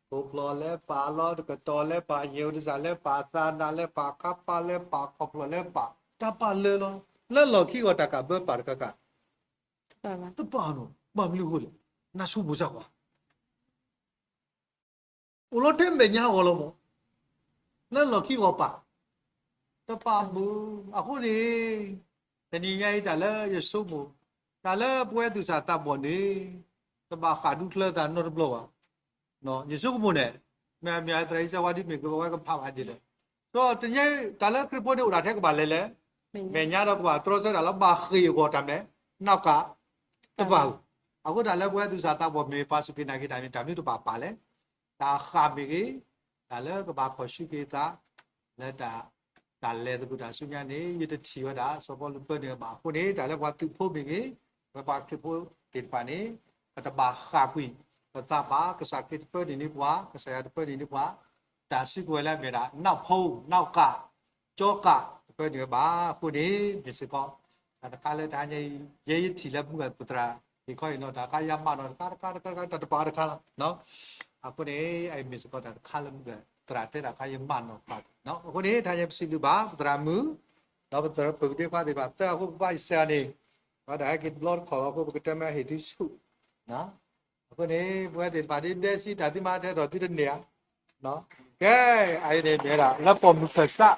ခိၣ်ဖျီၣ်လဲၤပာ်လီၤ, တကတီၢ်လဲၤပာ်, ယဲၢ်အိၣ်တစၢ်လဲၤပာ်, သးနးလဲၤပာ်, ခးပာ်လဲၤပာ်, ခီၣ်ဖျီၣ်လဲၤပာ်, တၢ်ပာ်လၢာ်လီၤ. လၢလီၢ်ခံအဂီၢ် တၢ်ကးဘၢပာ်တခါခါ တပာ်နီၤ, ဘၣ်မနုၤအဃိလဲၣ်, နဆိကမိၣ်စၢ်ကွၢ် အိၣ်လီၤထဲမဲာ်ညါအဂီၢ်လီၤမး, လၢလီၢ်ခံအဂီၢ်ပာ်, တပာ်ဘၣ်. အဃိန့ၣ် တနံၤညါအံၤ တၢ်လၢယဆိကမိၣ်, တၢ်လၢပဝဲသူၣ်စၢ်သးဘီၣ်န့ၣ် တဘၣ်ဃးဒူချၢသးနီတဘျီဘၣ်. ယဆိကမိၣ်န့ၣ် မ့ၢ်မ့ၢ်သရၣ်အံၤစၢ်ဝါဒ်မ့ၢ်ကဝဲကဖးဘၣ်ဒ်လဲၣ်. ဒီးတနံၤညါအံၤ တၢ်လၢခရံာ်ဖိန့ၣ်အိၣ်ဒၣ်ထဲကဘၣ်လဲၤလၢ မဲာ်ညါဒီးကဘၣ်တြီဆၢဒၣ်လၢဘၣ်ဃ့ၢ်အဂီၢ်တၢ်မဲာ် နီၢ်ကး တပာ်ဧိၤ. အဃိတၢ်လၢပဝဲသူၣ်စၢ်သးဘီၣ်မ့ၢ်ပှၤစူၢ်က့ၤနာ်က့ၤတၢ်န့ၣ် တၢ်မနုၤတဘၣ်ပာ်လဲၣ်. တၢ်ဃၢ်မ့ၢ်ဂ့ၤ, တၢ်လၢကဘၣ်ခီၣ်ဆူၣ်က့ၤသး လၢတၢ် တၢ်လဲၤသကိးတၢ်ဆူညါန့ၣ် ယတထံၣ်ဝဲဒၣ်စီၤပီလူးပၢနုာ်ဘၣ်. အဃိန့ၣ် တၢ်လၢပှၤသုးဖိမ့ၢ်ဂ့ၤ, ပှၤခရံာ်ဖိသ့ၣ်တဖၣ်န့ၣ် ပတဘၣ်ဃၣ်ကွံာ်ပသးဘၣ်. ကစၢ်ခရံာ်တပၢနုာ်န့ၢ်ပှၤ, ကစၢ်ယွၤတပၢနုာ်န့ၢ်ပှၤ တၢ်စုကဝဲၤလၢအမ့ၢ်ဒၣ် နောက်ဖို့, နောက်က, ကျောက်က တပၢနုာ်ဝဲဘၣ်. အဃိန့ၣ် မ့ၢ်စ့ၢ်ကီး တၢ်တခါလၢတဟါညါအံၤ ယဲယထံၣ်လၢမုၢ်ဂၤပသရၣ် ဟ့ၣ်ခီဟ့ၣ်နီၤတၢ်တခါ ယမၤနီၣ်တခါတခါတခါတခါ တၢ်တပာ်တခါလီၤ. အဃိန့ၣ် အအံၤမ့ၢ်စ့ၢ်ကီးတၢ်တခါလၢမုၢ်ဂၤသရၣ်တဲတၢ်တခါ ယမၤနီၣ်ပာ်. အဃိန့ၣ် တဟါညါပစံးဘျုးဘၣ် ပသရၣ်မုၣ် ဒီးပသရၣ်ပကဒ့ခွါသ့ၣ်တဖၣ် သၢအဃိ ပဘၣ်ယစၢၤန့ၣ် ပှၤဒၣ်ဟဲက့ၤတဘျီတခီၣ်လီၤ. အဃိ ပကတဲမ့ၢ်ဟ့ၣ်သုဆူၣ် အဃိန့ၣ် ပဝဲသ့ၣ်တဖၣ်ဒ် ဒဲစံး တၢ်သံမၤထဲဒီးသုတန့ၢ်ဧါ. ကဲ အအံၤန့ၣ်မ့ၢ်ဝဲဒၣ် လၢပိာ်မုၣ်ခၢၣ်စး,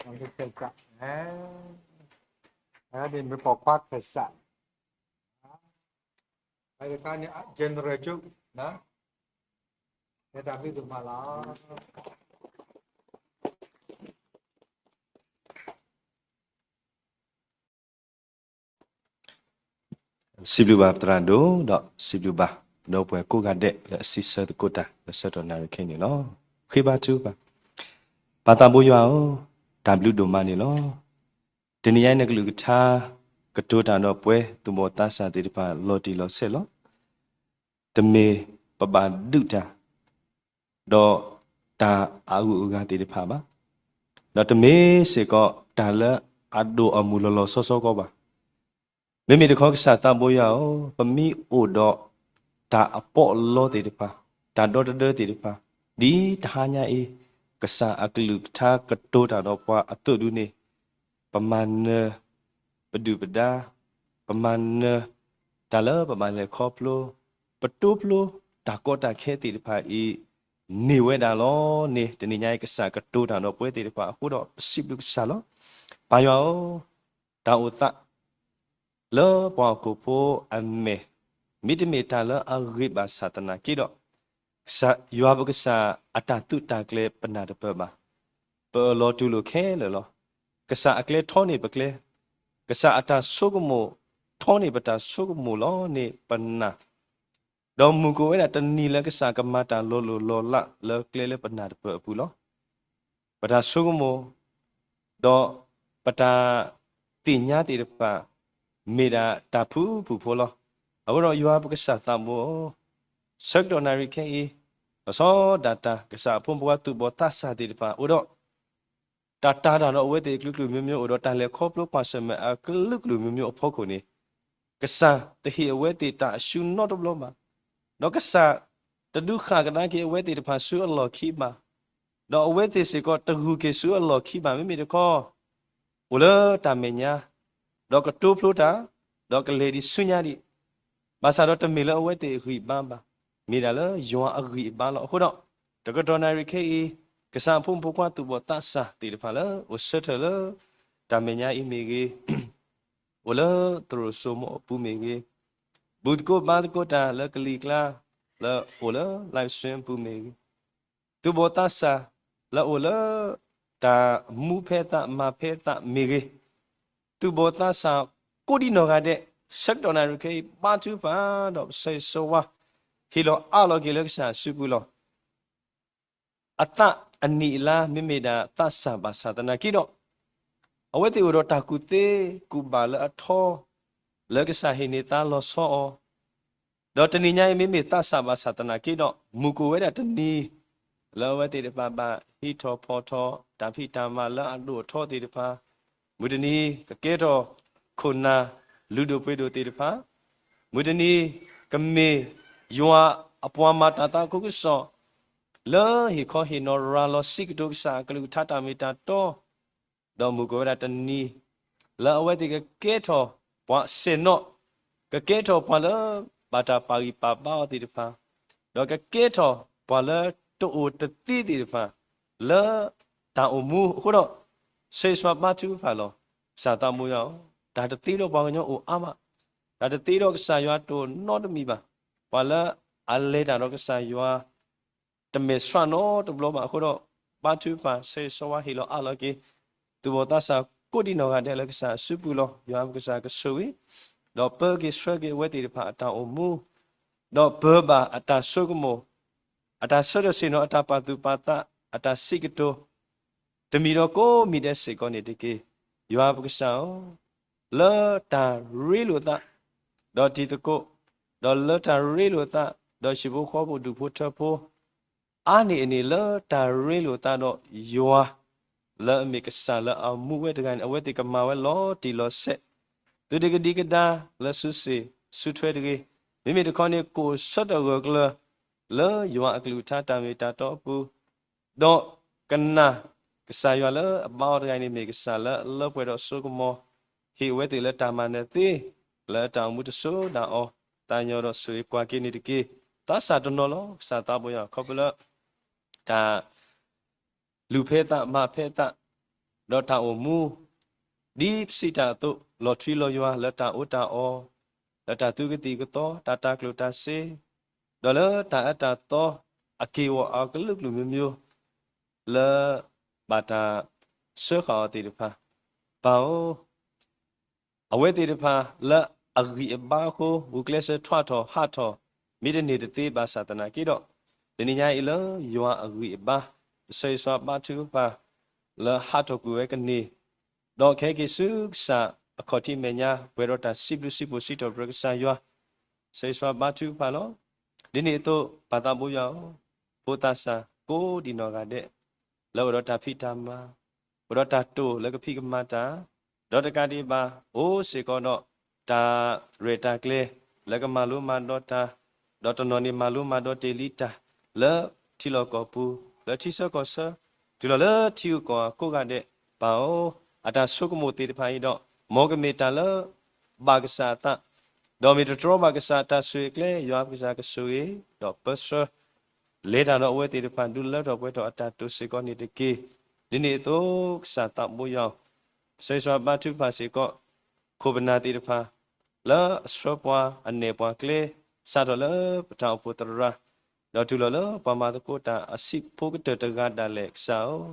ပိာ်မုၣ်ခၢၣ်စး, အဝဲန့ၣ်မ့ၢ်ပိာ်ခွါခၢၣ်စး, အဝဲတခါန့ၣ် general ကၠိ တဲတၢ်ဘျုးဒိၣ်မးလီၤ. စံးဘျုးဘၣ်ပသရၣ်ဒိၣ် ဒီးစံးဘျုးဘၣ် ဒီပုၢ်ဝဲၢ်ကိးဂၤဒဲးလၢအစံးဆၢသကိးတၢ် လၢဆၢကတီၢ်နၣ်ရံၣ်ခဲအံၤန့ၣ်လီၤ. ဃ့ဘါထုကဖၣ်. ပၢ်သးဘိယွၤဧၢ, တၢ်ဘျုးဒိၣ်မးန့ၣ်လီၤ. တနံၤညါအံၤ နကလုၢ်ကထါ ကတိၤတၢ်ဒီးပဝဲသူၣ်ဘီၣ်သးစၢ်သ့ၣ်တဖၣ် လီၤတံၢ်လီၤဆဲးလီၤ. တမ့ၢ်ပဘၣ်ဒုးတၢ် ဒီးတၢ်အဂုၤအဂၤသ့ၣ်တဖၣ်ဘၣ်, ဒီးတမ့ၢ်စ့ၢ်ကီးတၢ်လၢအဒိၣ်အမုၢ်လီၤလီၤဆီဆီကီးဘၣ်. မ့မ့ၢ်တခီ ကစၢ်သးဘိယွၤဧၢ, ပမ့ၢ်အိၣ်ဒီးတၢ်အပီးအလီသ့ၣ်တဖၣ်, တၢ်ဒီတဒၢသ့ၣ်တဖၣ်, ဒ်တဟါညါအံၤ ကစၢ်အကလုၢ်ကထါကတိၤတၢ်ဒီးပှၤအသိးဒုန့ၣ် ပမၤနၢၤပဒုၣ်ပဒါ, ပမၤနၢၤတၢ်လၢပဘၣ်လဲၤခီဖျိ, ပတိဖျိတၢ်ကီတၢ်ခဲသ့ၣ်တဖၣ်အံၤ န့ၢ်ဝဲဒၣ်လီၤန့ၣ် တနံၤညါအံၤ ကစၢ်ကတိၤတၢ်ဒီးပဝဲသ့ၣ်တဖၣ်အဃိဒီး ပစံးဘျုးကစၢ်လီၤ. ပၢ်ယွၤဧၢ, တၢ်အိၣ်သး လၢပှၤဟီၣ်ခိၣ်ဖိအမဲာ် မ့တမ့ၢ်တၢ်လၢအဂ့ၤဘၣ်ဆၣ်သနာ်က့ဒီး, ကစၢ်ယွၤပကစၢ်အတၢ်သုးတၢ်ကျဲၤပနၢ်တပၢၢ်ဘၣ်. ပအၢၣ်လီၤတူၢ်လိာ်ခဲလၢာ်လီၤ. ကစၢ်အကျဲထီန့ၢ်ပကျဲ, ကစၢ်အတၢ်ဆိကမိၣ်ထီန့ၢ်ပတၢ်ဆိကမိၣ်လီၤန့ၣ်ပနၢ် ဒီးမုၢ်ကအိၣ်ဝဲဒၣ်တနံၤလၢကစၢ်ကမၤတၢ်လီၤလိၢ်လီၤလးလၢကျဲလၢပနၢ်တပၢၢ်အပူၤလီၤ. ပတၢ်ဆိကမိၣ် ဒီးပတၢ်သ့ၣ်ညါသ့ၣ်တဖၣ် မ့ၢ်ဒၣ်တၢ်ဖုဖုဖိလီၤ. အဃိဒီးယွၤပကစၢ်သးဘိဧၢ, ဆၢကတီၢ်နၣ်ရံၣ်ခဲအံၤ လီၤဆီဒၣ်တၢ် ကစၢ်အဖိမုၣ်ဖိခွါသူၣ်ဘီၣ်သးစၢ်သ့ၣ်တဖၣ် အိၣ်ဒီး တၢ်တၤတၢ်ဒီးအဝဲသ့ၣ်အကလုာ်ကလုာ်မျိုးမျိုး အိၣ်ဒီးတၢ်လဲၤခီဖျိကွၢ်ဆၢၣ်မဲာ်အကလုာ်ကလုာ်မျိုးမျိုးအဖီခိၣ်န့ၣ်, ကစၢ်တဟ့ၣ်အဝဲသ့ၣ်တၢ်အစုနီတဘျီဘၣ်. ဒီးကစၢ်တဒုးဃၣ်ကဒါက့ၤအဝဲသ့ၣ်တဖၣ်ဆူအလီၢ်ခံဘၣ်. ဒီးအဝဲသ့ၣ်စ့ၢ်ကီးတဂုာ်က့ၤဆူအလီၢ်ခံဘၣ် မ့မ့ၢ်တခီ အိၣ်လၢတၢ်မဲာ်ညါ, ဒီးကတိဖျိတၢ်, ဒီးကလဲၤဒံးဆူညါဒံး, ဘၣ်ဆၣ်ဒီးတမ့ၢ်လၢအဝဲသ့ၣ်အဂံၢ်အဘါဘၣ်, မ့ၢ်ဒၣ်လၢယွၤအဂံၢ်အဘါလီၤ. အဃိဒီး တကတီၢ်နၣ်ရံၣ်ခဲအံၤ ကစၢ်အဖိမုၣ်ဖိခွါသူၣ်ဘီၣ်သးစၢ်သ့ၣ်တဖၣ်လၢ အိၣ်ဆၢထၢၣ်လၢ တၢ်မဲာ်ညါအံၤမ့ၢ်ဂ့ၤ, အိၣ်လၢသရိာ်စိမိးအပူၤမ့ၢ်ဂ့ၤ, ဘူၣ်သကိးဘါသကိးတၢ်လၢကလံၤကျါ လၢအိၣ်လၢ live stream အပူၤမ့ၢ်ဂ့ၤ, သူၣ်ဘီၣ်သးစၢ်လၢအိၣ်လၢ တၢ်မူဖဲသးမၤဖဲသးမ့ၢ်ဂ့ၤ, သူၣ်ဘီၣ်သးစၢ်ကိးဒံနီၢ်ဂၤဒဲး ဆၢကတီၢ်နၣ်ရံၣ်ခဲအံၤ ဘါထုကဖၣ်ဒီးပဆၢဂ့ၤဆၢဝါ ဟ့ၣ်လီၤအးလီၤက့ၤလၢကစၢ်အစုပူၤလီၤ. အသးအနံၣ်အလါ မ့မ့ၢ်ဒၣ်သးစၢ်ဘၣ်ဆၣ်သနာ်က့ဒီး, အဝဲသ့ၣ်အိၣ်ဒီးတၢ်ကူၣ်သ့ကူၣ်ဘၣ်လၢအထီ လၢကစၢ်ဟ့ၣ်န့ၢ်သးလီၤဆီအီၤ, ဒီးတနံၤညါအံၤ မ့မ့ၢ်သးစၢ်ဘၣ်ဆၣ်သနာ်က့ဒီး မုၢ်ကအိၣ်ဝဲဒၣ်တနံၤ လၢအဝဲသ့ၣ်တဖၣ်ဘၣ်ဟံးထီၣ်ဖီၣ်ထီၣ် တၢ်ဖံးတၢ်မၤလၢအဒိၣ်အထီသ့ၣ်တဖၣ်, မုၢ်တနံၤကကဲထီၣ်ခိၣ်နၢ်လုၢ်ဒိၣ်ပှ့ၤဒိၣ်သ့ၣ်တဖၣ်, မုၢ်တနံၤ ကမ့ၢ်ယွၤအပှၤမၤတၢ်သးခုကစီၣ် လၢဟ့ၣ်ခီဟ့ၣ်နီၤရၤလီၤစံးကတိၤကစၢ်အကလုၢ်ကထါတၢ်မ့ၢ်တၢ်တီ, ဒီးမုၢ်ကအိၣ်ဝဲဒၣ်တနံၤ လၢအဝဲသ့ၣ်ကကဲထီၣ်ပှၤဆဲးနီၣ်, ကကဲထီၣ်ပှၤလၢဘၣ်တၢ်ပာ်ဂံၢ်ပာ်ဘါအီၤသ့ၣ်တဖၣ်, ဒီးကကဲထီၣ်ပှၤလၢတအိၣ်တသ့သ့ၣ်တဖၣ် လၢတၢ်အိၣ်မူအဃိဒီး ဆၢဂ့ၤဆၢဝါဘါထုကဖၣ်လီၤ. ကစၢ်သးဘိယွၤဧၢ, တၢ်တသ့ဒီးပှၤကညီအိၣ်အါမး, တၢ်တသ့ဒီးကစၢ်ယွၤတအိၣ်နီတမံၤဘၣ်. ပှၤလၢအလဲၤတၢ်ဒီးကစၢ်ယွၤ တမဲာ်ဆှးနီတဘျီဘၣ်အဃိဒီး ဘါထုကဖၣ်ဆၢဂ့ၤဆၢဝါဟ့ၣ်လီၤအးလီၤက့ၤ သူၣ်ဘီၣ်သးစၢ်ကိးဒံနီၢ်ဂၤဒဲးလၢကစၢ်အစုပူၤလီၤ. ယွၤပကစၢ်ကဆိၣ်ဂ့ၤ ဒီးပၢက့ၤဆှၢက့ၤအဝဲသ့ၣ်တဖၣ်အတၢ်အိၣ်မူ, ဒီးပၢဘၣ်အတၢ်ဆိကမိၣ်, အတၢ်ဆၢထၢၣ်ဆ့ၣ်နီၤ အတၢ်ပာ်သူၣ်ပာ်သး, အတၢ်စံးကတိၤ တမံၤဒီးကိးမံၤဒဲးစ့ၢ်ကီးန့ၣ်တက့ၢ်. ယွၤပကစၢ်ဧၢ, လၢတၢ်ရ့လိာ်သး ဒီးတံၤသကိး, ဒီးလၢတၢ်ရ့လိာ်သး ဒီးဟံၣ်ဖိဃီဖိဒူၣ်ဖိထၢဖိ အါန့ၢ်အန့ၣ် လၢတၢ်ရ့လိာ်သးဒီးယွၤ လၢအမ့ၢ်ကစၢ်လၢအမူဝဲတဂၤန့ၣ် အဝဲသ့ၣ်ကမၤဝဲလီၤတံၢ်လီၤဆဲး, သုတကဒံကဒါလၢစုစ့ၣ်စုထွဲတဂ့ၤ. မ့မ့ၢ်တခီန့ၣ် ကိးဆၢတဂၢၢ်ကျၢၤ လၢယွၤအကလုၢ်ကထါတၢ်မ့ၢ်တၢ်တီအပူၤ, ဒီးကနၣ် ကစၢ်ယွၤလၢအဘါအီၤတဂၤန့ၣ် မ့ၢ်ကစၢ်လၢအလၢပှဲၤဒီးစိကမီၤ, ဟ့ၣ်အဝဲသ့ၣ်လၢတၢ်မၤနၢၤသ့ လၢတၢ်အိၣ်မူတစိၤဒၣ်အီၤ, သးကညီၤဒီးဆိၣ်ဂ့ၤကွၢ်က့ၤန့ၣ်တက့ၢ်. သးစၢ်တနီၤလီၤ ကစၢ်သးဘိယွၤ ခီဖျိလၢ တၢ် လူၤဖဲသးမၤဖဲသး ဒီးတၢ်အိၣ်မူ ဒ်ပစံးတၢ်အသိး လီၤထွံလီၤယွၤ လၢတၢ်အီၣ်တၢ်အီ, လၢတၢ်သူကသံၣ်ကသီ တၢ်တၤကျိၣ်တၤစ့, ဒီးလၢတၢ်အၢတၢ်သီ အက့ၢ်အဂီၤအကလုာ်ကလုာ်မိမိ လၢ ဘၣ်တၢ် စၢဃာ်အီၤသ့ၣ်တဖၣ်, ပၢ်ဧၢ အဝဲသ့ၣ်တဖၣ်လၢအဂံၢ်အဘါအဃိ ဂုာ်ကျဲးစၢးထွးထီၣ်ဟးထီၣ် မ့တန့ၢ်တသ့ဘၣ်ဆၣ်သနာ်က့ဒီး, တနံၤညါအံၤလၢယွၤအဂံၢ်အဘါ ကစၢ်ယွၤဘါထုကဖၣ် လၢဟးထီၣ်ကွံာ်ဝဲကန့ၢ်, ဒီးခဲက့ၤဆူကစၢ်အခီၣ်ထံးမဲာ်ညါ ပှဲၤဒီးတၢ်စံးဘျုးစံးဖှိၣ်စံးထီၣ်ပတြၢၤကစၢ်ယွၤ, ကစၢ်ယွၤဘါထုကဖၣ်လီၤ. ဒ်န့ၣ်အသိး ပၢ်သးဘိယွၤဧၢ, ဖိသးစၢ်ကိးဒံးနီၢ်ဂၤဒဲး လၢအိၣ်ဒီးတၢ်ဖံးတၢ်မၤ, အိၣ်ဒီးတၢ်တိာ်လၢကဖံးကမၤတၢ်, ဒီးတကးဒံးဘၣ် အိၣ်စ့ၢ်ကီးဒီး တၢ်ရဲၣ်တၢ်ကျဲၤ လၢကမၤလိမၤဒိးတၢ်, ဒီးတနီၤန့ၣ်မၤလိမၤဒိးတ့ၢ်လံတၢ် လၢထံလီၢ်ကီၢ်ပူၤ လၢထံဆၢကီၢ်ဆၢ, တုၤလီၤလၢထံဂုၤကီၢ်ဂၤကိးဂၤဒဲး, ပၢ်ဧၢ, အတၢ်ဆိကမိၣ်သ့ၣ်တဖၣ်အံၤဒီး မ်ကမ့ၢ်တၢ်လၢ ဘၣ်ကစၢ်အသး, ဒီးမ့ၢ်တတြီဘၣ်ကစၢ်အတၢ်ဆိၣ်ဂ့ၤကျဲ ယွၤပကစၢ်ကဆိၣ်ဂ့ၤ ဒီးပၢဆှၢ လဲၤတၢ်ဒီးအဝဲသ့ၣ်တဖၣ် ဒုးလၢထီၣ်ပှဲၤထီၣ်အတၢ်တိာ်စ့ၢ်ကီးန့ၣ်တက့ၢ်. ဒ်န့ၣ်အသိး ကစၢ်သးဘိယွၤဧၢ, ကစၢ်ယွၤဘါထုကဖၣ်စ့ၢ်ကီး ခိၣ်ပနၢ်သ့ၣ်တဖၣ် လၢအဆှၢပှၤ အနဲၣ်ပှၤကျဲ စးထီၣ်လၢပတၢ်အိၣ်ဖှိၣ်သရၣ်, ဒီးတုၤလီၤလၢပှၤမၤသကိးတၢ်အဆံးဖိကတၢၢ်တဂၤဒၣ်လဲာ် ကစၢ်ဧၢ,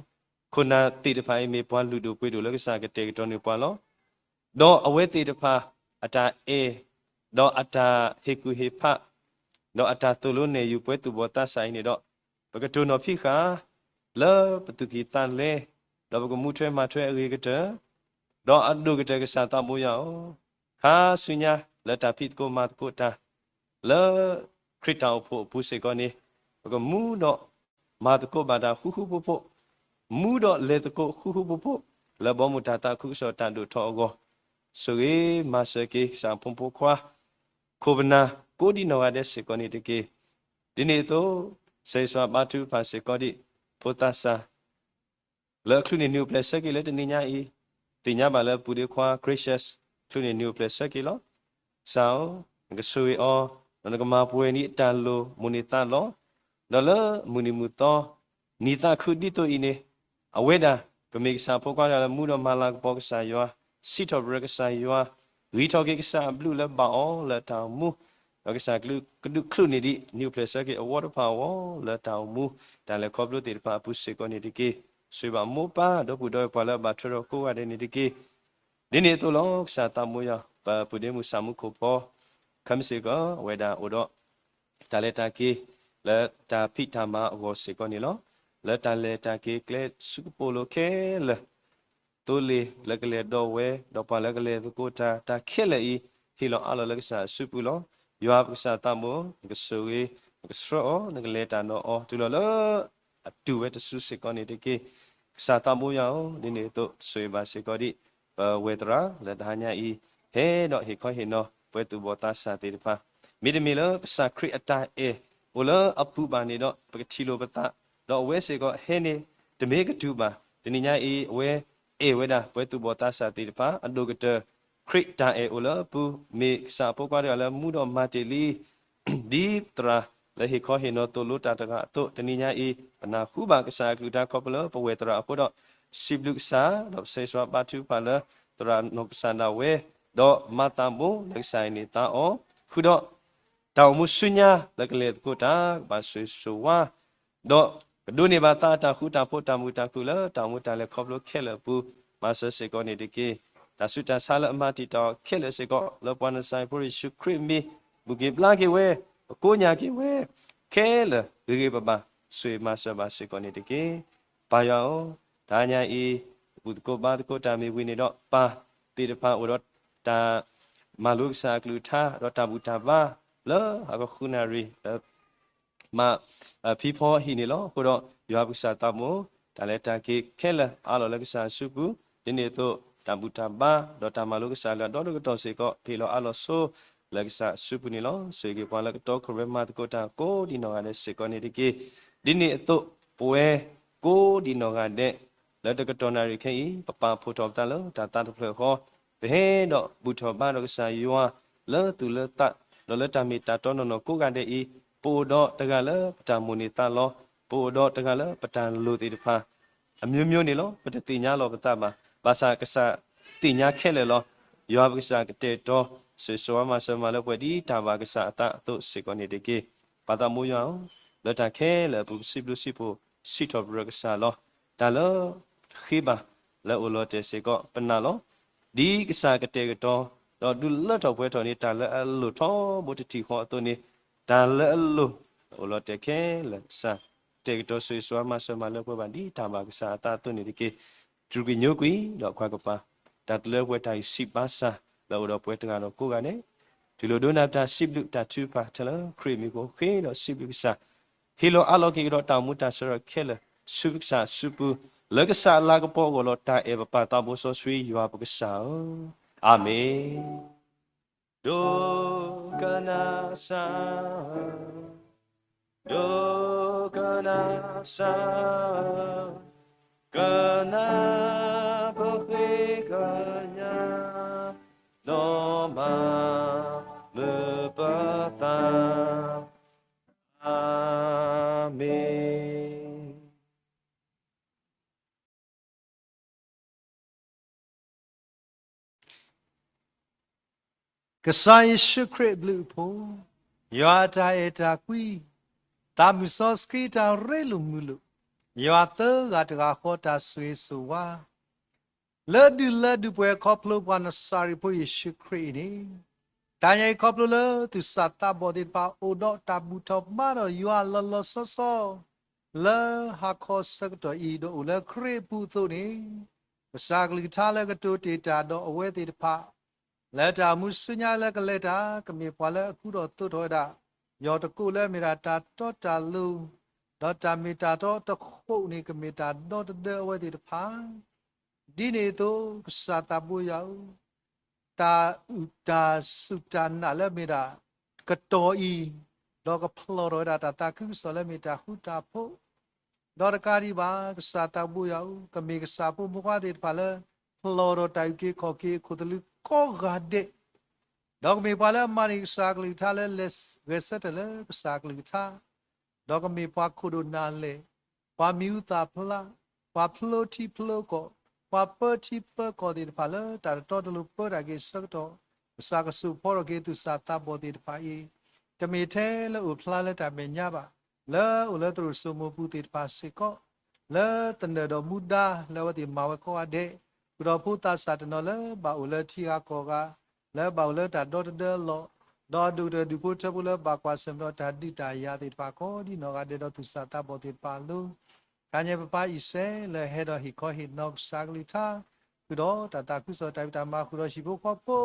ခိၣ်နၢ်သ့ၣ်တဖၣ်အံၤမ့ၢ်ပှၤလုၢ်ဒိၣ်ပှ့ၤဒိၣ်လၢကစၢ်ကတဲာ်ကတီၤန့ၢ်ပှၤလီၤ. ဒီးအဝဲသ့ၣ်တဖၣ် အတၢ်အဲၣ်, ဒီးအတၢ်ဟ့ၣ်ကူၣ်ဟ့ၣ်ဖး, ဒီးအတၢ်သိၣ်လိနဲၣ်ယုာ်ပဝဲသူၣ်ဘီၣ်သးစၢ်အံၤန့ၣ်ဒီး, ပကတိၤနီၤဖံးဃာ် လၢပသူၣ်ကံၢ်သးလဲ, ဒီးပကမူထွဲမၤထွဲအဂ့ၤကတၢၢ်, ဒီးအဒိၣ်ကတၢၢ်ကစၢ်သးဘိယွၤဧၢ, ခါဆူညါလၢတၢ်ဖံးသကိးမၤသကိးတၢ် လၢခရံာ်တၢ်အိၣ်ဖှိၣ်အပူၤစ့ၢ်ကီးန့ၣ်, ပကမူဒီးမၤသကိးဘၣ်တၢ်ဃူဃူဖိးဖိး, မူဒီးလဲၤသကိးဃူဃူဖိးဖိး, လၢဘီမုၢ်တၢ်သးခုကစီၣ်တၢ်ဒိၣ်ထီၣ်အဂီၢ်, ဆိၣ်ဂ့ၤမၤစၢၤက့ၤ ကစၢ်ဖိမုၣ်ဖိခွါ ခိၣ်ပနၢ်ကိးဒံးနီၢ်ဂၤဒဲးစ့ၢ်ကီးန့ၣ်တက့ၢ်. ဒ်န့ၣ်အသိး, ကစၢ်ယ့ၣ်ၡူးဘါထုကဖၣ်စ့ၢ်ကီးဒံး ဖိသးစၢ် လၢအချုးန့ၢ်နံၣ်အိၣ်ဖျဲၣ်ဆၢက့ၤလၢတနံၤညါအံၤ, သ့ၣ်ညါဘၣ်လၢပုၢ်ဒ့ခွါ Gracious ချုးန့ၢ်နံၣ်အိၣ်ဖျဲၣ်ဆၢက့ၤလီၤ. ကစၢ်ဧၢ, နကဆိၣ်ဂ့ၤအီၤ, ဒီးနကမၤပှဲၤန့ၢ်အတၢ်လိၣ်မိၣ်န့ၢ်သးလီၤ. ဒီးလၢမုၢ်နံၤမုၢ်သီ နံၤသးခုဒ်သိးအံၤန့ၣ်, အဝဲဒၣ် ကမ့ၢ်ကစၢ်ဖိခွါတဂၤလၢမူဒီးမၤလၤကပီၤကစၢ်ယွၤ, စံးထီၣ်ပတြၢၤကစၢ်ယွၤ, ဂံၢ်ထီၣ်က့ၤကစၢ်အဘျုးလၢဘၣ်အီၤလၢတၢ်အိၣ်မူ, ဒီးကစၢ်ကဒုးချုးန့ၢ်ဒံး နံၣ်အိၣ်ဖျဲၣ်ဆၢက့ၤအဝီတဖၣ်အဂီၢ် လၢတၢ်အိၣ်မူ တၢ်လဲၤခီဖျိသ့ၣ်တဖၣ်အပူၤစ့ၢ်ကီးန့ၣ်တက့ၢ်. ဆိၣ်ဂ့ၤဘၣ်မိၢ်ပၢ်ဒီပုၢ်ဒီဝဲၢ်ပှၤလၢအဘၣ်ထွဲဒီးကိးဂၤဒဲးန့ၣ်တက့ၢ်. ဒ်န့ၣ်အသိးလီၤ. ကစၢ်သးဘိယွၤ, ပပုၢ်ဒ့မုၣ်ဆၣ်မူခိၣ်ဖီ ခဲမုၢ်စ့ၢ်ကီး အဝဲဒၣ်အိၣ်ဒီး တၢ်လဲၤတၢ်က့ၤ လၢတၢ်ဖံးတၢ်မၤအဂီၢ်စ့ၢ်ကီးန့ၣ်လီၤ. လၢတၢ်လဲၤတၢ်က့ၤကျဲဆူကပိာ်လိၤခဲလၢာ်, သိလ့ၣ်လၢကလဲၤဒီးဝဲ, ဒီးပှၤလၢကလဲၤသကိးတၢ် တၢ်ခဲလၢာ်အံၤ ဟ့ၣ်လီၤအးလီၤလၢကစၢ်အစုပူၤလီၤ. ယွၤပကစၢ်သးဘိ, နကဆိၣ်ဂ့ၤ, နကဆှၢအီၤ, နကလဲၤတၢ်ဒီးအီၤ တုၤလီၤလၢ အတုၤဝဲတစုစ့ၢ်ကီးန့ၣ်တက့ၢ်. ကစၢ်သးဘိယွၤဧၢ, ဒ်န့ၣ်အသိး ဆိၣ်ဂ့ၤဘၣ်စ့ၢ်ကီးဒံး ပဝဲၢ်သရၣ်လၢတဟါညါအံၤ, ဟဲဒီးဟ့ၣ်ခီဟ့ၣ်နီၤ ပဝဲသူၣ်ဘီၣ်သးစၢ်သ့ၣ်တဖၣ်, မ့တမ့ၢ်လၢကစၢ်ခရံာ်အတၢ်အဲၣ်အိၣ်လၢအပူၤဘၣ်န့ၣ်ဒီး ပကထံၣ်လိာ်ပသး, ဒီးအဝဲစ့ၢ်ကီးဟဲန့ၣ် တမ့ၢ်ကတုၤဘၣ်. တနံၤညါအံၤ အဝဲအဲၣ်ဝဲဒၣ်ပဝဲသူၣ်ဘီၣ်သးစၢ်သ့ၣ်တဖၣ် အဒိၣ်ကတၢၢ် ခရံာ်တၢ်အဲၣ်အိၣ်လၢအပူၤ, မ့ၢ်ကစၢ်အဖိခွါတဂၤလၢမူဒီးမၤတ့ၢ်လံ ဒ်သရၣ်လၢဟ့ၣ်ခီဟ့ၣ်နီၤသိၣ်လိတၢ်တဂၤအသိး, တနံၤညါအံၤ ပနၢ်ဟူဘၣ်ကစၢ်အကလုၢ်ကထါခီဖျိလၢပဝဲၢ်သရၣ်အဃိဒီး, စံးဘျုးကစၢ်, ဒီးပဆၢဂ့ၤဘါထုကဖၣ်လၢ သရၣ်နီၢ်ကစၢ်ဒၣ်ဝဲ, ဒီးမၤသးဘိလၢကစၢ်အံၤန့ၢ်သါအီၤ, ဃုာ်ဒီး တၢ်အိၣ်မူဆူညါလၢကလဲၤသကိးတၢ် ကဘၣ်ဆိၣ်ဂ့ၤဆိၣ်ဝါ ဒီးကဒိးန့ၢ်ဘၣ်သးအတၢ်ဃူတၢ်ဖိးတၢ်မုာ်တၢ်ခုၣ်လၢတၢ်အိၣ်မူတၢ်လဲၤခီဖျိခဲလၢာ်အပူၤ, မၤစၢၤစ့ၢ်ကီးန့ၣ်တက့ၢ်. တၢ်ဆူးတၢ်ဆါလၢအမၤတံာ်တာ်အီၤခဲလၢာ်စ့ၢ်ကီး လၢပှၤနစၤရ့းဖိယ့ၣ်ၡူးခရံာ်အမံၤ ဘူၣ်က့ၤဘျါက့ၤဝဲ, ပကိးညၣ်က့ၤဝဲ, ခဲလၢာ်ဂ့ၤဂ့ၤဘၣ်ဘၣ် ဆိၣ်ဂ့ၤမၤစၢၤဘၣ်စ့ၢ်ကီးန့ၣ်တက့ၢ်. ပၢ်ယွၤဧၢ, တဟါညါအံၤ ဘူၣ်သကိးဘါသကိးတၢ်မ့ၢ်ဝံၤန့ၣ်ဒီး ပၢ်သ့ၣ်တဖၣ်အိၣ်ဒီးတၢ်မၤလိကစၢ်အကလုၢ်ကထါ ဒီးတၢ်ဘူၣ်တၢ်ဘါ လၢဟါခီဃုနၣ်ရံၣ် လၢ မး ဖံဖီဟံၣ်န့ၣ်လီၤ. အဃိဒီး ယွၤပကစၢ်သးဘိ တၢ်လဲၤတၢ်က့ၤခဲလၢာ်အါလီၤလၢကစၢ်အစုပူၤ, ဒ်န့ၣ်အသိး တၢ်ဘူၣ်တၢ်ဘါ ဒီးတၢ်မၤလိကစၢ်လၢအဒီတကတီၢ်စ့ၢ်ကီး ဟ့ၣ်လီၤအါလီၤဆိ လၢကစၢ်အစုပူၤန့ၣ်လီၤ. ဆိၣ်ဂ့ၤက့ၤပှၤလၢကတီခိၣ်ရိၣ်မဲမၤသကိးတၢ်ကိးဒံးနီၢ်ဂၤဒဲးစ့ၢ်ကီးန့ၣ်တက့ၢ်. ဒ်န့ၣ်အသိး ပဝဲကိးဒံးနီၢ်ဂၤဒဲး လၢတကတီၢ်နၣ်ရံၣ်ခဲအံၤ ပပာ်ဖှိၣ်ထီၣ်ပသးလၢတၢ်သးတဖျၢၣ်ဃီ, ပဟဲဒီးဘူၣ်ထီၣ်ဘါဒီးကစၢ်ယွၤ လၢသူၣ်လၢသး ဒီးလၢတၢ်မ့ၢ်တၢ်တီနီၢ်နီၢ်ကိးဂၤဒဲးအံၤ, ပအိၣ်ဒီးတဂၤလၢပတၢ်မိၣ်န့ၢ်သးလီ, ပအိၣ်ဒီးတဂၤလၢပတၢ်လိၣ်သ့ၣ်တဖၣ် အမျိုးမျိုးန့ၣ်လီၤ. ပတသ့ၣ်ညါလီၤပသးဘၣ်. ဘၣ်ဆၣ်ကစၢ်သ့ၣ်ညါခဲလၢာ်လီၤ. ယွၤပကစၢ်ကတဲာ်ကတီၤ ဆိၣ်ဂ့ၤဆိၣ်ဝါမၤစၢၤမၤလၢပှဲၤဒ်တၢ်ဘၣ်ကစၢ်အသးအသိးစ့ၢ်ကီးန့ၣ်တက့ၢ်. ပၢ်သးဘိယွၤဧၢ, လၢတၢ်ခဲလၢာ်အပူၤ ပစံးဘျုးစံးဖှိၣ်စံးထီၣ်ပတြၢၤကစၢ်လီၤ. တၢ်လၢတဃ့ဘၣ်လၢအိၣ်လီၤတဲာ်စ့ၢ်ကီး ပနာ်လီၤ. ဒ်ကစၢ်ကတဲာ်ကတီၤ ဒီးဒုးလၢထီၣ်ပှဲၤထီၣ်န့ၢ်တၢ်လၢအလိၣ်ထီဘိတထံၣ်ဃီအသိးန့ၣ်, တၢ်လၢအလိၣ် အိၣ်လီၤတဲာ်ခဲလၢာ် ကစၢ်ကတဲာ်ကတီၤ ဆိၣ်ဂ့ၤဆိၣ်ဝါမၤစၢၤမၤလၢပှဲၤဘၣ်ဒ်တၢ်ဘၣ်ကစၢ်အသးအသိးန့ၣ်တက့ၢ်. တြူာ်ကွံာ်ညိကွံာ်ဒီးခွါကပၤ တၢ်တလၢပှဲၤတၢ်အံၤစံးဘၣ်စၢ် လၢအိၣ်ဒီးပှၤတဂၤဒီးကိးဂၤဒဲး, တုၤလီၤဒိကနၣ်တၢ်စံးဘျုးတၢ်ထုကဖၣ် ထဲလၢခရံာ်မံၤအဃိ ဃ့ဒီးစံးဘျုးကစၢ်, ဟ့ၣ်လီၤအးလီၤက့ၤကဒီးတၢ်အိၣ်မူတၢ်ဆၢကတီၢ်ခဲလၢာ် ဆူကစၢ်အစုပူၤ, လၢကစၢ်အလၤကပီၤအဂီၢ်လီၤ. တၢ်အဲၣ်ပပၢ်သးဘိစီဆှံယွၤပကစၢ်ဧၢ, အၤမ့ၣ်. ဒိကနၣ်စၢ်, ဒိကနၣ်စၢ်, ကနၣ်ပဃ့ကညး, ဒီးမၤမုာ်ပသး, အၤမ့ၣ်. ကစၢ်ယ့ၣ်ၡူးခရံာ်အဘျုးအဖှိၣ်, ယွၤအတၢ်အဲၣ်တၢ်ကွံ, သးမုၢ်စီဆှံတၢ်ရ့လိာ်မုာ်လိာ်, ယွၤသၢဂၤတဂၤဃီတၢ်ဆိၣ်ဂ့ၤဆိၣ်ဝါ လၢဒုးလၢဒုးပှဲၤခီဖျိပှၤနစၤရ့းဖိယ့ၣ်ၡူးခရံာ်အံၤန့ၣ်, တနံၤအံၤခီဖျိလၢသူၣ်စၢ်သးဘီၣ်သ့ၣ်တဖၣ်အိၣ်ဒီးတၢ်ဘူၣ်ထီၣ်ဘါဒီးယွၤလီၤလီၤဆီဆီ လၢဟါခီဆၢကတီၢ်အံၤ ဒီးအိၣ်လၢခရံာ်အပူၤအသိးန့ၣ်, ကစၢ်ကလုၢ်ကထါလၢကတိၤတ့ၢ်တၢ်ဒီးအဝဲသ့ၣ်တဖၣ် လၢတၢ်အိၣ်မူဆူညါလၢကလဲၤတၢ် ကမ့ၢ်ပှၤလၢအကူဒီးသိးထီၣ်ဝဲဒၣ် ယီၢ်တကိးလၢအမ့ၢ်ဒၣ်တၢ်တီတၢ်လိၤ, ဒီးတၢ်မ့ၢ်တၢ်တီတဃိးန့ၣ် ကမ့ၢ်တၢ်ဒီသဒၢအဝဲသ့ၣ်တဖၣ် ဒ်န့ၣ်အသိး ကစၢ်သးဘိယွၤဧၢ, တၢ်အုၣ်တၢ်စူၢ်တၢ်နာ်လၢအမ့ၢ်ဒၣ် ကတီၢ်အံၤ, ဒီးကဖျီၣ်ထီၣ်ဝဲဒၣ်တၢ်သးခုကစီၣ်လၢအမ့ၢ်တၢ်ဃူတၢ်ဖိး, ဒီးတကးဒံးဘၣ် ကစၢ်သးဘိယွၤဧၢ, ကမ့ၢ်ကစၢ်ဖိမုၣ်ဖိခွါသ့ၣ်တဖၣ်လၢ ဖျီၣ်ထီၣ်တၢ်အုၣ်က့ၤခီၣ်က့ၤအခိၣ်သလုးကိးဂၤဒဲး ဒီးကမ့ၢ်ပှၤလၢအမၤန့ၢ်ကစၢ်ကလုၢ်ကထါလၢလဲၤဂဲၤဆၢထၢၣ်လၢကစၢ်ကလုၢ်ကထါ, ဒီးကမ့ၢ်ပှၤခိၣ်ဒိၣ်နၢ်လဲၢ်, ပှၤမံၤဟူသၣ်ဖျါ, ပှၤဖျိထံဖျိကီၢ်, ပှၤပၢထံပၢကီၢ်သ့ၣ်တဖၣ်လၢတၢ်တတီတလိၤပၢတၢ်က့ၤဆၢကတီၢ်, ကစၢ်ကစိာ်ဖီထီၣ်က့ၤသူၣ်စၢ်သးဘီၣ်သ့ၣ်တဖၣ်အံၤ, တမ့ၢ်ထဲလၢအိၣ်ဖျါလၢတၢ်မဲာ်ညါဘၣ်, လၢအိၣ်လၢသရိာ်စိမိၤပူၤသ့ၣ်တဖၣ်စ့ၢ်ကီး, လၢသနၢၣ်ဒီးမူဒါလၢအဝဲသ့ၣ်မၤဝဲကိးဂၤဒဲး, ဃုာ်ဒီးဖိသးစၢ်တနီၤလၢဘၣ်အိၣ်လၢထံဂၤကီၢ်ဂၤ လၢဘၣ်အိၣ်လၢတၢ်ဒီတဒၢအလီၢ်, ဒီးအဒိၣ်ကတၢၢ်ဒုးဖိထၢဖိလၢဘၣ်ကွၢ်ဆၢၣ်မဲာ်ဒီးတၢ်ဒုးတၢ်ယၤသ့ၣ်တဖၣ်ကိးဒံးနီၢ်ဂၤဒဲးဒီးသူၣ်စၢ်သးဘီၣ်သ့ၣ်တဖၣ်အလိၤ, တနံၤအံၤပပၢ်အံၣ်စဲးလၢဟဲဒီးဟ့ၣ်ခီဟ့ၣ်နီၤကစၢ်ကလုၢ်ကထါ, ဃုာ်ဒီးတၢ်သးခုကစီၣ်တၢ်ဖံးတၢ်မၤဃုာ်ဒီးဟံၣ်ဖိဃီဖိ,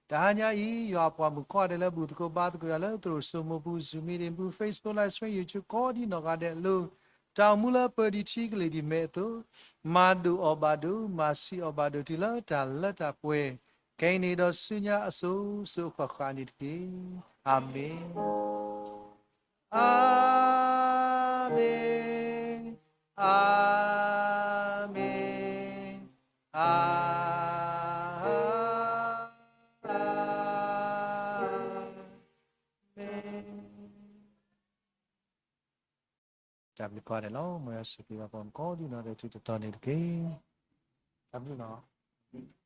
တဟါညါအံၤ ယွၤအပှၤမုၣ်ကိးဂၤဒဲးလၢဘူၣ်သကိးဘါသကိးယွၤလၢသရိာ်စိမိၤပူၤ Zoom meeting ပူၤ Facebook live stream YouTube ကိးဒံးနီၢ်ဂၤဒဲးအလိၤ, တၢ်အိၣ်မူလၢပၢၤဒံးထံကလ့ၢ်ဒံးမဲာ်အသိး, မၤဒိၣ်အီၤဘၣ်ဒိၣ်, မၤဆံးအီၤဘၣ်ဒိၣ်တုၤလၢတၢ်လၢတၢ်ပှဲၤ, ခဲအံၤန့ၣ်ဒီးဆူညါအစိၤစိၤအဃၣ်ဃၣ်န့ၣ်တက့ၢ်. အၤမ့ၣ်. အၤမ့ၣ်, အၤမ့ၣ်, အၤမ့ၣ်. တၢ်ဘျုးကိးဂၤဒဲးလီၤ. မ်ယွၤဆိၣ်ဂ့ၤဘၣ်ပှၤကိးဒံးနီၢ်ဂၤဒဲး တံၤတတီၤန့ၣ်တက့ၢ်. တၢ်ဘျုးလီၤ.